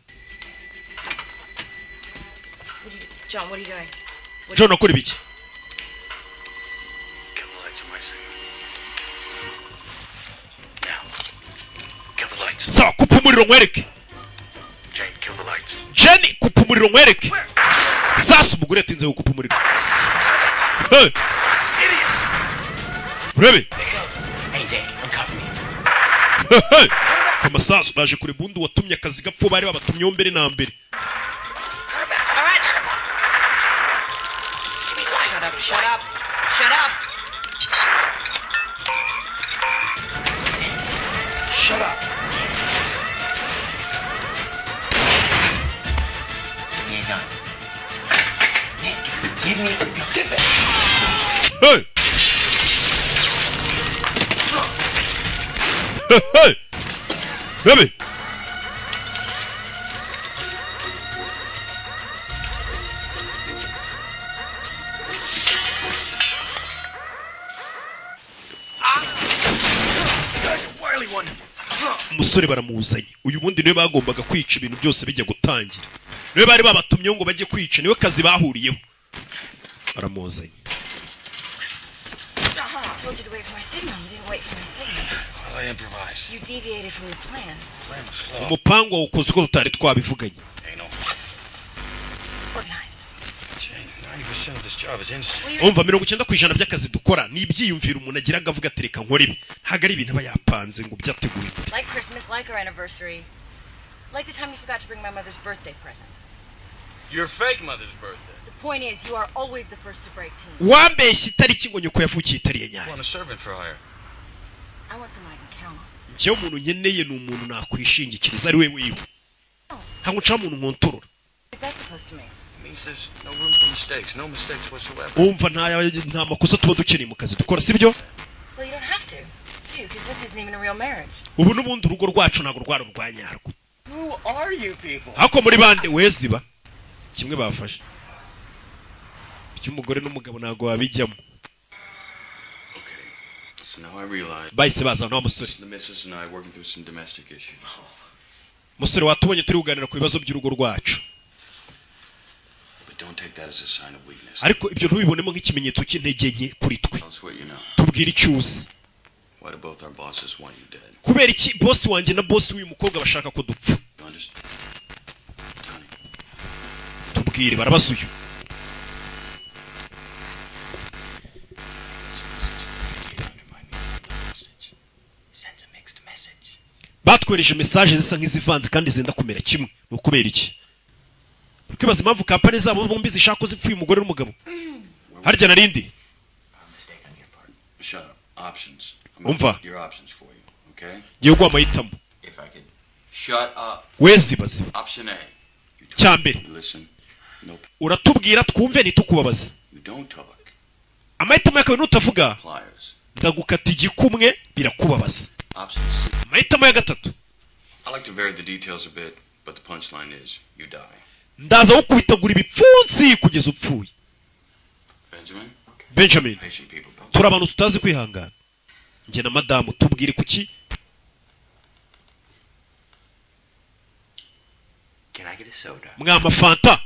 What are you, John, what are you doing? What John, akora ibiki? Kill the lights on my signal. Now. Kill the lights. Sawa, kupa umuriro nkwereke. Jane, kill the lights. Jenny, kupa umuriro nkwereke. Sasa umugore yatinze gukupa umuriro. Hey! Urebe. Hey, Dick, uncover me. Hey! Amasasu baje kureba ubundi watumye akazi gapfa, bari babatumyeho mbere na mbere. All right. Shut up, shut up, shut up. Shut up. Give me a gun. Nick, give me a gun. Zip it. Hey! Hey! Rebe! This guy's a wily one. Umusore baramuzanye. Uyu bundi niwe bagombaga kwica ibintu byose bijya gutangira, niwe bari babatumyeho ngo bajye kwica, niwe kazi bahuriyeho, baramuzanye. I told you to wait for my signal. You didn't wait for my signal. Well, I improvised. You deviated from the plan. Plan was flawed. Umupangu wawukoze uko tutari twabivuganye. Anal. Organized. Jane, 90% of this job is instinct. Umva, 90% by'akazi dukora ni ibyiyumviro umuntu agira, avuga ati reka nkore ibi. Ntabwo ari ibintu aba yapanze ngo byateguwe mbere. Like Christmas, like our anniversary, like the time you forgot to bring my mother's birthday present. Your fake mother's birthday. The point is, you are always the first to break team. Wambeshya itariki ngo nyoko yavukiye itari iya nyayo. Want a servant for hire. I want someone I can count on. Njyewe umuntu nkeneye ni umuntu nakwishingikiriza, ari we wiwe. Ntabwo nshaka umuntu nkontorora. What is that supposed to mean? It means there's no room for mistakes. No mistakes whatsoever. Umva, nta makosa tuba dukeneye mu kazi dukora, sibyo? Well, you don't have to, do you? Because this isn't even a real marriage. Ubu n'ubundi urugo rwacu ntabwo rwari urwa nyarwo. Who are you people? Hako muri bande weziba? Kimwe bafashe by'umugore n'umugabo ntabwo wabijyamo. Okay. So now I realize Bahise bazana wa musore. the missus and I working through some domestic issues. Musore, watubonye turi kuganira ku bibazo by'urugo rwacu. But don't take that as a sign of weakness. Ariko ibyo ntubibonemo nk'ikimenyetso cy'intege nke kuri twe. Tell us what you know. Tubwire icyo uzi. Why do both our bosses want you dead? Kubera iki bosi wanjye na bosi w'uyu mukobwa bashaka ko dupfa? You understand? Tubwire, barabaza uyu. Sends a mixed message. Batwohereje message zisa nk'izivanze kandi zenda kumera kimwe. Ni ukubera iki? Uri kwibaza impamvu kampani zabo bombi zishaka ko zipfuye, umugore n'umugabo? Harya narindi Shut up. Options. I'm Umva. Your options for you, okay? Ngiye guha amahitamo. If I could shut up. We ziba ziba. Option A. Cya mbere, You listen. No. uratubwira twumve, ntitukubabaze. You don't talk. Amahitamo ya kabiri, nutavuga Pliers. ndagukata igikumwe, birakubabaza. Option C. Amahitamo ya gatatu, I like to vary the details a bit, but the punchline is you die. Ndaza gukubitagura ibipfunsi kugeza upfuye. Benjamin? Benjamin. Patient people. Turi abantu tutazi kwihangana, njye na madamu. Tubwire kuki. Can I get a soda? Mwama fanta?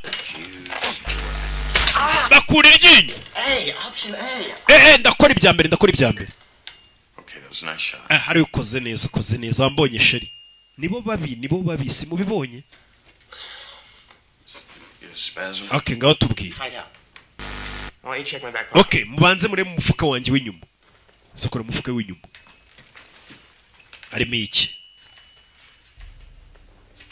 Bakura iryinyo. Hey, option A. Eh, ndakora ibya mbere, ndakora ibya mbere. Okay, that was a nice shot. Eh, hari ukoze neza, ukoze neza, wambonye chérie. Nibo babi, nibo babi, si mubibonye? Get a spasm. Okay, ngaho tubwire. Hide up. Why don't you check my back pocket? Okay, mubanze murebe mu mufuka wanjye w'inyuma. Sokora umufuka w'inyuma, harimo iki?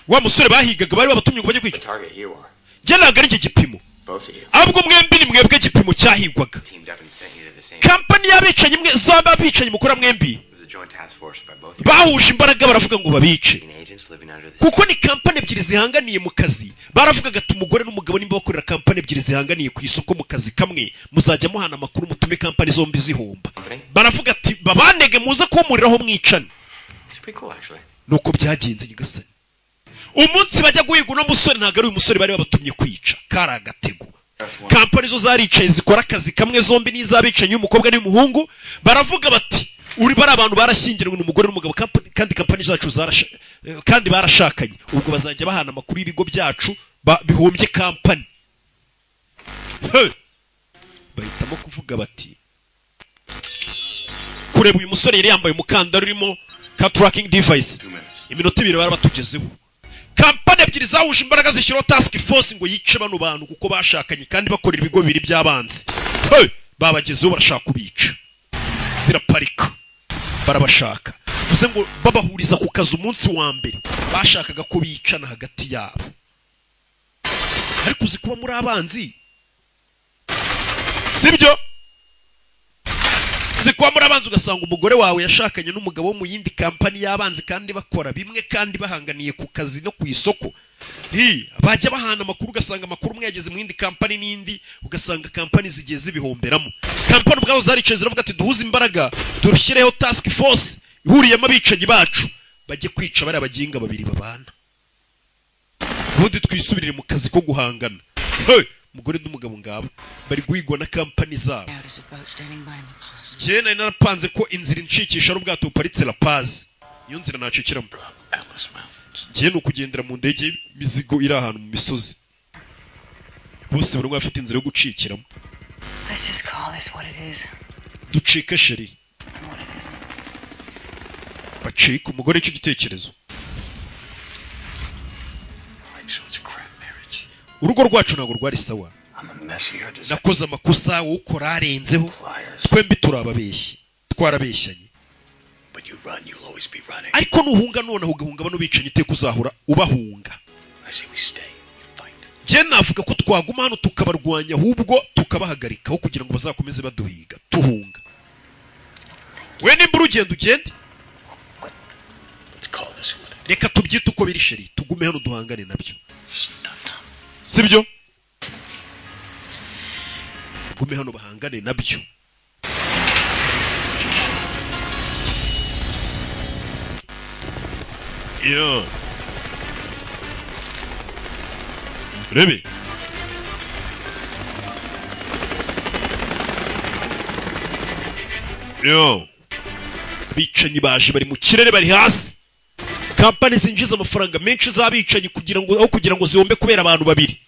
Wa musore bahigaga, bari babatumye ngo bajye kwica. Target you are. Njye ntabwo ari njye gipimo. Both of you. Ahubwo mwembi ni mwebwe gipimo cyahigwaga. Teamed up and sent you to the same. Kampani y'abicanyi mwe zombi, abicanyi mukora mwembi, It was a joint task force by both your bahuje imbaraga baravuga ngo babice, agents living under the kuko ni kampani ebyiri zihanganiye mu kazi. Baravugaga ati umugore n'umugabo nimba bakorera kampani ebyiri zihanganiye ku isoko mu kazi kamwe, muzajya muhana amakuru, mutume kampani zombi zihomba. Baravuga ati babanege, muze kumuriraho mwicane. It's pretty cool, actually. Nuko byagenze, nyagasani. Umunsi bajya guhiga uno musore, ntabwo ari uyu musore bari babatumye kwica, kari agatego. Kampani zo zaricaye zikora akazi kamwe zombi, n'iz'abicanyi, y'umukobwa n'umuhungu. Baravuga bati uri bari abantu barashyingiranywe, ni umugore n'umugabo, kandi kampani zacu kandi barashakanye, ubwo bazajya bahana amakuru y'ibigo byacu bihombye kampani. Hey! Bahitamo kuvuga bati kureba uyu musore yari yambaye umukandara urimo ka tracking device. Iminota 2 bari batugezeho. Kampani ebyiri zahuje imbaraga zishyiraho task force ngo yice bano bantu kuko bashakanye kandi bakorera ibigo bibiri by'abanzi. Hey! Babagezeho, barashaka kubica. Ziraparika, barabashaka. Bivuze ngo babahuriza ku kazi umunsi wa mbere, bashakaga ko bicana hagati yabo. Ariko uzi kuba muri abanzi, sibyo? Uzi kuba muri abanzi, ugasanga umugore wawe yashakanye n'umugabo wo mu yindi kampani y'abanzi, kandi bakora bimwe, kandi bahanganiye ku kazi no ku isoko? Hi, bajya bahana amakuru, ugasanga amakuru umwe yageze mu yindi kampani n'indi, ugasanga kampani zigiye zibihomberamo. Kampani ubwazo zaricaye ziravuga ati duhuze imbaraga, dushyireho task force ihuriyemo abicanyi bacu, bajye kwica bariya baginga babiri babana, ubundi twisubirire mu kazi ko guhangana. Hey! Umugore n'umugabo ngabo bari guhigwa na kampani zabo. Out is a boat standing by in La Paz. Njyewe nari narapanze ko inzira incikisha ari ubwato buparitse La Paz, niyo nzira nacikiramo. Njyewe ni ukugendera mu ndege y'imizigo iri ahantu mu misozi. Bose buri umwe afite inzira yo gucikiramo. Let's just call this what it is Ducike chérie. And what it isn't. Bacika umugore icyo gitekerezo. So it's a crap marriage. Urugo rwacu ntabwo rwari sawa. I'm a mess here. Does Nakoze amakosa, wowe ukora arenzeho, twembi turababeshyi, twarabeshyanye. But you run, you'll always be running. Ariko nuhunga noneho ugahunga bano bicanyi, iteka uzahora ubahunga. I say we stay. We fight. Njye navuga ko twaguma hano tukabarwanya, ahubwo tukabahagarikaho kugira ngo bazakomeze baduhiga tuhunga. We nimba urugendo ugende. Let's call this one. Reka tubyite uko biri chérie, tugume hano duhangane nabyo, sibyo? Tugume hano bahangane nabyo. Yeah. Rebe Yo, abicanyi baje, bari mu kirere, bari hasi. Kampani zinjiza amafaranga menshi z'abicanyi, kugira ngo aho kugira ngo zihombe kubera abantu babiri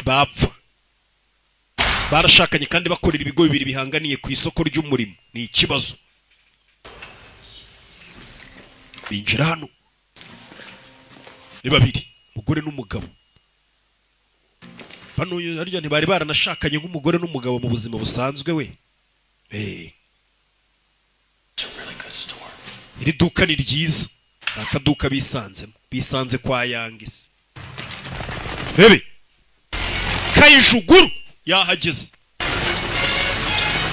bapfa barashakanye kandi bakorera ibigo bibiri bihanganiye ku isoko ry'umurimo, ni ikibazo. Binjira hano ni babiri, umugore n'umugabo. Bano harya ntibari baranashakanye nk'umugore n'umugabo mu buzima busanzwe we? It's a really good store. Iri duka ni ryiza. Ni akaduka bisanzemo, bisanze kwa Yangisi. Bebe Kayijuguru yahageze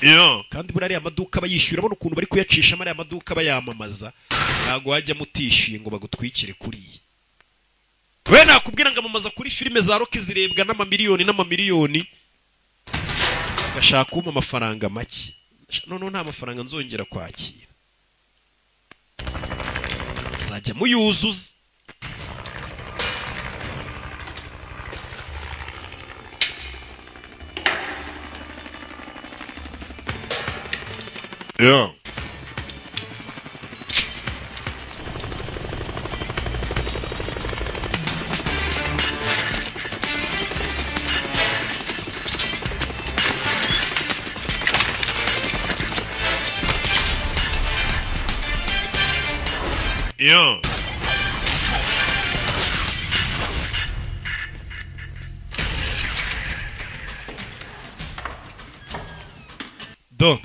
yo. Kandi buriya ariya maduka bayishyura, abona ukuntu bari kuyacishamo ariya maduka bayamamaza, ntabwo wajyamo utishyuye ngo bagutwikire. Kuriya we nakubwira ngo amamaza kuri filime za Rocky zirebwa n'amamiliyoni n'amamiliyoni, gashaka kumpa amafaranga make. Noneho nta mafaranga nzongera kwakira, muzajya muyuzuza. Yeah. Yeah. Do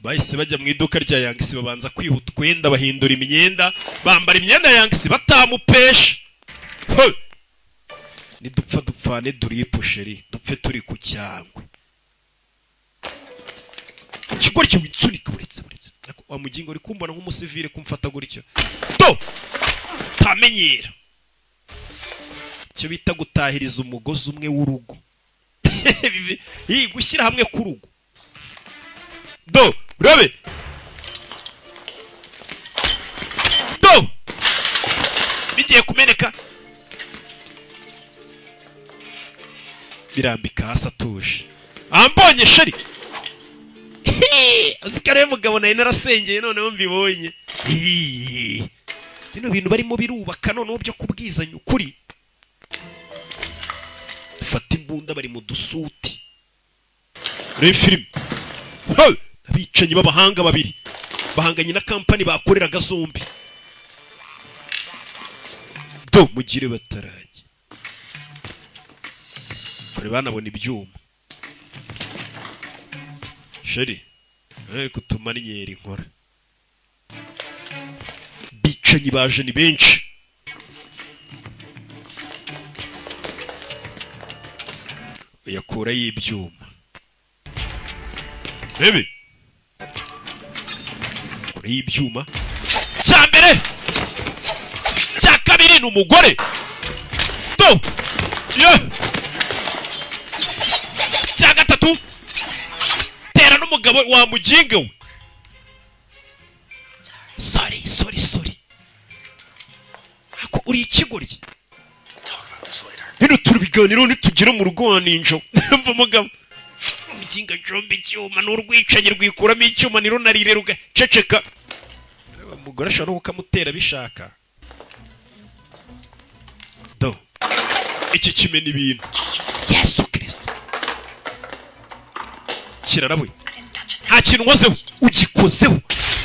bahise bajya mu iduka rya Yangisi, babanza kwihuta utwenda, bahindura imyenda, bambara imyenda ya Yangisi batamupesha. He! Nidupfa dupfane duripusheri, dupfe turi ku cyangwe. Ikigoryi witsunika, buretse buretse. Ariko wa mugingo uri kumbona nk'umusivile kumfata gutyo, do tamenyera icyo bita gutahiriza umugozi umwe w'urugo. Ii, gushyira hamwe k'urugo. Do urabe, do bigiye kumeneka, birambika hasi atuje. Ambonye sheri azikare mugabo nari narasengeye, noneho mbibonye. Hii. Bino bintu barimo birubaka noneho byo kubwizanya ukuri. Fata imbunda, bari mu dusuti. Reba filime. Hey! Abicanyi b'abahanga babiri bahanganye na kampani bakoreraga zombi. Do mugire batarajye kure banabona ibyuma. Sheri ariko tumarinyeri nkora. Bicanyi baje ni benshi. Yakura y'ibyuma. Bebe kure y'ibyuma. Cya mbere, cya kabiri ni umugore. Do ye cya gatatu tera n'umugabo wa muginga we. Sorry, sorry, sorry. Ako uri ikigoryi. Bino turi biganiro nitugera mu rugo wa ninjo. Mva mugabo. Muginga njombe icyuma n'urwicanyi rwikuramo icyuma nirunarire rugaceceka. Umugore ashobora no kukamutera bishaka. Do iki kimena ibintu. Yesu Kristo. Kirarabuye. Nta kintu nkozeho, ugikozeho.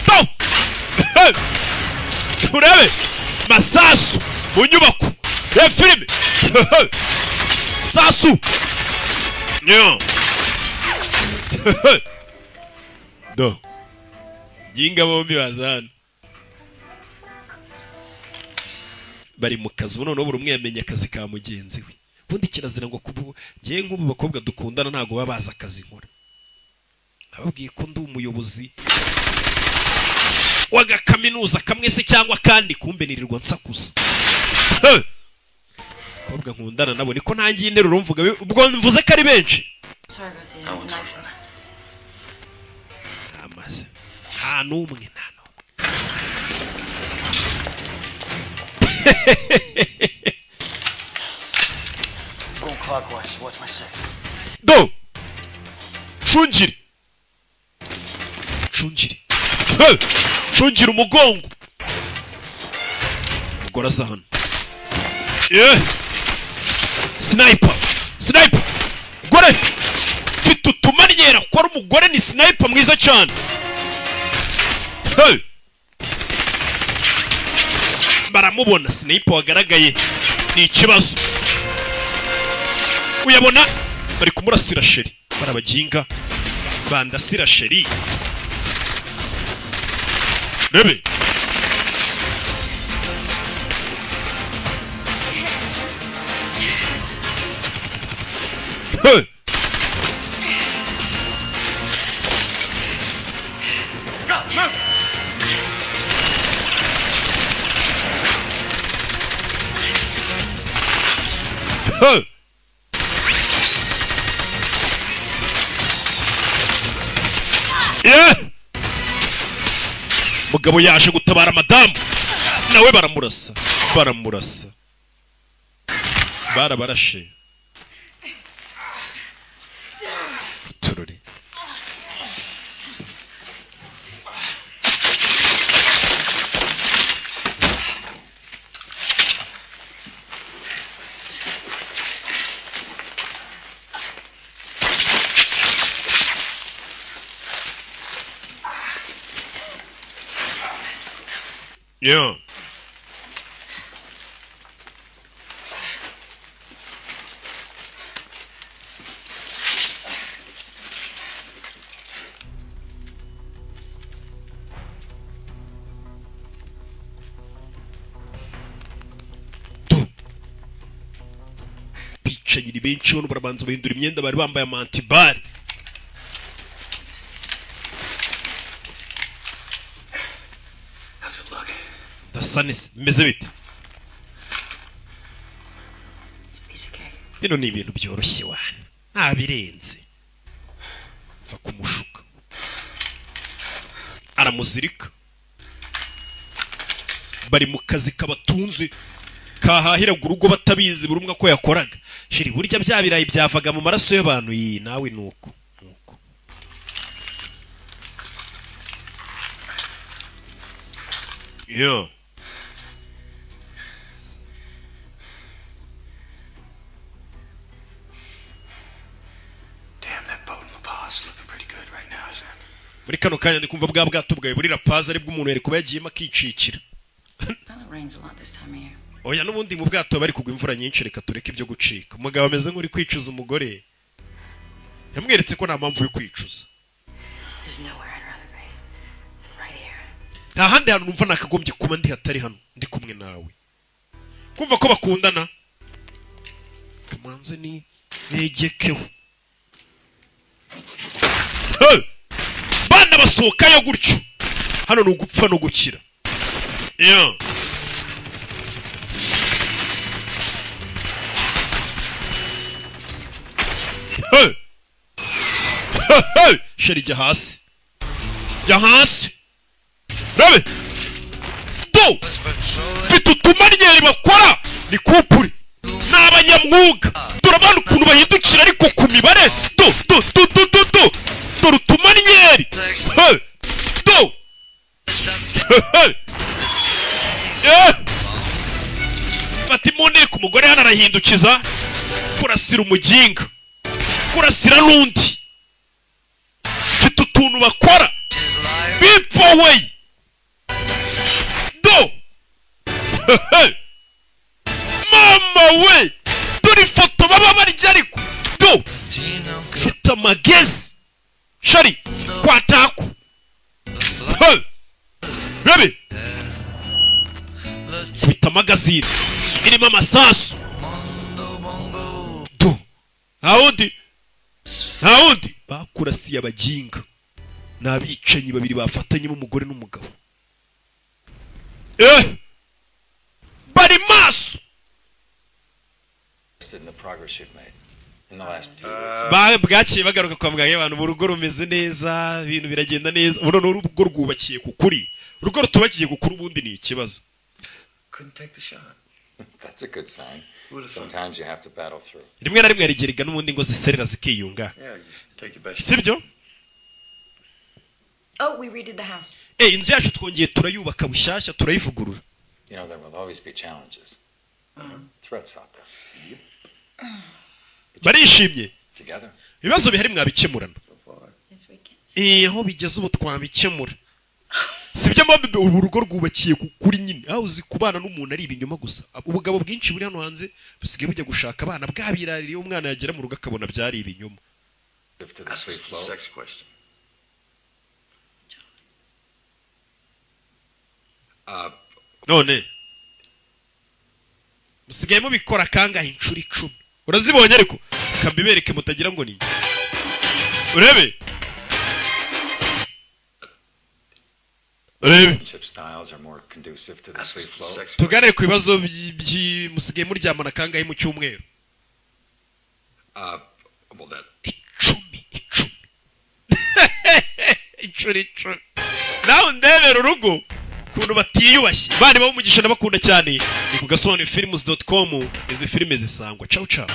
Do! Turabe masasu mu nyubako ya filime. Sasu. Nyo. Do. Jinga bombi bazana. Bari mu kazi noneho buri umwe yamenye akazi ka mugenzi we. Ubundi kirazira ngo kubu ngiye nk'ubu bakobwa dukundana ntago baba bazi akazi nkora. Nababwiye ko ndi umuyobozi w'agakaminuza kamwe se cyangwa kandi, kumbe nirirwa nsakuza. Bakobwa nkundana nabo niko ntangiye interuro mvuga, ubwo mvuze ko ari benshi. Sorry about the knife. Amaze nta n'umwe, nta n'umwe. Going clockwise. What's my six? Do shungire Cungire. Hey! Cungira umugongo. Umugore aza hano. Yeah! Sniper! Sniper! Gore! Mfite utumanyera ko ari umugore ni sniper mwiza cyane. Hey! Baramubona sniper wagaragaye ni ikibazo. Uyabona bari kumurasira sheri. Barabaginga bandasira sheri. Rebe. Hey! Go, move. Hey! Yeah! Mugabo yaje gutabara madamu nawe baramurasa baramurasa barabarashe turore Yeah. Bicanyi ni benshi bano barabanza bahindura imyenda bari bambaye amantibare. How's it look? Ndasa meze bite? It's a piece of cake. Bino ni ibintu byoroshye wana. Nta birenze. Va kumushuka. Aramuzirika. Bari mu kazi kabatunze kahahiraga urugo batabizi buri umwe ko yakoraga. Shiri burya bya birayi byavaga mu maraso y'abantu yi nawe nuko. Nuko. Yeah. Damn, that boat in La Paz is looking pretty good right now, isn't it? Muri kano kanya ndi kumva bwa bwato bwawe buri La Paz ari bw'umuntu yari kuba yagiyemo akicikira. Well, it rains a lot this time of year. Oya n'ubundi mu bwato bari kugwa imvura nyinshi reka tureke ibyo gucika. Umugabo ameze nk'uri kwicuza umugore. Yamweretse ko nta mpamvu yo kwicuza. There's nowhere I'd rather be than right here. Nta handi hantu numva nakagombye kuba ndi hatari hano ndi kumwe nawe. Kumva ko bakundana. Kamanze ni negekeho. Hey! Bana basohokayo gutyo. Hano ni ugupfa no gukira. Yeah. Hey! Hey, hey! Sheri jya hasi. Jya hasi. Rabe! Do! Mfite utumanyeri bakora ni kupuri. Ni abanyamwuga. Dore abantu ukuntu bahindukira ariko ku mibare. Do do do do do do. Dore utumanyeri. Hey! Do! Hey, hey! Yeah! Fata imbunda ku mugore hano arahindukiza kurasira umuginga. Kurasira n'undi. Mfite utuntu bakora. People way. Do! Mama we! Dore ifoto baba barya ariko. Do! Mfite amagezi. Shari kwataku. Hey! Rabi! Kubita magazine irimo amasasu. Do! Nta wundi. Nta wundi. Bakurasiye abaginga. Ni abicanyi babiri bafatanyemo umugore n'umugabo. Bari maso. In the progress you've made in the last 2 weeks. Bwakiye bagaruka kwa muganga abantu urugo rumeze neza ibintu biragenda neza ubu none urugo rwubakiye ku kuri urugo rutubakiye ku kuri ubundi ni ikibazo. Couldn't take the shot. That's a good sign. Sometimes you have to battle through. Rimwe na rimwe yarigeriga n'ubundi ngo ziserera zikiyunga. Yeah, you take your best. Sibyo? Oh, we redid the house. Inzu yacu twongeye turayubaka bushyashya, turayivugurura. You know, there will always be challenges. Threats out there. Barishimye. Together. Ibibazo bihari mwabikemurana. Aho bigeze ubu twabikemura, sibyo mbabe? Ubu urugo rwubakiye kuri nyine aho uzi kubana n'umuntu ari ibinyoma gusa. Ubugabo bwinshi buri hano hanze busigaye bujya gushaka abana bwabiraririye, umwana yagera mu rugo akabona byari ibinyoma. To the sweet flow. Sex question. None musigaye mubikora kangahe? Inshuro 10 urazibonye, ariko kambibereke mutagira ngo ni urebe urebe. Relationship styles are more conducive to the sweet flow. Tuganire ku bibazo musigaye muryamana kangahe mu cyumweru? Well, that 10, 10, inshuro 10. Nawe ndebera urugo ukuntu batiyubashye. Bari umugisha, ndabakunda cyane. Ni ku gasobanuye films.com izi filime zisangwa. Ciao ciao.